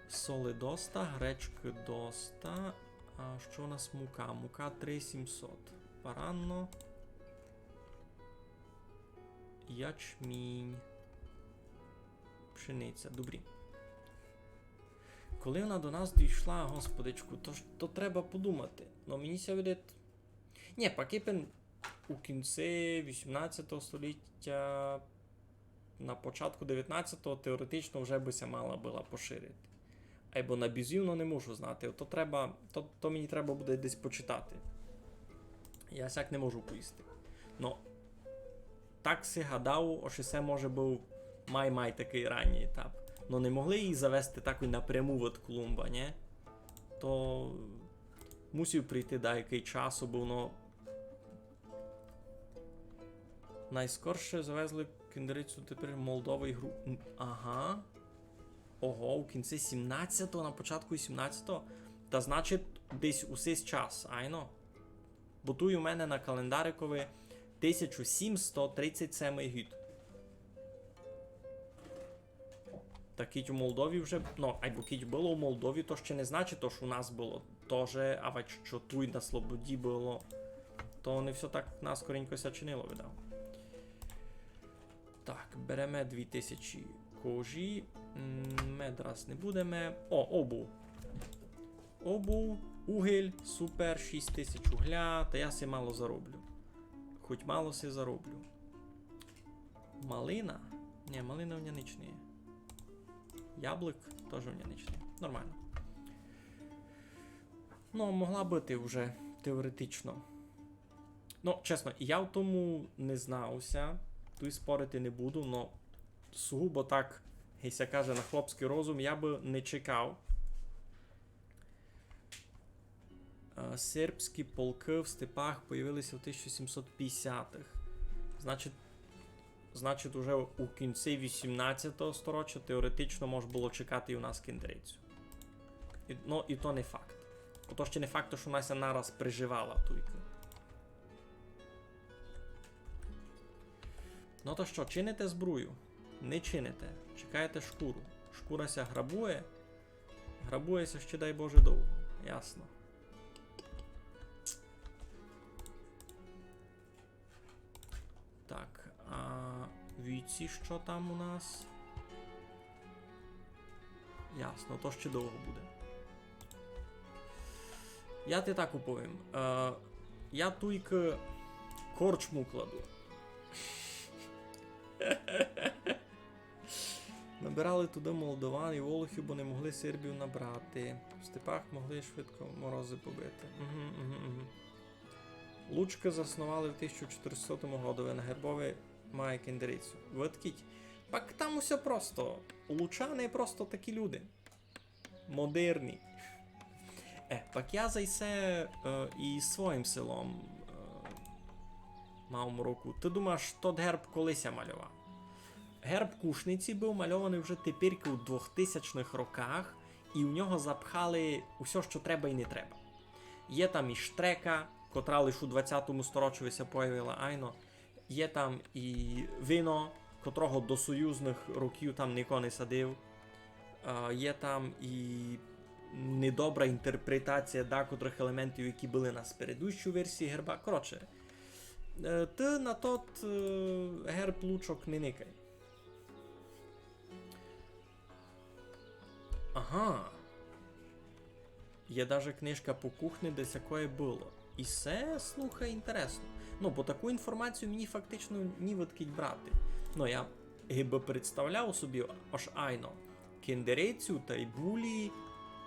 Соли доста, гречкы доста. А што у нас мука? Мука три сімсот. Паранно. Ячмінь. Пшениця. Добрі. Коли вона до нас дійшла, господичку, то ж, то треба подумати. Но мені ся видить. Ні, пак епен у кінці вісімнадцятого століття, на початку девятнадцятого теоретично вже бы ся мала была поширити. Айбо на бізівно не можу знати. То треба, то, то мені треба буде десь почитати. Я сяк не можу повісти. Но так си гадав, ож се може быв май-май такый ранній етап. Но не могли її завести так і напряму від Колумба, нє? То мусив пройти деякый час, бо воно найскорше завезли кіндерицю тепер Молдова і Гру-, м, ага. Ого, у кінці сімнадцятого, на початку вісімнадцятого. Та значить, десь у сей час, айно. Бо туй у мене на календарикови тисяча сімсто тридцять семый гід. Та кідь у Молдові вже, ну, айбо кідь было у Молдові, то ще не значить, то, што у нас было тоже, а вать што туй на Слободі было. То не всьо так наскоренько ся чинило, видав. Так, береме дві тисячі кожі. М, мед раз не будеме. О, обув. Обув, угель, супер, шість тисяч угля, та я си мало зароблю. Хоть мало си зароблю. Малина? Нє, малина в ня нич не є. Яблук тоже в ня нич не є. Нормално. Ну, могла быти вже теоретично. Ну, чесно, я в тому не знав ся, туй спорити не буду, но сугубо так, ги ся каже, на хлопськый розум, я бы не чекав. Е, сербські полкы в степах появили ся в тисяча сімсот пятдесятых. Значить, значить, уже у кінці вісімнадцятого сторіччя теоретично мож было чекати і у нас кіндерицю. І, ну, і то не факт. Ото ще не факт, што вона ся нараз приживала туйка. Ну то што, чините збрую? Не чините. Чекаєте шкуру. Шкура ся грабує. Грабує ся ще, дай Боже, довго. Ясно. Так, а війці што там у нас? Ясно, то ще довго буде. Я ти так уповім. Е, я туйкы корчму кладу. Набирали туды молдован і волохів, бо не могли сербів набрати. В степах могли швидко морози побити. Угу, угу, угу. Лучкы засновали в тисяча чотиристосотому годови, на гербови має кендерицю. Видкіть. Пак там усьо просто. Лучани просто такі люди. Модерні. Е, пак я за се, е, і своїм селом, е, мав мороку. Ты думаш, тот герб коли ся мальовав? Герб Кушниці быв мальованый вже теперь у двохтисячных роках, і в нього запхали усьо, што треба і не треба. Є там і штрека, котра лиш у двадцятому сторочови ся появила, айно. Є там і вино, котрого до союзных років там нико не садив. Е, є там і недобра інтерпретація дакотрых елементів, які были на спередущій версії герба. Коротше, е, ты на тот, е, герб лучок не никай. Ага. Є даже книжка по кухні, де сякоє было. І се, слухай, інтересно. Ну, бо таку інформацію мені фактично нівидкіть брати. Ну, я гибы представляв собі, ож айно. Кендерицю тай булі,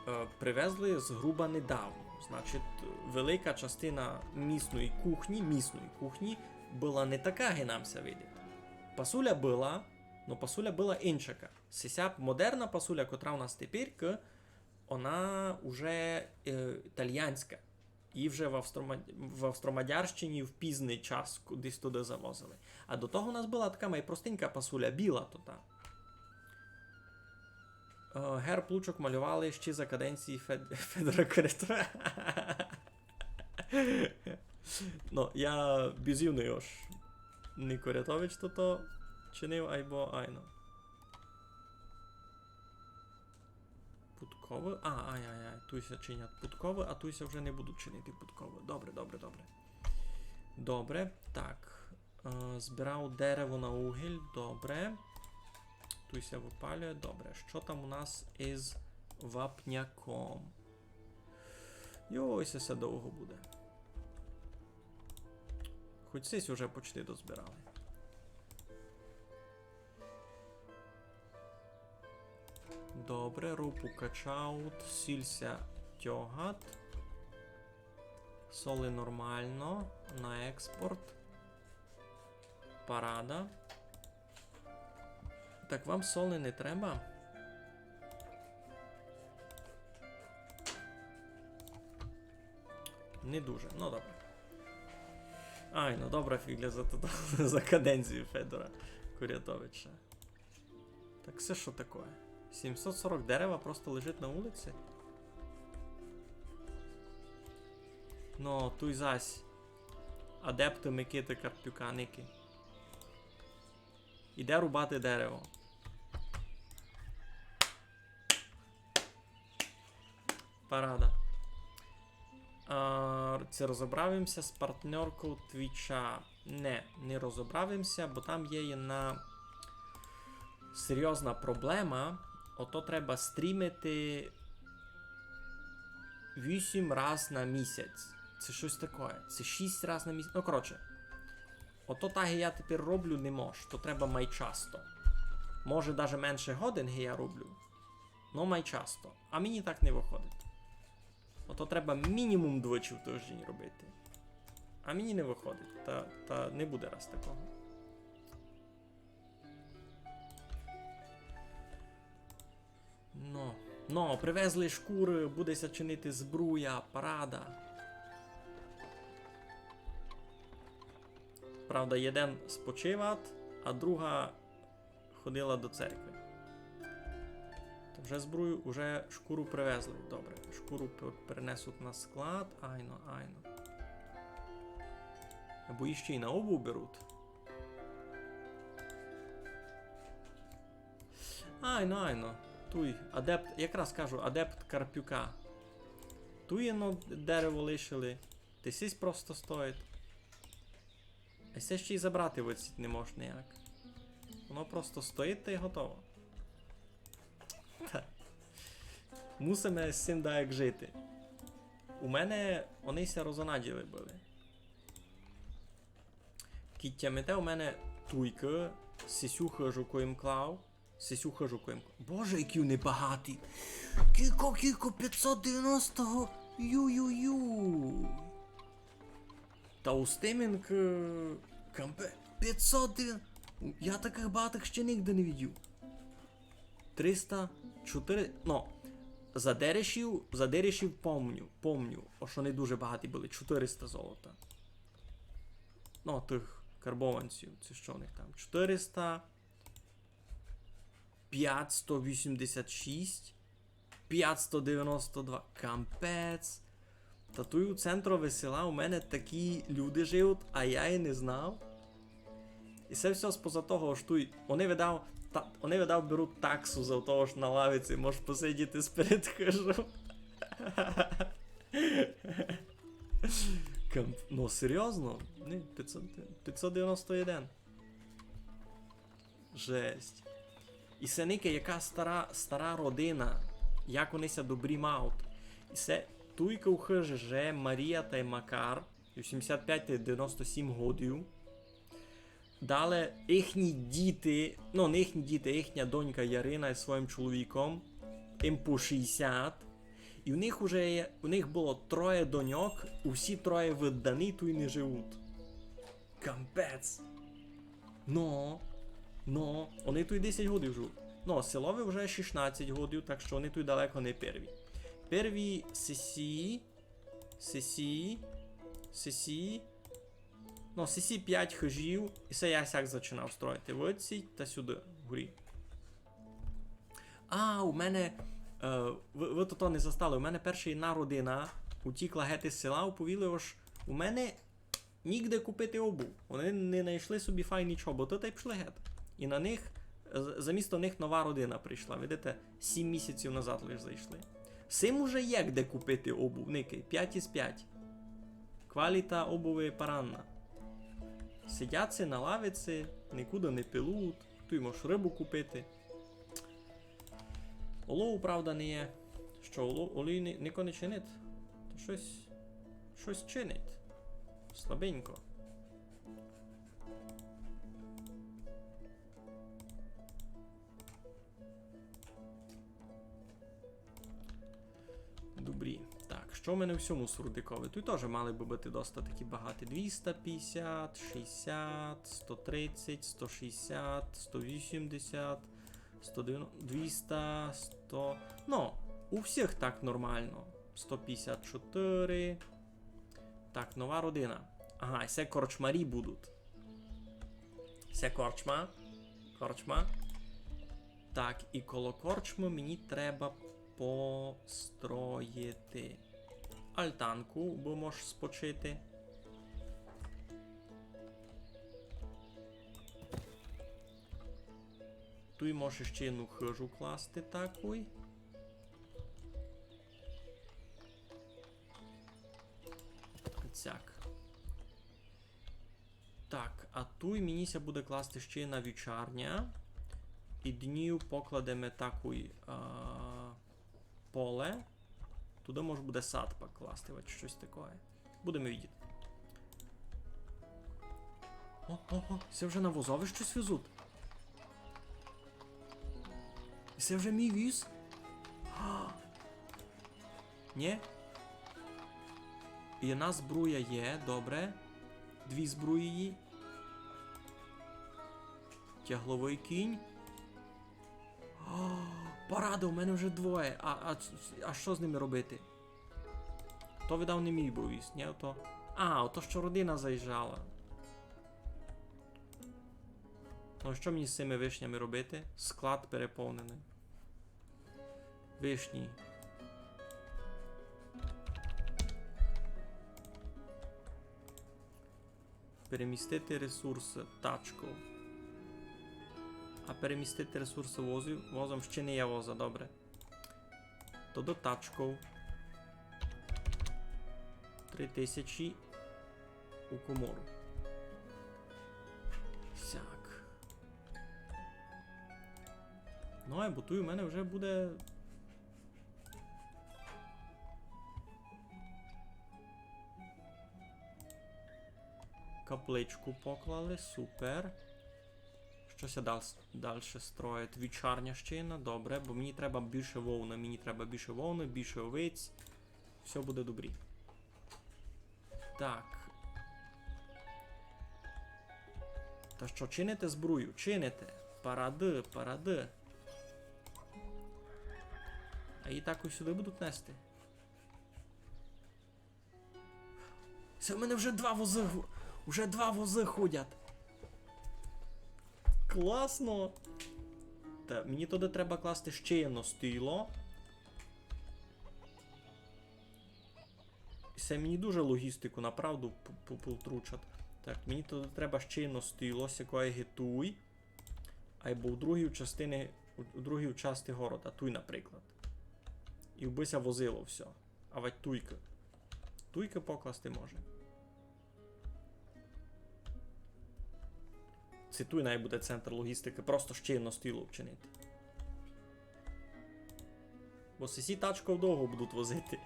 е, привезли згруба недавно. Значить, велика частина місної кухні, місної кухні была не така, ги нам ся видить. Пасуля была, но пасуля была иншака. Сися модерна пасуля, котра у нас теперь, к-, она уже, е, італіянська. Її вже в Австрома-, в Австромадярщині в пізный час кудись туды завозили. А до того у нас была така май простенька пасуля, біла то та. Е, герб лучок малювали ще за каденції Фед-, Федора Курятова. Ну, я бізівный, ож не Курятович тото чинив, айбо айно. Пудковы? А, ай-яй-яй, туй ся чинять пудковы, а туй ся вже не будуть чинити пудковы. Добре, добре, добре. Добре, так. Е, збирав дерево на угіль, добре. Туй ся выпалює, добре. Што там у нас із вапняком? Йой, се всьо довго буде. Хоть сись уже почти дозбирали. Добре, рупу качаут, сіль ся тьогат. Соли нормално, на експорт. Парада. Так, вам соли не треба? Не дуже, ну добре. Ай, ну добра фіґля за тото, за каденцію Федора Курятовича. Так се што такоє? Сімсот сорок дерева просто лежить на улици? Ну, туй зась адепты Микиты Карпюка, ники. Іде рубати дерево. Парада. А, ци розобрав им ся з партнерков Твіча? Не, не розобрав им ся, бо там є єдна серйозна проблема. Ото треба стрімити вісім раз на місяць. Ци штось такоє. Ци шість раз на місяць. Ну, коротше. Ото так, як я тепер роблю, не мож. То треба май часто. Може, даже менше годин, як я роблю. Но май часто. А мені так не выходить. Ото треба мінімум двічі в тыждень робити. А мені не выходить. Та, та не буде раз такого. Но. Но, привезли шкуры, буде ся чинити збруя, парада. Правда, єден спочиват, а друга ходила до церкви. То вже збрую, уже шкуру привезли. Добре, шкуру пер-, перенесуть на склад. Айно, айно. Або її ще й на обув беруть. Айно, айно. Туй адепт, якраз кажу, адепт Карпюка. Туй єдно дерево лишили. Та сись просто стоїть. А се ще й забрати выдсіть не мож ніяк. Воно просто стоїть та й готово. Та. Мусиме з сим даяк жити. У мене они ся розонаділи были. Кідь тямите, у мене туйкы, сисю хыжу кой им клав, сисю хыжу кой им клав. Боже, які они багаті! Кілько, кілько, пятьсот девяносто! Ю-ю-ю! Та у Стимінг, е, кампе-, пятьсот девяносто! Я такых багатых ще нигде не видів. Триста, чотири, ну, за Дерешів, за Дерешів помню, помню, о, што они дуже багаті были, чотириста золота. Ну, тых карбованців, ци што у них там, чотириста, пятьсто вісімдесят шість, пятьсто девяносто два, кампець. Та туй у центрови села у мене такі люди живуть, а я і не знав. І се всьо споза того, ож туй они, видав, та, они, видав, беруть таксу за того, ож на лавиці можеш посидіти сперед хыжов. Камп-, ну, серйозно? Ні, пятьсот, пятьсот девяносто один. Жесть. І се никай, яка стара, стара родина, як они ся добрі мають. І се туйка у хыжи жиє Марія тай Макар, вісімдесят пять тай девяносто сім годів. Дале їхні діти, ну, не їхні діти, їхня донька Ярина із своїм чоловіком, їм по шістдесят. І у них уже є, у них было троє доньок, усі троє выдані, туй не живуть. Кампець. Но, но, они туй десять годів живуть. Но, селови вже шістнадцять годів, так што они туй далеко не перві. Перві сесі, сесі, сесі. Но, сесі пять хыжів, і се я сяк зачинав строїти. Выдсіть та сюды, горі. А, у мене, е, вы, вы то, то не застали, у мене перша єдна родина утікла геть із села, уповіли, ож у мене нігде купити обув. Они не найшли собі файні чоботы тай пішли геть. І на них, з-, замісто них нова родина прийшла. Видите, сім місяців назад лиш зайшли. Сим уже є де купити обув, никай, пять із пять. Кваліта обуви паранна. Сидять си на лавиці, никуды не пилують, туй можеш рыбу купити. Олову, правда, не є. Што, оло-, олій ни-, нико не чинить? То штось, штось чинить. Слабенько. Добрі. Так, што в мене в сьому сурдикови? Туй тоже мали бы быти доста такі багаті. Двіста пятдесят, шістдесят, сто тридцять, сто шістдесят, сто вісімдесят, сто девяносто, двіста, сто. Ну, у всіх так нормално. Сто пятдесят чотири. Так, нова родина. Ага, і се корчмарі будуть. Се корчма. Корчма. Так, і коло корчмы мені треба построїти альтанку, бо можеш спочити. Туй можеш ще єдну хыжу класти такой. Цяк. Так, а туй мені ся буде класти ще єдна вівчарня. І днів покладеме такой, а, поле. Туды мож буде сад пак класти, от штось такоє. Будеме видіти. О, о, о, се вже на возови штось везуть. Се вже мій віз? А. Нє? Єдна збруя є, добре. Дві збруї. Тягловый кінь. О, парада, у мене вже двоє. А, а, а што з ними робити? То, видав, не мій быв віз, нє? Ото. А, ото што родина заїжджала. Ну, што мені з сими вишнями робити? Склад переповненый. Вишні. Перемістити ресурсы тачков. А перемістити ресурсы возів, возом ще не є воза, добре. То до тачков. Три тисячі у комору. Сяк. Ну, а бо туй у мене вже буде Пличку поклали, супер. Што ся дал-, дальше строїть? Вівчарня ще єдна, добре, бо мені треба більше вовны, мені треба більше вовны, більше овець. Всьо буде добрі. Так. Та што, чините збрую? Чините. Парады, парады. А її так ось сюды будуть нести. Се в мене вже два возы, г-, вже два возы ходять. Класно! Та мені туды треба класти ще єдно стійло. Се мені дуже логістику, направду, п-, п-, потручать. Так, мені туды треба ще єдно стійло, сякоє ги туй. Айбо в другій частині, у, у другій части города, туй, наприклад. І вбы ся возило всьо. Авадь туйкы. Туйкы покласти може. Се туй най буде центр логістикы, просто ще єдно стійло вчинити. Бо сесі тачков довго будуть возити.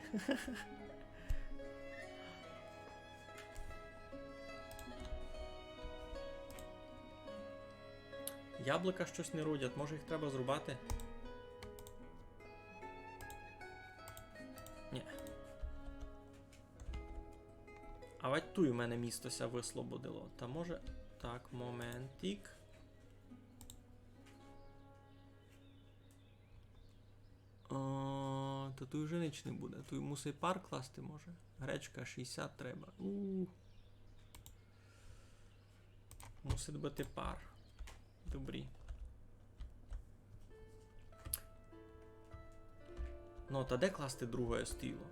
Яблука штось не родять, може їх треба зрубати? Ні. Авадь туй у мене місто ся выслободило. Та може... Так, моментик. А, та туй уже нич не буде. Туй мусить пар класти може. Гречка шістдесят треба. У. Мусить быти пар. Добрі. Ну, та де класти другоє стійло?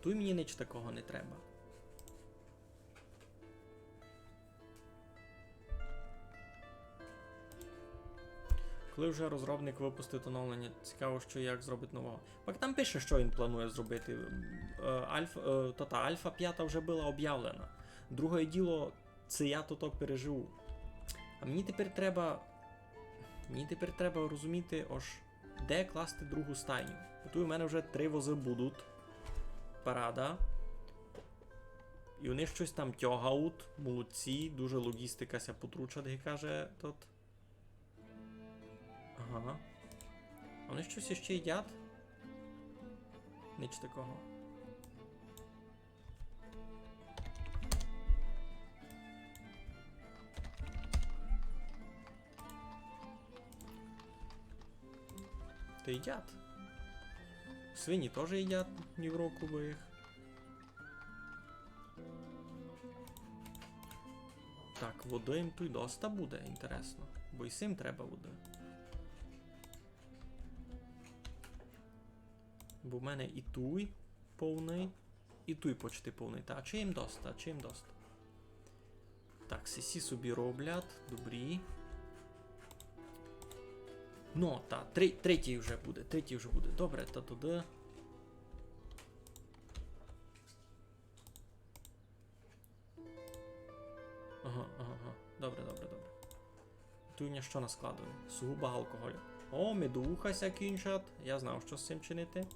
Туй мені нич такого не треба. Коли вже розробник выпустить оновлення, цікаво, што і як зробить нового. Пак там пише, што він планує зробити. Е, альф-, е, то та альфа пята вже была объявлена. Другоє діло, ци я тото переживу. А мені тепер треба, мені тепер треба розуміти, ож де класти другу стайню. Туй у мене вже три возы будуть. Парада. І они штось там тьогають. Молодці, дуже логістика ся потручать, ги каже тот. Ага. А они штось іщи їдять? Нич такого. Та їдять. Свині тоже їдять, ні в року бы їх. Так, воды їм туй доста буде, інтересно. Бо і сим треба воды. Бо в мене і туй повный, і туй почти повный. Та, а чи їм доста, а чи їм доста? Так, сесі собі роблять, добрі. Ну, та, три-, третій вже буде, третій вже буде. Добре, та туды. Ага, ага, ага. Добре, добре, добре. Туй у ня што на складови? Сугубо алкоголь. О, медовуха ся кінчать. Я знав, што з сим чинити.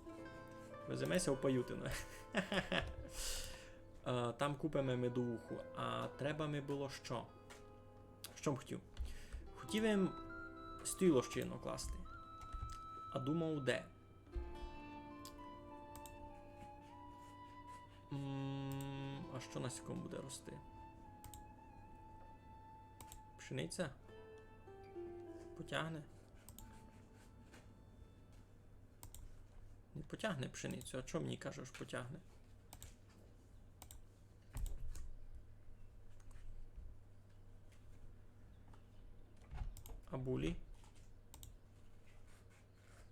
Веземе ся в Паютино. Е, там купиме медовуху. А треба ми было што? Што м хотів? Хотів им стійло ще єдно класти. А думав, де? М, а што на сякому буде рости? Пшениця? Потягне? Не потягне пшеницю, а чо мені каже, ож потягне? А булі?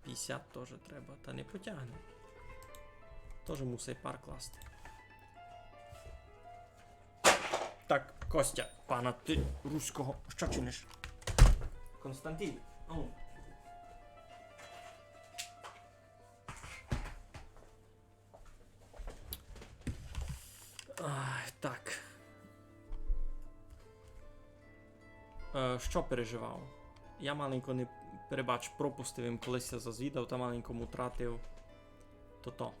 Пятдесят тоже треба, та не потягне. Тоже мусить пар класти. Так, Костя, пана ти руського, што чиниш? Константин, ну. Ай, так. Е, што переживав? Я маленько не, перебач, пропустив им, коли ся зазвідав, та маленько му тратив тото.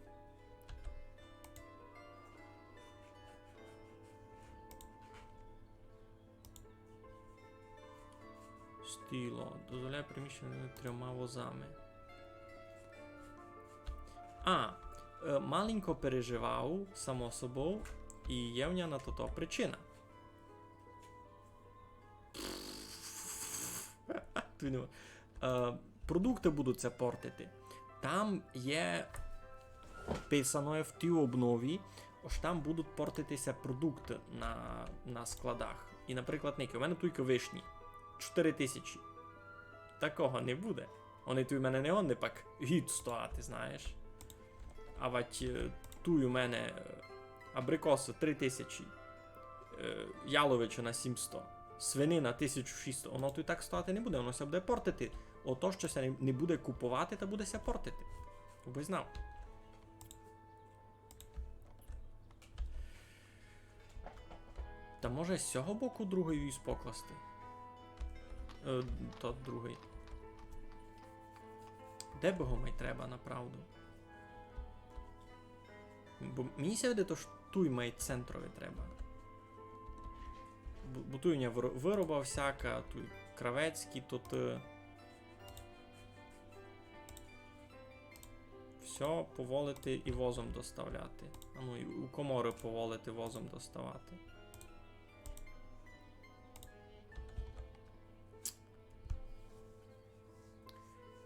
Стіло. Дозволяє приміщення трьома возами. А, е, маленько переживав, само собою, і є в нього на то, то причина. Туй нема. Е, продукты будуть ся портити. Там є писано в тій обнові, ож там будуть портити ся продукты на, на складах. І, наприклад, ники, у мене туйка вишні. Чотири тисячі. Такого не буде. Они туй у мене не годні пак гід стояти, знаєш. А вать, е, туй у мене, е, абрикосы три тисячі, е, яловичина сімсто, свинина тисячу шістсто. Оно туй так стояти не буде, оно ся буде портити. Ото, што ся не, не буде куповати, та буде ся портити. Убы знав. Та може з сього боку другый віз покласти? Е, тот другый. Де бы го май треба, направду? Бо мені ся видить, ож туй май центрові треба. Бо, бо туй у ня выр-, выроба всяка, туй кравецькі, то ты. Всьо поволити і возом доставляти. А ну, і у коморы поволити возом доставати.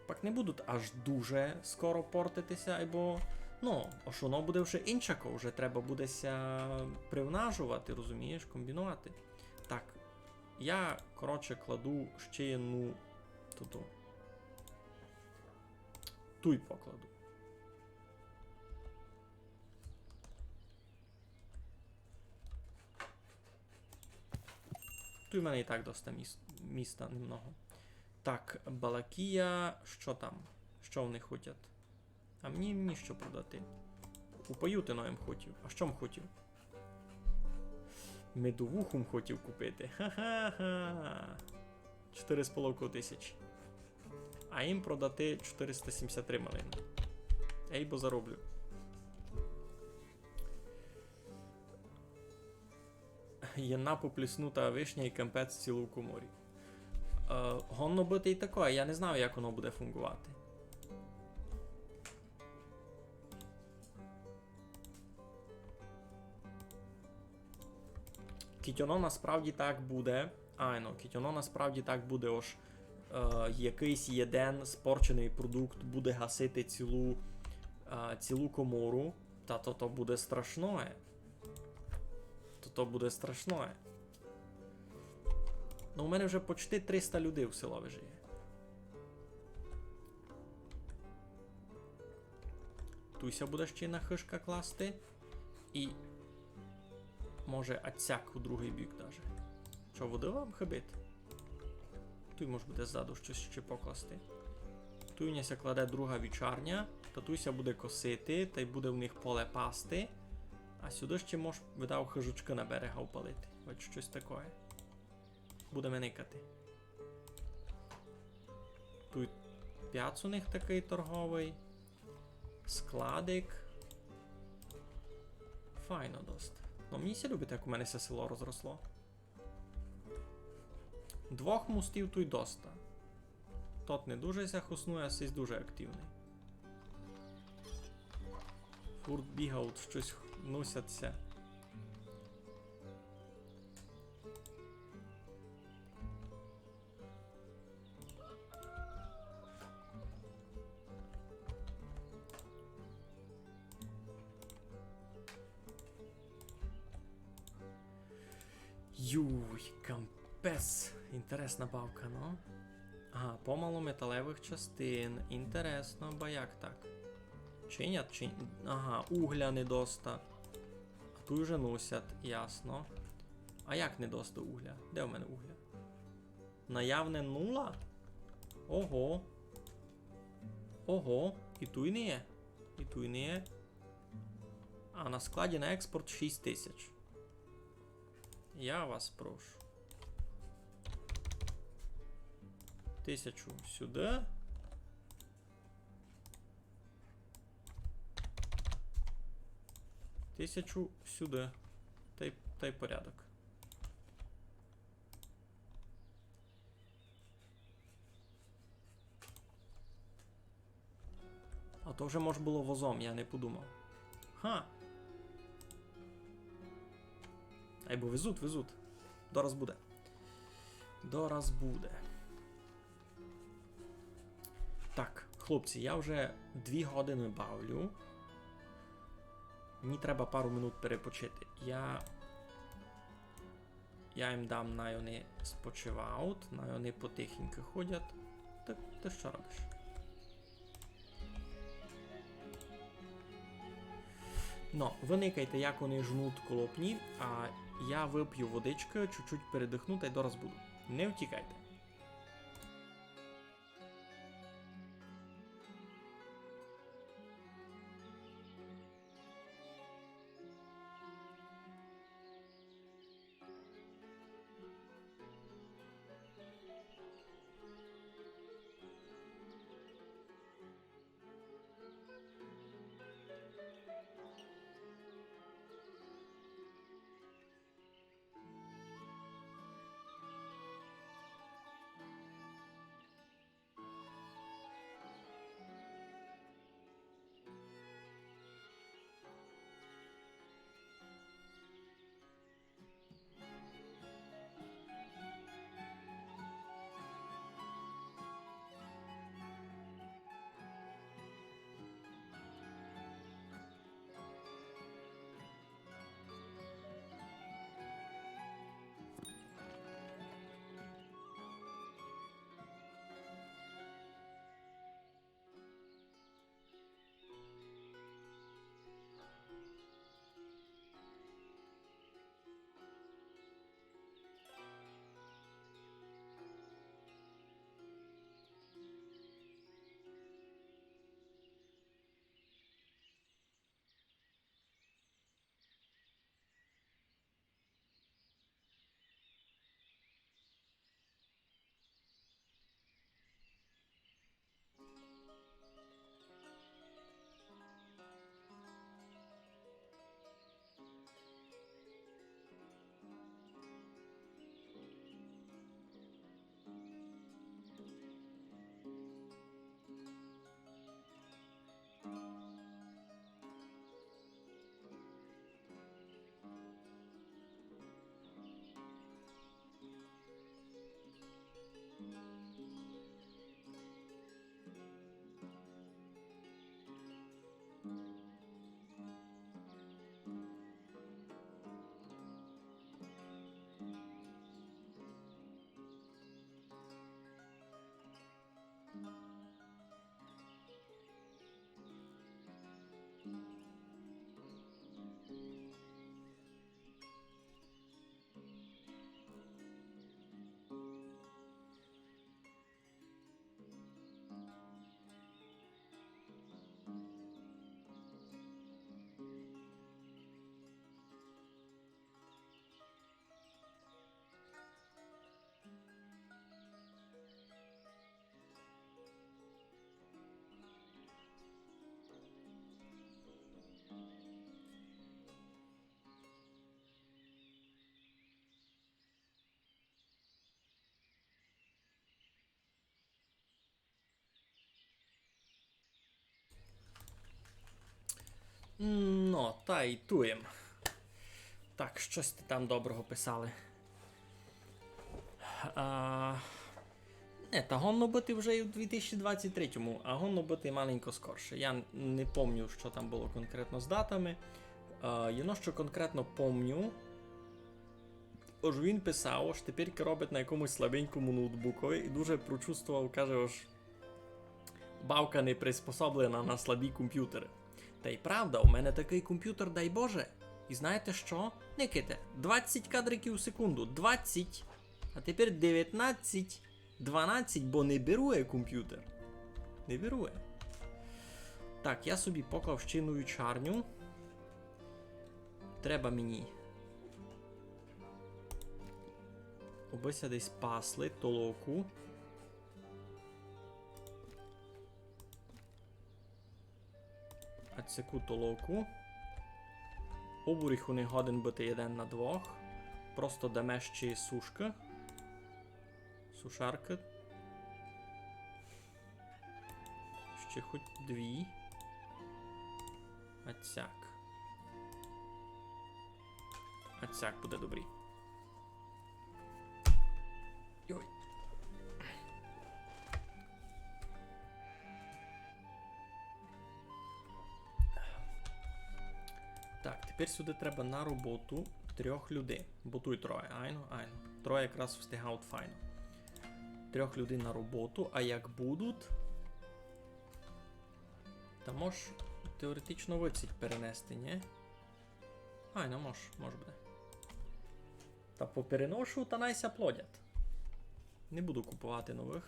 Пак не будуть аж дуже скоро портити ся, айбо, ну, ож оно буде вже инчако, вже треба буде ся привнажовати, розумієш, комбіновати. Так, я, коротше, кладу ще єдну туй. Туй покладу. Туй у мене і так доста міс-, міста немного. Так, Балакія, што там? Што вони хотять? А мені ніщо продати. Купаю ти, но, им хотів. А што м хотів? Медовуху м хотів купити. Ха-ха-ха. Чотири з половков тисяч. А їм продати чотириста сімдесят три малины. Ей, бо зароблю. Єдна попліснута вишня і кампець цілу в коморі. Е, годно быти і такоє, я не знав, як воно буде фунґовати. Кідь оно насправді так буде, айно, кідь оно насправді так буде, ож, е, якыйсь єден спорченый продукт буде гасити цілу, е, цілу комору, та то, то буде страшноє. То, то буде страшноє. Ну, у мене вже почти триста людей в селови жиє. Туй ся буде ще на хыжка класти. І може ацяк у другый бік даже. Што, воды вам хыбить? Туй мож буде ззаду штось ще покласти. Туй у ня ся кладе друга вічарня, та туй ся буде косити, тай буде в них поле пасти. А сюды ще мож, видав, хыжочкы на берега впалити. Ось штось такоє. Будеме никати. Туй пляц у них такый торговый. Складик. Файно доста. Но мені ся любить, як у мене ся село розросло. Двох мостів туй доста. Тот не дуже ся хоснує, а сись дуже активный. Фурт бігають, штось х-, носять ся. Юй, кампець. Інтересна бавка, ну. Ага, помало металевых частин. Інтересно, ба як так? Чинять, чин-, ага, угля не доста. А туй уже носять, ясно. А як не доста угля? Де в мене угля? Наявне нула? Ого. Ого, і туй не є. І туй не є. А на складі на експорт шість тисяч. Я вас прошу. Тисячу сюды. Тисячу сюды. Тай, тай порядок. А то вже мож было возом, я не подумав. Ха. Айбо везуть, везуть. Дораз буде. Дораз буде. Так, хлопці, я вже дві годины бавлю. Мені треба пару минут перепочити. Я, я їм дам, най они спочивають, най они потихеньку ходять. Так, ты што робиш? Но, вы никайте, як они жнуть коло пні, а я выпю водичкы, чуть-чуть передыхну тай дораз буду. Не втікайте. Но, тай туй им. Так, штось ти там доброго писали. А, не, та годно быти вже й у дві тисячі двадцять третьому, а годно быти маленько скорше. Я не помню, што там было конкретно з датами. А, єдно, што конкретно помню, ож він писав, ож тепер робить на якомусь слабенькому ноутбукови і дуже прочувствовав, каже, ож бавка не приспособлена на слабі компютеры. Тай правда, у мене такый компютер, дай Боже. І знаєте што? Никайте, двадцять кадриків у секунду, двадцять, а тепер девятнадцять, дванадцять, бо не берує компютер. Не берує. Так, я собі поклав ще одну чарню. Треба мені. Обы ся десь пасли, толоку. А цеку толоку. Обуріх у них годен быти єден на двох. Просто даме ще сушка. Сушарка. Ще хоть дві. Ацяк. Ацяк буде добрі. Йой. Так, тепер сюды треба на роботу трьох людей. Бо туй троє, айно, айно. Троє якраз встигають файно. Трьох людей на роботу, а як будуть, та мож теоретично выдцить перенести, нї? Айно, мож, мож буде. Та попереношу, та най ся плодять. Не буду купувати новых.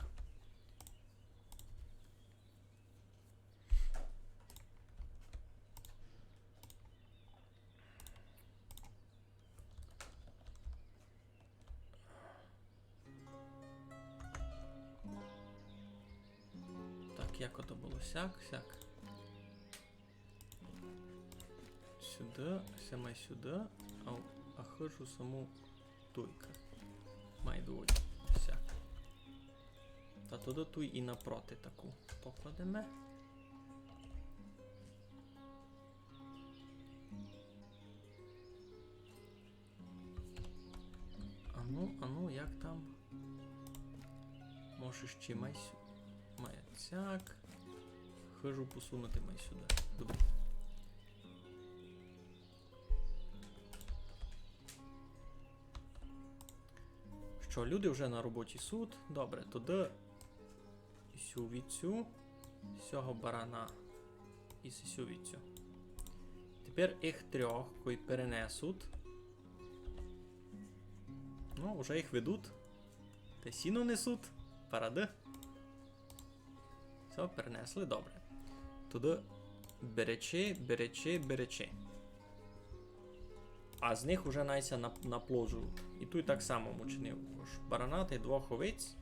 Так, як ото было? Сяк, сяк. Сюды, се май сюды, а, а хыжу саму туйка. Май двоє. Сяк. Та туды туй і напроти таку покладеме. Ану, ану, як там? Може, ще май сю-, май сяк. Хыжу посунути май сюды. Добрі. Што, люди вже на роботі суть? Добре, туды сю вівцю, сього барана і сю вівцю. Тепер їх трьох, кой перенесуть. Ну, уже їх ведуть. Та сіно несуть. Парады. Всьо, перенесли, добре. Туды беречи, беречи, беречи. А з них уже най ся нап-, наплоджують. І туй так само м учинив. Ож барана тай двох овець.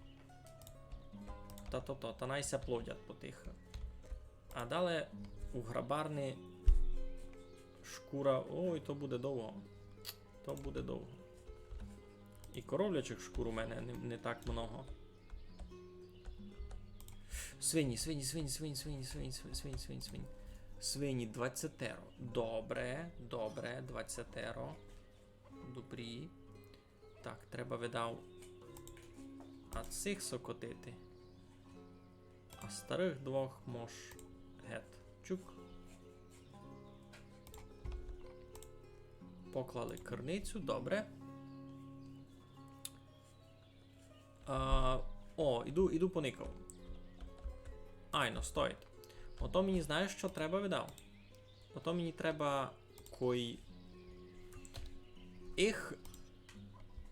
Та то, то, та най ся плодять потихы. А дале у грабарни шкура. Ой, то буде довго. То буде довго. І коровлячих шкур у мене не, не так много. Свині, свині, свині, свині, свині, свині, свині, свині, свині, свині. Свині двадцятеро. Добре, добре, двадцятеро. Добрі. Так, треба, видав, а цих сокотити. А старых двох мож гет. Чук. Поклали керницю, добре. А, о, іду, іду поникав. Айно, стоїть. Ото мені, знаєш, што треба, видав? Ото мені треба кой... Їх,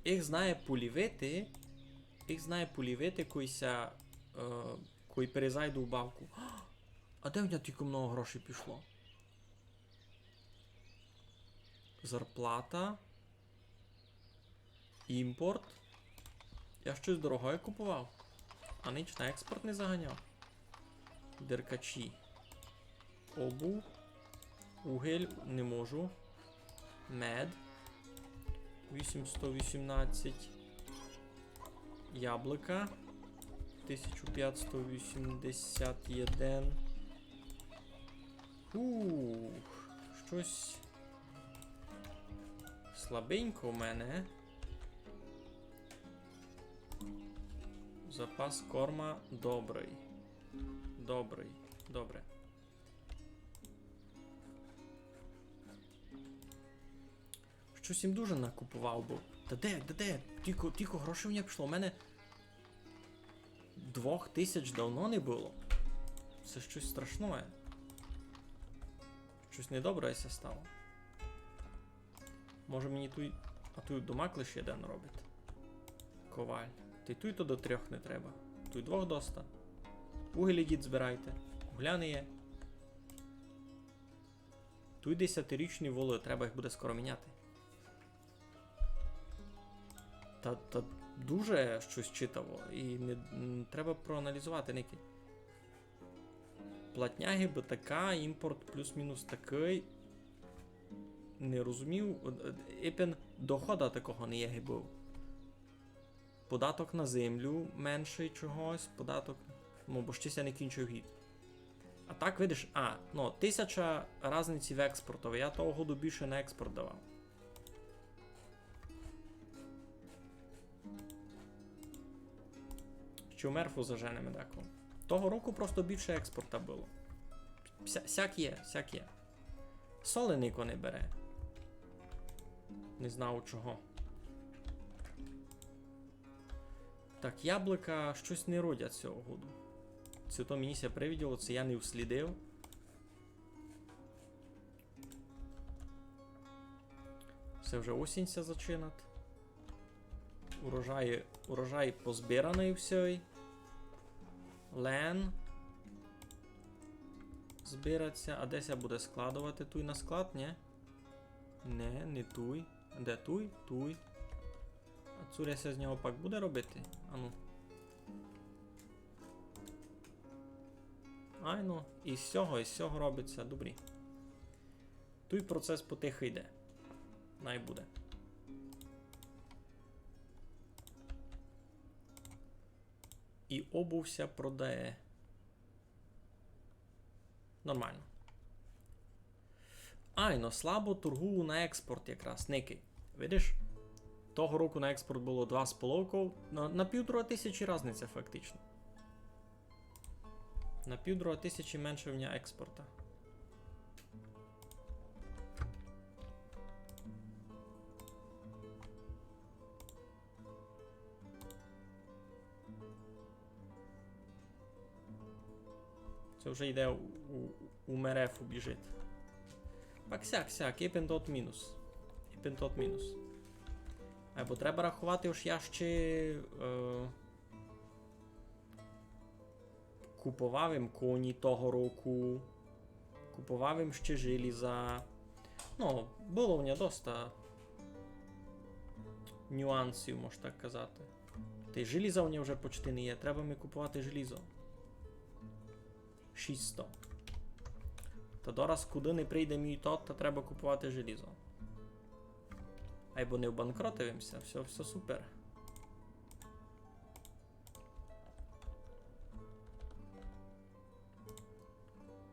їх знає полівити, їх знає полівити, кой ся, е, кой перезайду у бавку. А де в нього тілько много грошей пішло? Зарплата. Імпорт. Я штось дорогоє купував. А нич на експорт не заганяв. Деркачі. Обув. Угель не можу. Мед. Вісімсто вісімнадцять. Яблука. Тисяча пятсто вісімдесят один. Ух, штось слабенько у мене. Запас корма добрый. Добрый. Добре. Штось им дуже накупував быв. Та де, де, де? Тілько, тілько грошей у мене пішло. У мене двох тисяч давно не было. Се штось страшноє. Штось недобре ся стало. Може мені туй, а туй домак лиш єден робить. Коваль. Та й туй то до трьох не треба. Туй двох доста. Угель ідіть збирайте. Угля не є. Туй десятирічні волы, треба їх буде скоро міняти. Та, та дуже штось читаво, і не, м, треба проаналізувати, никай. Платня гибы така, імпорт плюс-мінус такый. Не розумів, е, е, епен дохода такого не є гибы. Податок на землю меншый чогось, податок, ну, бо ще ся не кінчив гід. А так, видиш, а, ну, тисяча разниці в експортови. Я того году більше на експорт давав. Ще у мерфу заженеме декого. Того року просто більше експорта было. Ся-, сяк є, сяк є. Соли нико не бере. Не знав чого. Так, яблука штось не родять сього году. Ци то мені ся привиділо, ци я не услідив. Се вже осінь ся зачинать. Урожай, урожай позбираный всьой. Лен. Збирать ся, а де ся буде складовати? Туй на склад, нє? Не, не туй. Де туй? Туй. А цуря ся з нього пак буде робити? Ану. Айно, із сього, із сього робить ся, добрі. Туй процес потихы йде. Най буде. І обув ся продає. Нормално. Айно, слабо торгую на експорт якраз, никай. Видиш? Того року на експорт было два з половков, на, на півтора тисячі разниця фактично. На півтора тисячі менше в ня експорта. Се вже йде у, у, у мерефу біжить. Так сяк, сяк, ипен тот мінус. Ипен тот мінус. Айбо треба раховати, ож я ще, е, куповав им коні того року. Куповав им ще желіза. Ну, было в ня доста нюансів, мож так казати. Та й желіза в ня вже почти не є. Треба ми куповати желізо. Шістсто. Та дораз, куды не прийде мій тот, та треба куповати желізо. Айбо не обанкротив им ся, всьо, всьо супер.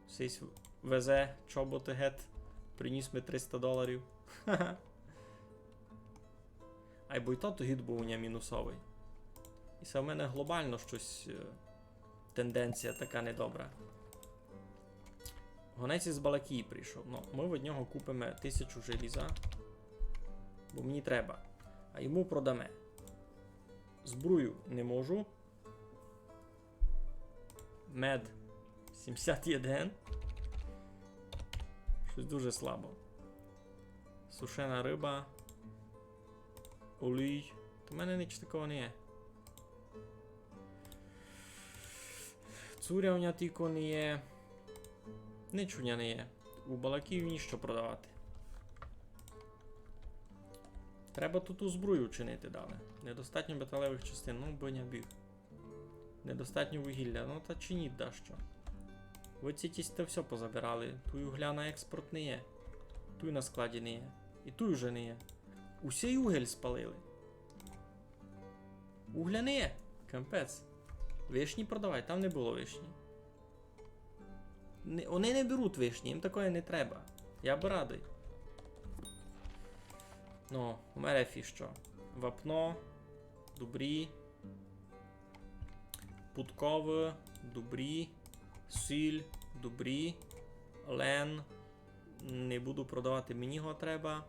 Сись везе чоботы гет, приніс ми триста доларів. Айбо й тот гід быв у ня мінусовый. І се в мене глобално штось, е, тенденція така недобра. Гонець із Балакії прийшов. Ну, мы від нього купиме тисячу желіза, бо мені треба. А йому продаме. Збрую не можу. Мед сімдесят один. Штось дуже слабо. Сушена рыба. Олій. Та в мене ніч такого не є. Цуря у ня тілько не є. Ніч у ня не є. У Балаків ніщо продавати. Треба ту збрую чинити далі. Недостатньо металевых частин, ну, бы ня біг. Недостатньо вугілля, ну та чиніть дашто. Вы ці тісто всьо позабирали. Туй угля на експорт не є. Туй на складі не є. І туй уже не є. Усій угель спалили. Угля не є. Капець. Вишні продавай, там не было вишні. Не, они не беруть вишні, їм такоє не треба. Я бы радый. Ну, у мене фі што? Вапно, добрі. Пудковы, добрі. Сіль, добрі. Лен, не буду продавати, мені го треба.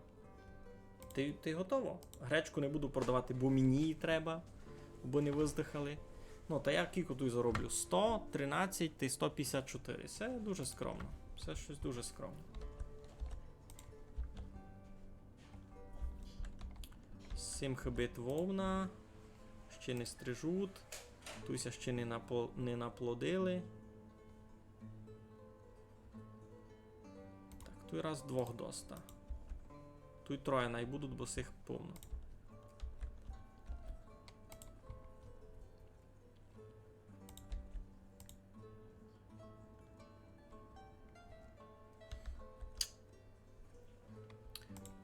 Ти, ти готово. Гречку не буду продавати, бо мені її треба, бо не выздыхали. Ну, та я кілько туй зароблю? Сто тринадцять та й сто пятдесят чотири. Се дуже скромно. Се штось дуже скромно. Сим хыбить вовна. Ще не стрижуть. Туй ся ще не напо-, не наплодили. Так, туй раз двох доста. Туй троє най будуть, бо сих повно.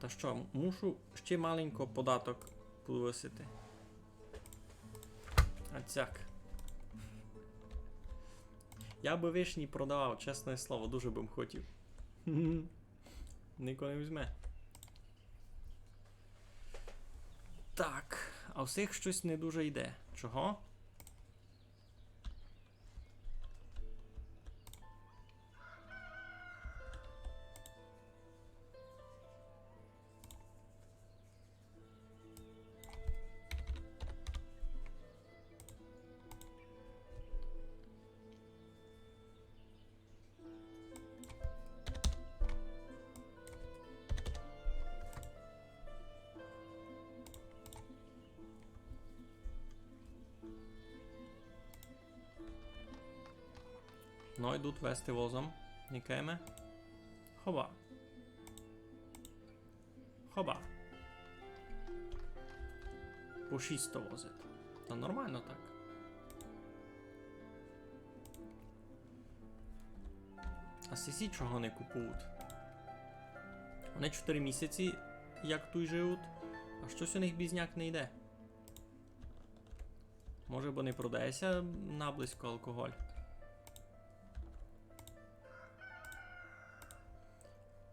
Та што, мушу ще маленько податок повысити. А цяк. Я бы вишні продавав, чесне слово, дуже бы м хотів. Нико не візьме. Так, а у сих штось не дуже йде. Чого? Но, йдуть везти возом. Никаєме. Хоба. Хоба. По шістсто возить. Та нормално так. А сесі чого не купують? Они чотыри місяці, як туй живуть, а штось у них бізняк не йде. Може, бо не продає ся наблизько алкоголь.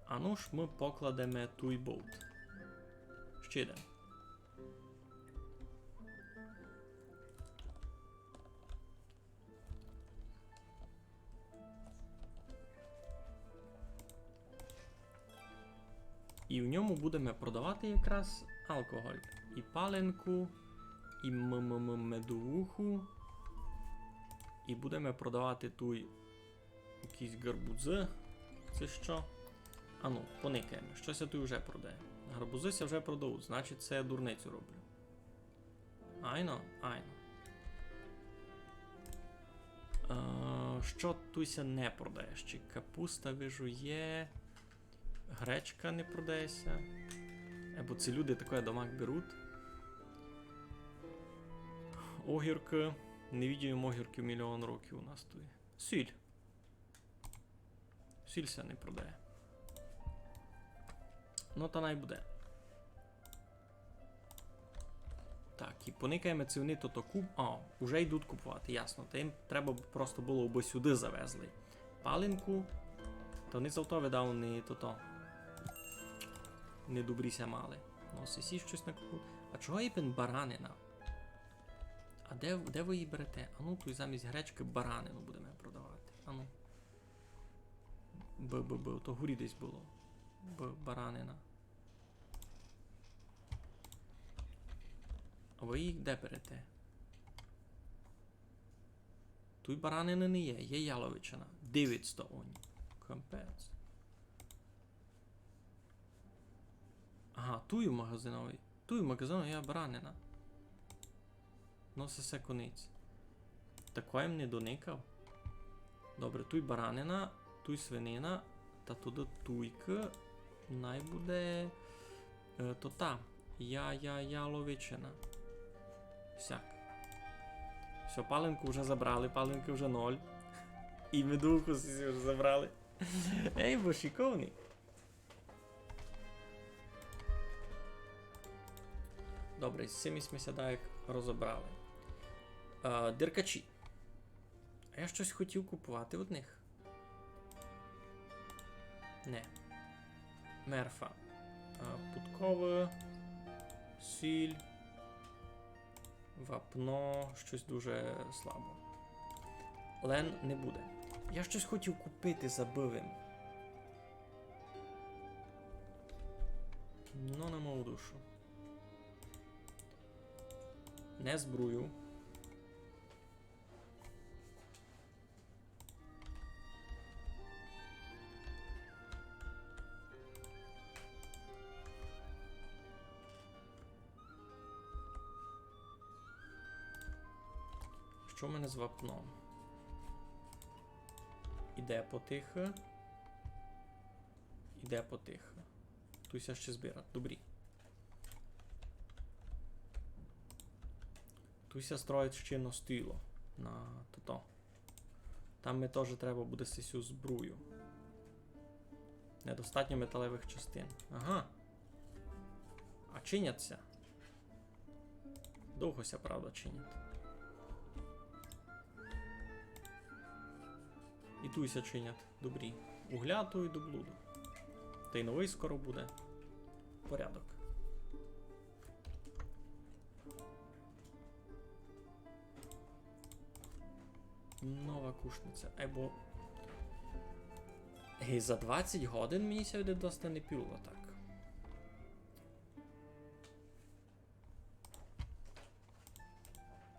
А ну ж, мы покладеме туй бовт. Ще йден. І в ньому будеме продавати якраз алкоголь. І паленку, і м-м-м медовуху. І будеме продавати туй якісь гарбузы. Се што? Ану, поникаєме. Што ся туй уже продає? Гарбузы ся вже продають, значить, се я дурницю роблю. Айно, айно. Е, што туй ся не продає ще? Капуста, вижу, є. Гречка не продає ся. Е, бо ці люди такоє домак беруть. Огіркы. Не видів им огірків мільйон років у нас туй. Сіль. Сіль ся не продає. Ну, та най буде. Так, і поникаєме, ци они тото куп-, а, уже йдуть купувати, ясно. Та їм треба просто было, обы сюды завезли паленку. Та они зато, видав, не тото. Не добрі ся мали. Ну, сесі штось накупують. А чого єпен баранина? А де, де вы її берете? Ану, туй замість гречкы баранину будеме продавати. Ану. Б, б, б, то горі десь было. Б, баранина. А вы її де берете? Туй баранины не є, є яловичина. Девятсто онь. Капець. Ага, туй у магазиновій. Туй у магазиновій є баранина. Ну, се, се конець. Такоє м не доникав. Добре, туй баранина, туй свинина, та туды туйкы най буде, е, то та. Я, я, яловичина. Сяк. Всьо, паленку вже забрали, паленкы вже ноль. І медовуху сі вже забрали. Ей, бо шиковні. Добре, з сими сьме ся даяк розобрали. Е, деркачі. А я штось хотів купувати од них. Не. Мерфа. Е, пудковы, сіль. Вапно, штось дуже слабо. Лен не буде. Я штось хотів купити, забыв им. Ну, на мою душу. Не збрую. Што в мене з вапном? Іде потихы. Іде потихы. Туй ся ще збирать. Добрі. Туй ся строїть ще настило на тото. Там ми тоже треба буде сисю збрую. Недостатньо металевых частин. Ага. А чинять ся. Довго ся, правда, чинять. Туй ся чинять. Добрі. Угля туй до блуду. Тай новый скоро буде. Порядок. Нова кушниця. Айбо... Гей, за двадцять годин мені ся видить доста не піло так.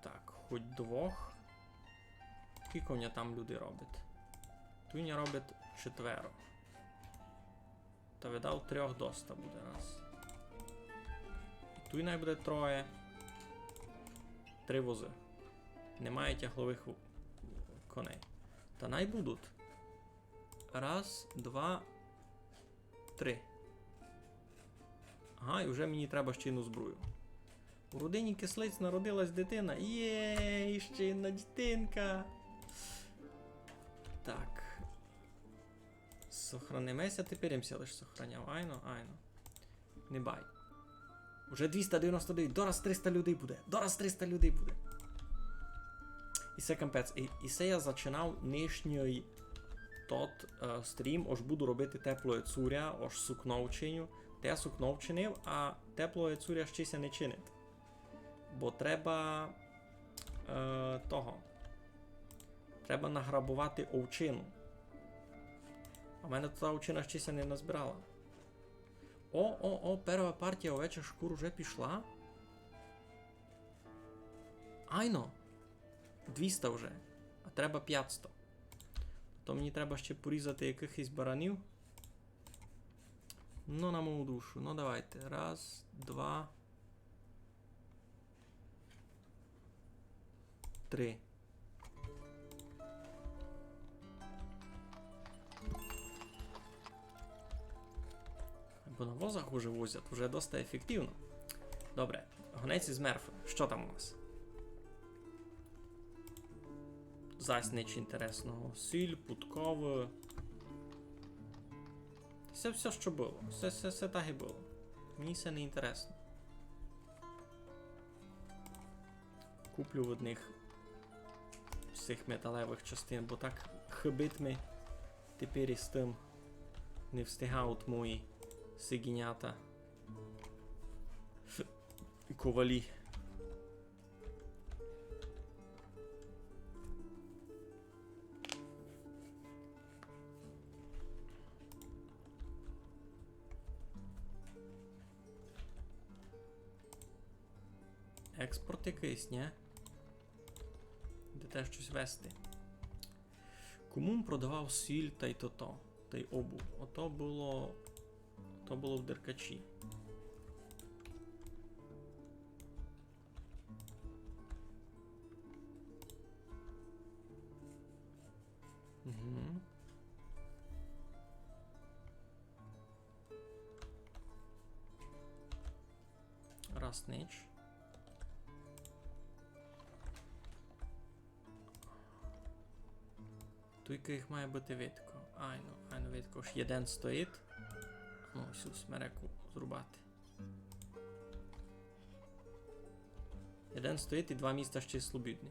Так, хоть двох. Кілько в ня там люди робить? Туй ня робить четверо. Та видав трьох доста буде раз. І туй най буде троє. Три возы. Немає тягловых в-, коней. Та най будуть. Раз, два, три. Ага, і вже мені треба ще одну збрую. У родині Кислиць народилась дитина. Є, іще одна дитинка. Так. Сохранимеся, тепер им ся лиш сохраняв. Айно, айно. Не бай. Уже двіста девяносто девять, дораз триста людей буде. Дораз триста людей буде. І се кампець. І, і се я зачинав нынішній тот, е, стрім, ож буду робити теплоє цуря, ож сукно вчиню. Та я сукно вчинив, а теплоє цуря ще ся не чинить. Бо треба, е, того. Треба награбовати овчину. А в мене та овчина ще ся не назбирала. О, о, о, перша партія овечих шкур уже пішла. Айно. Двіста вже. А треба пятсто. То мені треба ще порізати якыхось баранів. Ну, на мою душу. Ну, давайте. Раз, два, три. Бо на возах уже возять, уже доста ефективно. Добре, гонець із Мерфи. Што там у нас? Зась нич інтересного. Сіль, пудковы. Се всьо, што было. Се, се, се так і было. Мені се не інтересно. Куплю в одних з сих металевых частин, бо так хыбить ми тепер із тым. Не встигають мої сигінята. Ковалі. Експорт якыйсь, нє? Де те штось вести. Кому м продавав сіль тай тото, тай обув? Ото было, то было в Деркачі. Угу. Раз нич. Туйка їх має быти видко. Айно, айно видко, ож єден стоїть. Ну, сю смереку зрубати. Єден стоїть і два міста ще слобідні.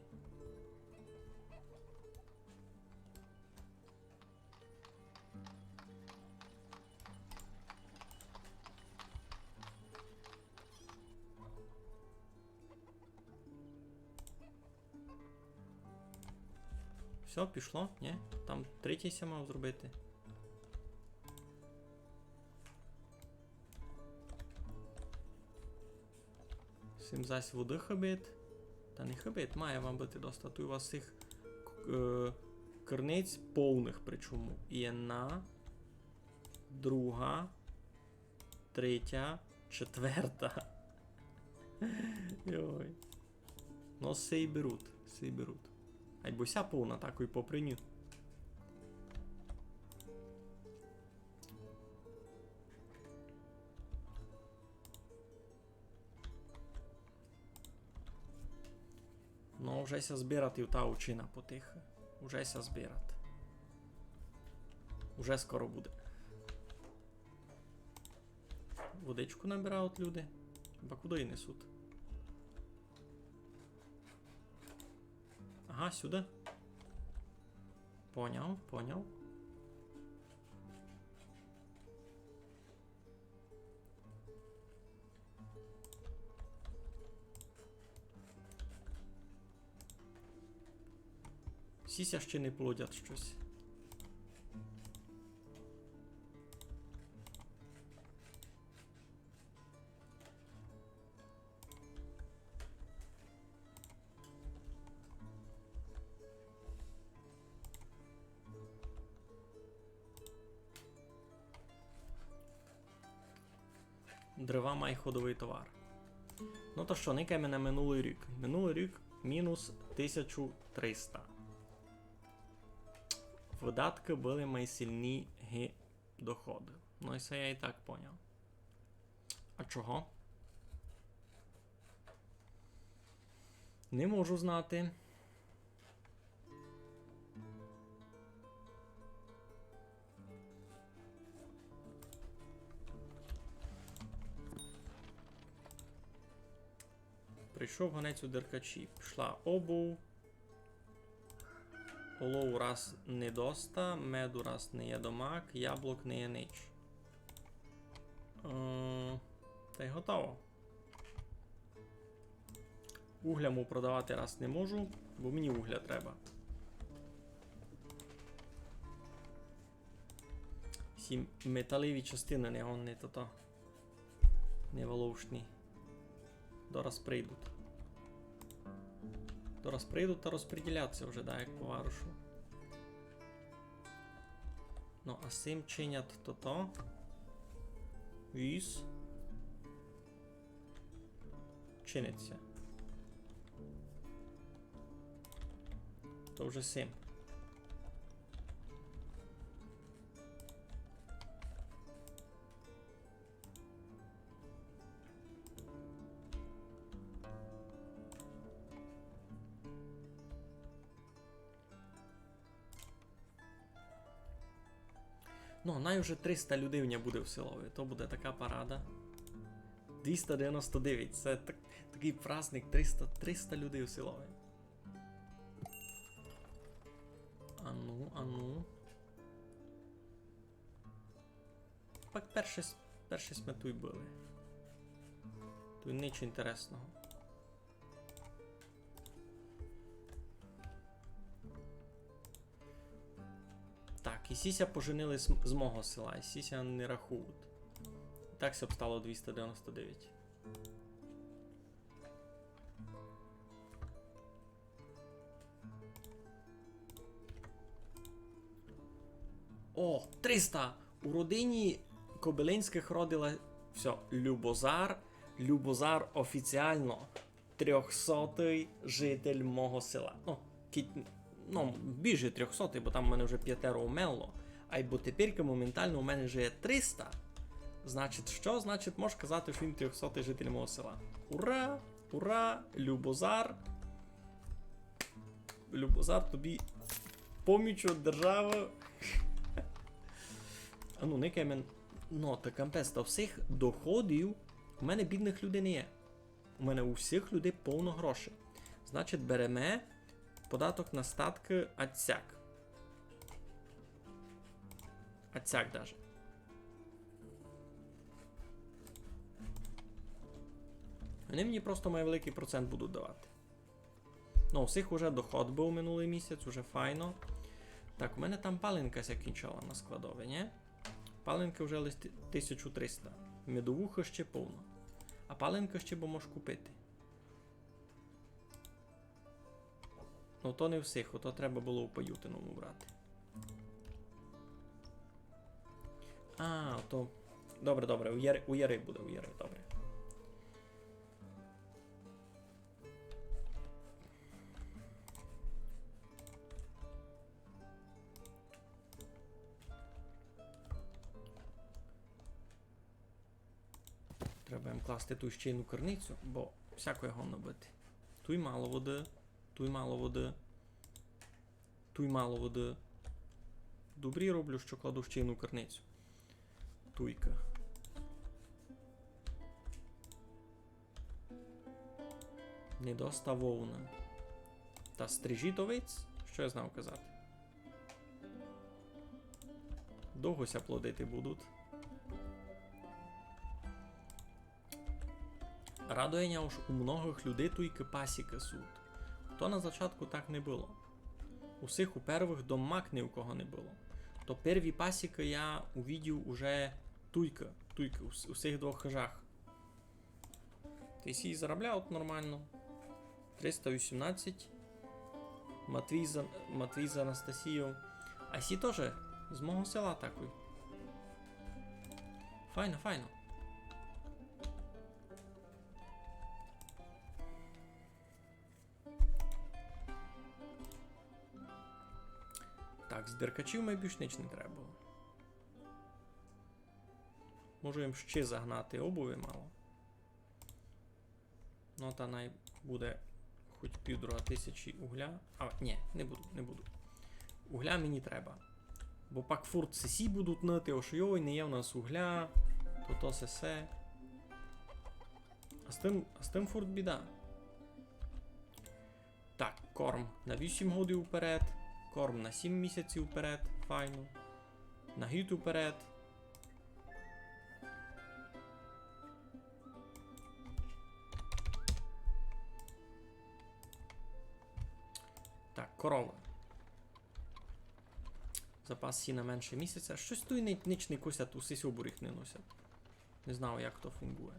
Всьо, пішло, нї? Там третій ся мав зробити. Сим зась воды хыбить. Та не хыбить, має вам быти доста. Туй у вас сих к-, е, керниць повных причому. І одна, друга, третя, четверта. Йой. Но сей беруть, сей беруть. Айбо ся повна такой попри ню. Но, уже ся збирать і та овчина потихы. Уже ся збирать. Уже скоро буде. Водичку набирають люди. Ба куды її несуть? Ага, сюды. Поняв, поняв. Сися ще не плодять штось. Дрова май ходовый товар. Ну то што, никайме на минулый рік. Минулый рік мінус тисячу триста. Выдаткы были май сильні ги доходы. Ну і се я і так поняв. А чого? Не можу знати. Прийшов гонець у Деркачі. Пішла обув. Олову раз не доста, меду раз не є домак, яблук не є нич. Е, та й готово. Угля му продавати раз не можу, бо мені угля треба. Сі металеві частины не, он не тото. Не волошні. Дораз прийдуть. Дораз прийдуть та розпреділяться вже, да, як по варушу. Ну, а сим чинять тото. Віз. Чиниться. То вже сим. Ну, най уже триста людей в ня буде в селови. То буде така парада. Двіста девяносто девять. Се так, такый праздник, триста, триста людей в селови. Ану, ану. Пак перше, с- перше сьме туй были. Туй нич інтересного. Так, і сіся поженили з, з мого села, і сіся не рахують. Так ся обстало двіста девяносто девять. О, триста! У родині Кобилинськых родила... Всьо, Любозар. Любозар офіціално трьохсотый житель мого села. Ну, кідь, ну, більше трьохсотый, бо там у мене вже пятеро умерло. Айбо теперь моментално у мене жиє триста. Значить, што? Значить, можеш казати, што він трьохсотый житель мого села. Ура! Ура! Любозар! Любозар, тобі поміч од державы. А ну, никай мен. Ну, та капець, та всіх доходів у мене бідных людей не є. У мене у всіх людей повно грошей. Значить, береме податок на статкы ацяк. Ацяк даже. Они мені просто май великый процент будуть давати. Ну, у всіх уже доход быв минулый місяць, уже файно. Так, у мене там паленка ся кінчала на складови, нї? Паленкы вже лише ти-, тисячу триста. Медовухы ще повно. А паленкы ще бо можеш купити. Ну, то не всіх, ото треба было у Паютиному брати. А, то... Добре, добре, у Яри, у Яри буде, у Яри, добре. Треба їм класти ту ще єдну керницю, бо всякоє годно быти. Туй мало воды, туй мало воды, туй мало воды. Добрі роблю, што кладу ще єдну керницю. Туйка. Не доста вовны. Та стрижіть овець? Што я знав казати? довго ся плодити будуть. Радує ня, ож у многых людей туйкы пасікы суть. То на зачатку так не было. У сих у первых домак ни у кого не было. То перві пасікы я увидів уже туйкы, туйкы, у с-, у сих двох хыжах. Та й сі заробляють нормално. Триста вісімнадцять. Матвій за, Матвій за Анастасію. А сі тоже з мого села такой. Файно, файно. Так, з деркачів ми більш нич не треба было. Можу їм ще загнати обуві мало. Ну, та най буде хоть півдруга тисячі угля. А, ні, не буду, не буду. Угля мені треба. Бо пак фурт сесі будуть нити, ож йой, не є в нас угля, то то сесе. А з тым, а з тым фурт біда. Так, корм на вісім годів вперед, корм на сім місяців вперед, файно. На гід вперед. Так, коровы. Запас сіна менше місяця. Штось туй ни-, нич не косять, усе сьобурі їх не носять. Не знаю, як то фунґує.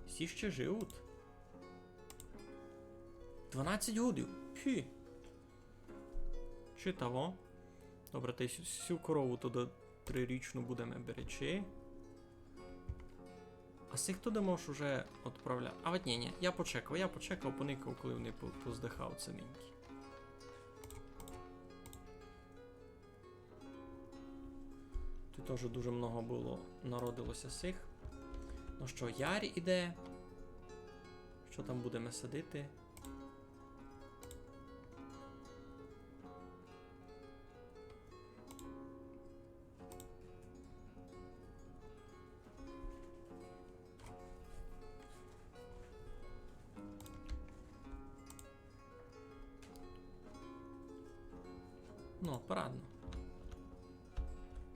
Сі ще живуть? Дванадцять годів. Пхі. Читаво. Добре, та й сю, сю корову туды трирічну будеме беречи. А сих туды можеш уже отправляти. А от ні, ні, я почекав, я почекав, поникав, коли вони по-, поздыхають саменькі. Туй тоже дуже много было, народилося сих. Ну што, ярь іде. Што там будеме садити? Ну, парадно.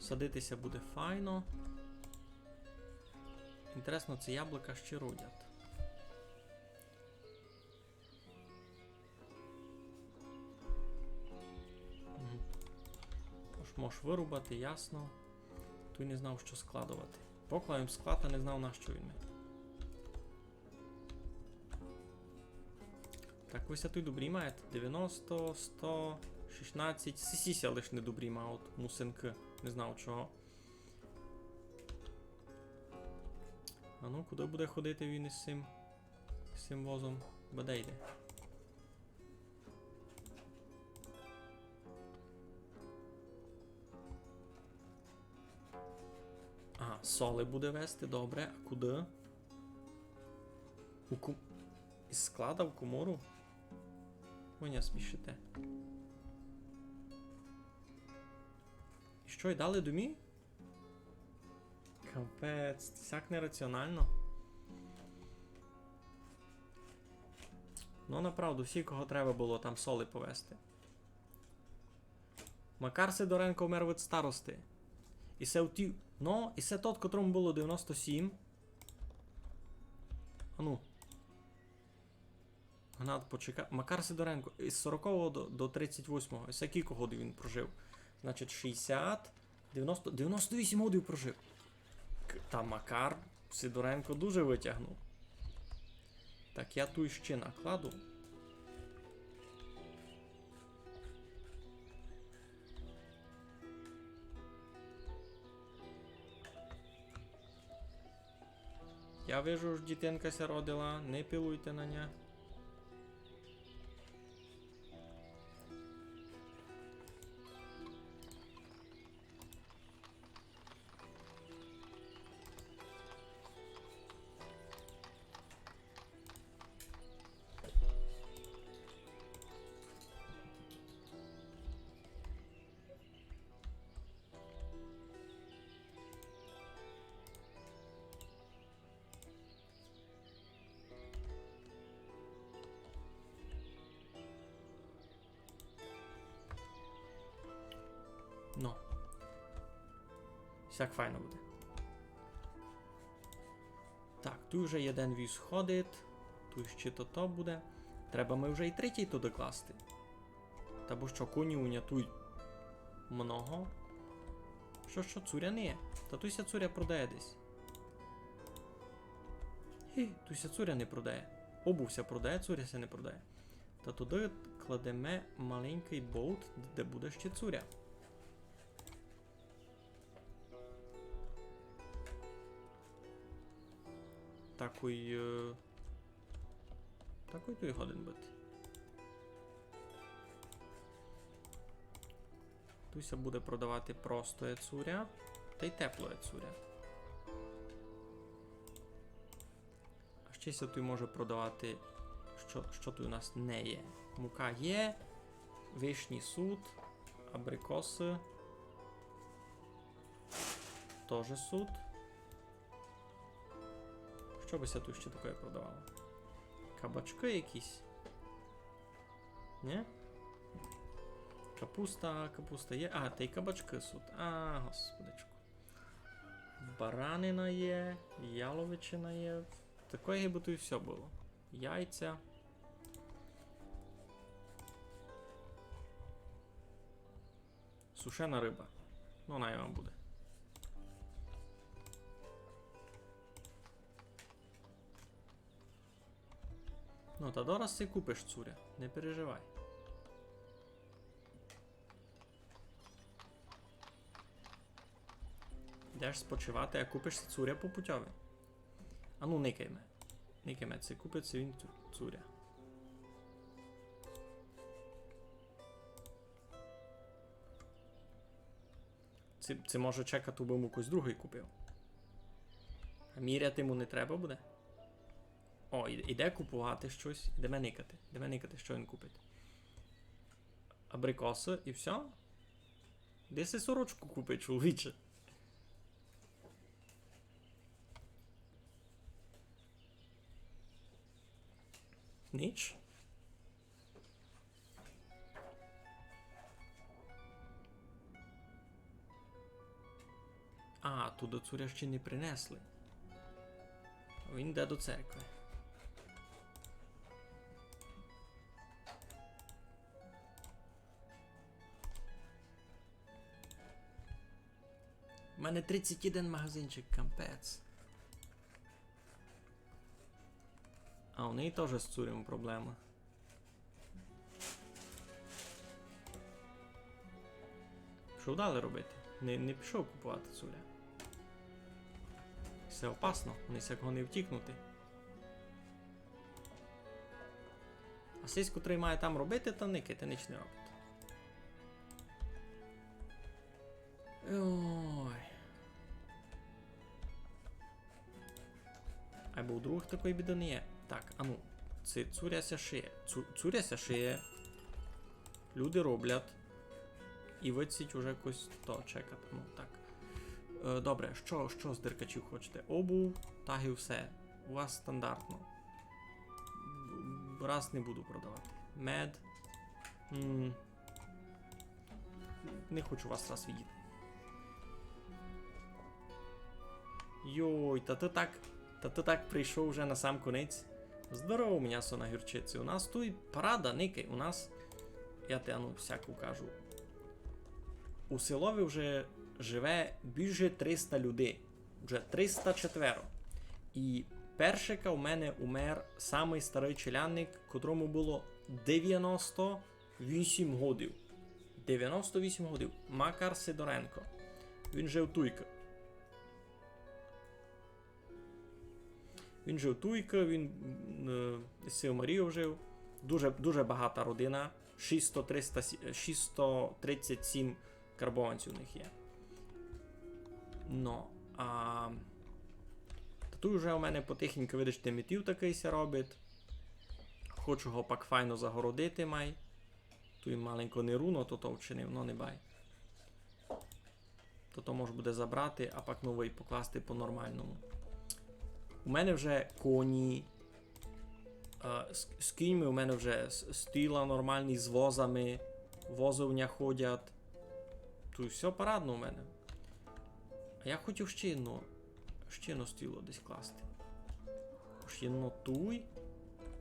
Садити ся буде файно. Інтересно, ци яблука ще родять. Мгм. Ож можеш вырубати, ясно. Туй не знав, што складовати. Поклав им склад, а не знав, на што він ми. Так, вы ся туй добрі маєте. Девяносто, сто, шістнадцять. Сі ся лиш не добрі мають, мусинкы. Не знав чого. А ну, куды буде ходити він із сим, з сим возом? Бо де йде? Ага, соли буде везти, добре. А куды? У ку-, із склада в комору? Вы ня смішите. І што, й далі домі? Капець, сяк нераціонално. Ну, направду, всі, кого треба было там соли повезти. Макар Сидоренко вмер від старости. І се у ті-, ну, і се тот, котрому было девяносто сім. А ну. Гнат, почекай. Макар Сидоренко, із сорокового до, до тридцять восьмого. І се кілько годів він прожив? Значить, шістдесят, девяносто, девяносто вісім годів прожив. К-, та Макар Сидоренко дуже вытягнув. Так, я туй ще накладу. Я вижу, ож дітинка ся родила, не пилуйте на ня. Ну. Сяк файно буде. Так, туй уже єден віз ходить, туй ще тото буде. Треба ми вже й третій туды класти. Та бо што, коні у ня туй много. Што, што, цуря не є? Та туй ся цуря продає десь. Гі, туй ся цуря не продає. Обув ся продає, цуря ся не продає. Та туды кладеме маленькый болт, де буде ще цуря. Такой, е, такой туй годен быти. Туй ся буде продавати простоє цуря тай теплоє цуря. А ще ся туй може продавати, што, што туй у нас не є. Мука є, вишні сут, абрикосы тоже сут. Што бы ся туй ще такоє продавало? Кабачкы якісь? Нє? Капуста, капуста є. А, тай кабачкы сут. А, господичку. Баранина є, яловичина є. Такоє, гибы туй всьо было. Яйця. Сушена рыба. Ну, най вам буде. Ну, та дораз си купиш цуря, не переживай. Йдеш спочивати, а купиш си цуря по путьови. А ну, никай ме. Никай ме, ци купить си він цу-, цуря. Ци, ци може чекати, бы му хтось другый купив. А міряти му не треба буде? О, і-, іде купувати штось. Ідеме никати. Ідеме никати, што він купить. Абрикосы і всьо? Де си сорочку купив, чоловіче? Нич? А, туды цуря ще не принесли. Він йде до церкви. У мене тридцять один магазинчик, капець. А у неї тоже з цурям проблема. Што далі робити? Не, не пішов купувати цуря. Се опасно, вони сяк го не втікнути. А сись, котрый має там робити, та никайте, нич не робить. Ой. Айбо у другых такої біды не є. Так, ану. Ци-, цуря ся шиє. Цу-, цуря ся шиє. Люди роблять. І выдцить уже якось то чекати. Ну, так. Е, добре, што, што з деркачів хочете? Обув, так і всьо. У вас стандартно. Раз не буду продавати. Мед. М. Не хочу вас раз видіти. Йой, та ты так, та ты так прийшов уже на сам конець. Здорово, мнясо на гірчиці. У нас туй парада, никай, у нас, я ти ану всяку кажу. У селови вже живе більше триста людей. Вже триста четверо. І першика у мене умер самый старый челядник, котрому было девяносто вісім годів. Девяносто вісім годів. Макар Сидоренко. Він жив туйка. Він жив туйка, він, е, з сею Марією жив. Дуже, дуже багата родина. Шістсто, триста, сі-, шістсто тридцять сім карбованців у них є. Но, а, та туй уже у мене потихеньку, видиш, тимітів такый ся робить. Хочу го пак файно загородити май. Туй маленько неруно то, то вчинив, но не бай. То, то мож буде забрати, а пак новый покласти по-нормалному. У мене вже коні, е, з, з кіньми у мене вже с-, стіла нормалні, з возами, возы у ня ходять. Туй всьо парадно у мене. А я хотів ще єдно, ще єдно стіло десь класти. Ож єдно туй,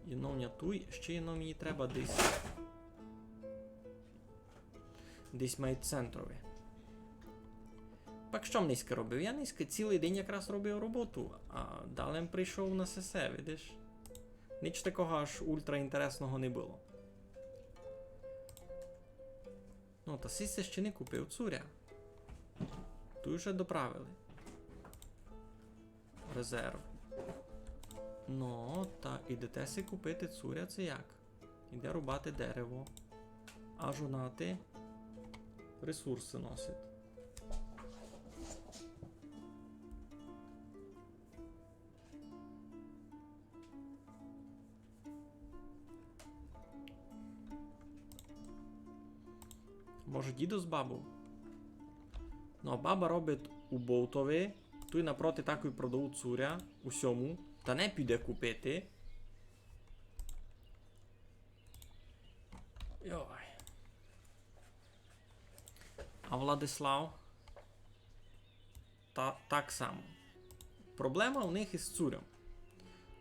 єдно в ня туй, ще єдно мені треба десь. Десь май центрові. Пак што м нынька робив? Я нынька цілый день якраз робив роботу, а далі м прийшов на сесе, видиш? Ніч такого аж ультраінтересного не было. Ну, та сись ся ще не купив цуря. Туй уже доправили. Резерв. Ну, та ідете си купити цуря, ци як? Іде рубати дерево. А жонати ресурсы носить. Може, дідо з бабов? Ну, а баба робить у Бовтови, туй напроти такой продавуть цуря, у сьому, та не піде купити. Йой. А Владислав? Та, так само. Проблема у них із цурьом.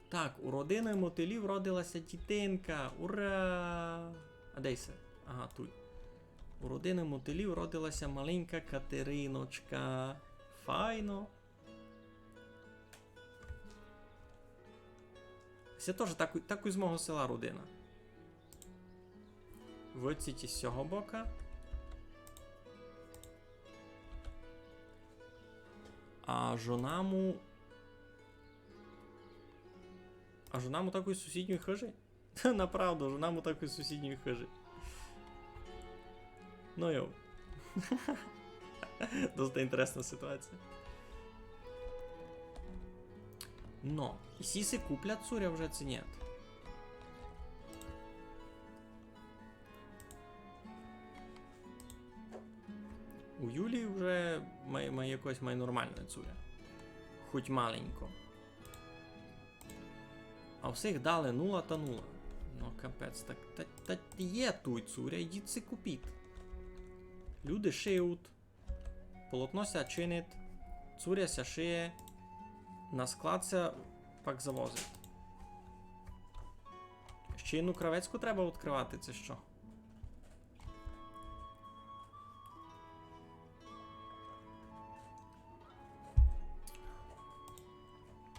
Так, у родины мотилів родила ся дітинка. Ура! А де се? Ага, туй. У родины мотилів родила ся маленька Катериночка. Файно. Се тоже так, так із мого села родина. Выдціть із сього бока. А жона му... А жона му такой з сусідньої хыжі? Направду, жона му такой з сусідньої хыжі. Ну йо. Доста інтересна сітуація. Но, і сі си куплять цуря вже ци нєт? У Юлії вже май, май якось май нормалне цуря. Хоть маленько. А всіх далі нула та нула. Ну, капець, так, та, та є туй цуря, йдіть си купіть. Люди шиють, полотно ся чинить, цуря ся шиє, на склад ся пак завозить. Ще єдну кравецьку треба відкрывати, ци што?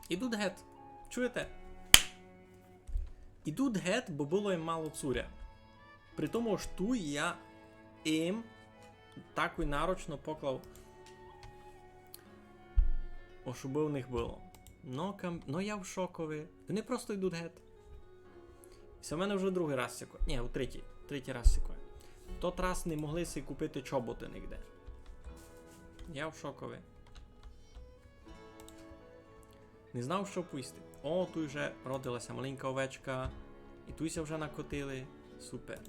Ідуть гет. Чуєте? Ідуть гет, бо было їм мало цуря. При тому, ож туй я їм такой нарочно поклав, ож убы у них было. Но, кам-, но я в шокови. Вони просто йдуть гет. І се в мене вже другый раз сякоє. Нї, у третій. Третій раз сякоє. Тот раз не могли си купити чоботы нигде. Я в шокови. Не знав, што повісти. О, туй вже родила ся маленька овечка. І туй ся вже накотили. Супер.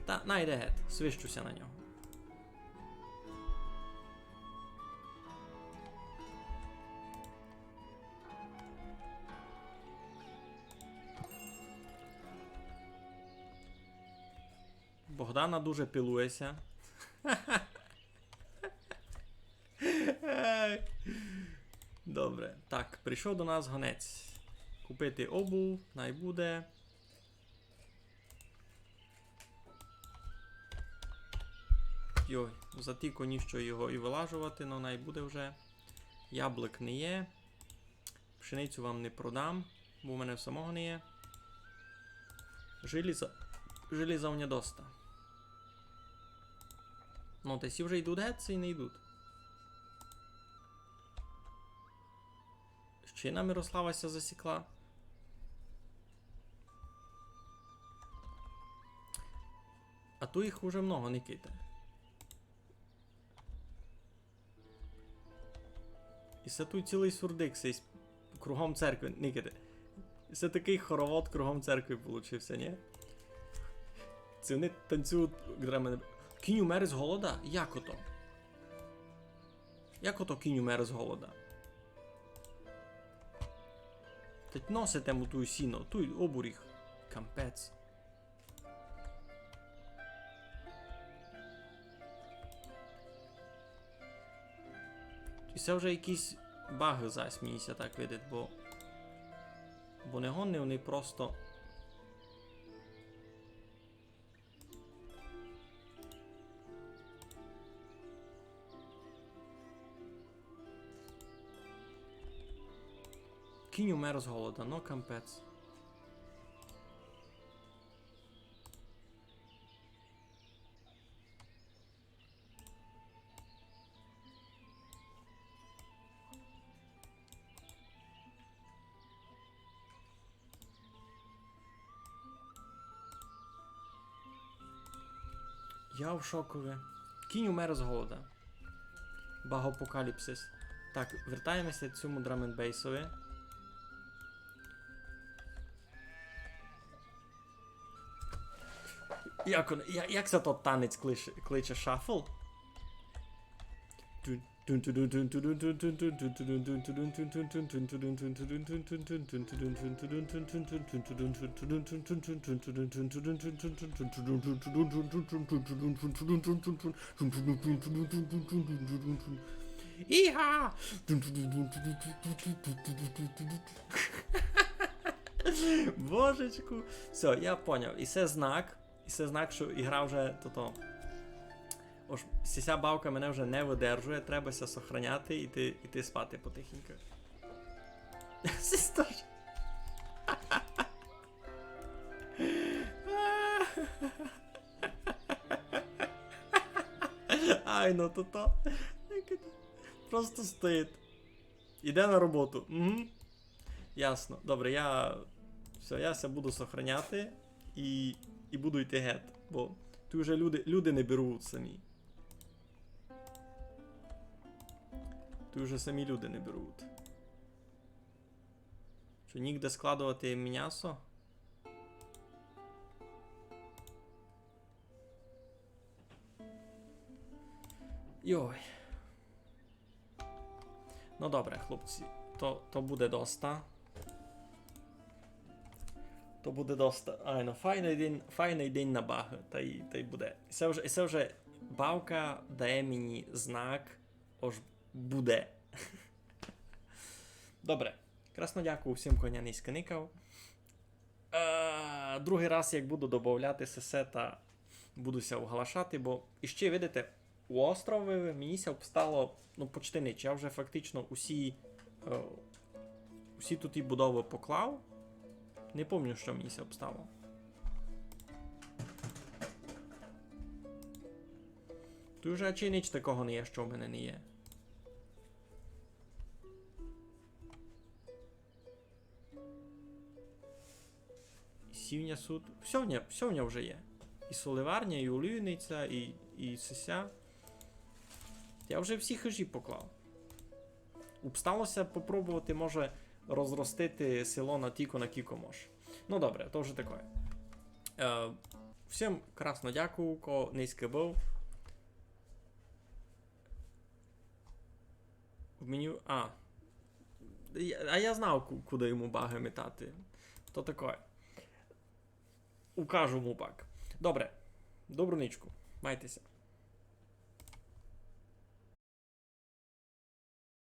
Та, най йде гет, свищу ся на нього. Богдана дуже пилує ся. Добре. Так, прийшов до нас гонець. Купити обув, най буде. Йой, затіко ніщо його і вылажовати, но най буде вже. Яблук не є. Пшеницю вам не продам, бо в мене в самого не є. Желіза, желіза у мене доста. Ну, та сі вже йдуть гет, сі не йдуть. Ще на Мирослава ся засікла. А туй їх уже много, никайте. І се туй цілый сурдик, сей с-, кругом церкви, никайте. І се такый хоровод кругом церкви получився, нї? Ци они танцюють, кідь мене... Кінь умер з голода? Як ото? Як ото кінь умер з голода? Тать носите му туй сіно, туй обуріх. Кампець. І се вже якісь багы зась, мені ся так видить, бо, бо не годні они просто. Кінь умер з голода, но кампець. Я в шокови. Кінь умер з голода. Багапокаліпсис. Так, вертаєме ся к сьому драменбейсови. Як он, я-, як ся тот танець кличе, кличе? Шафл? Іга! Божечку. Всьо, я поняв. І се знак. І се знак, што ігра вже тото. Ож сися бавка мене вже не выдержує, треба ся сохраняти, іти, іти спати потихеньку. Сись тож. Ай, ну тото. Просто стоїть. Іде на роботу. Угу. Ясно. Добре, я. Всьо, я ся буду сохраняти і, і буду йти гет. Бо туй уже люди, люди не беруть самі. Туй уже самі люди не беруть. Што, нігде складовати мнясо? Йой. Ну добре, хлопці, то, то буде доста. То буде доста. Айно, файный день, файный день на багы, та й, та й буде. І се вже, і се вже бавка дає мені знак, ож буде. Добре. Красно дякую всім, хто ня нынька никав. Е, другый раз, як буду добавляти сесе, та буду ся оглашати, бо іщи, видите, у острові мені ся обстало, ну, почти нич. Я вже фактично усі, е, усі туті будовы поклав. Не помню, што мені ся обстало. Туй уже чи нич такого не є, што в мене не є. І сівня сут. Всьо в ня, всьо в ня вже є. І соливарня, і олійниця, і, і сися. Я вже всі хыжі поклав. Обстало ся попробовати, може, розростити село на тілько, на кілько мож. Ну добре, то вже такоє. Е, всім красно дякую, ко нынька быв. В меню. А. Я, а я знав, ку-, куды йому багы метати. То такоє. Укажу му пак. Добре. Добру ничку. Майте ся.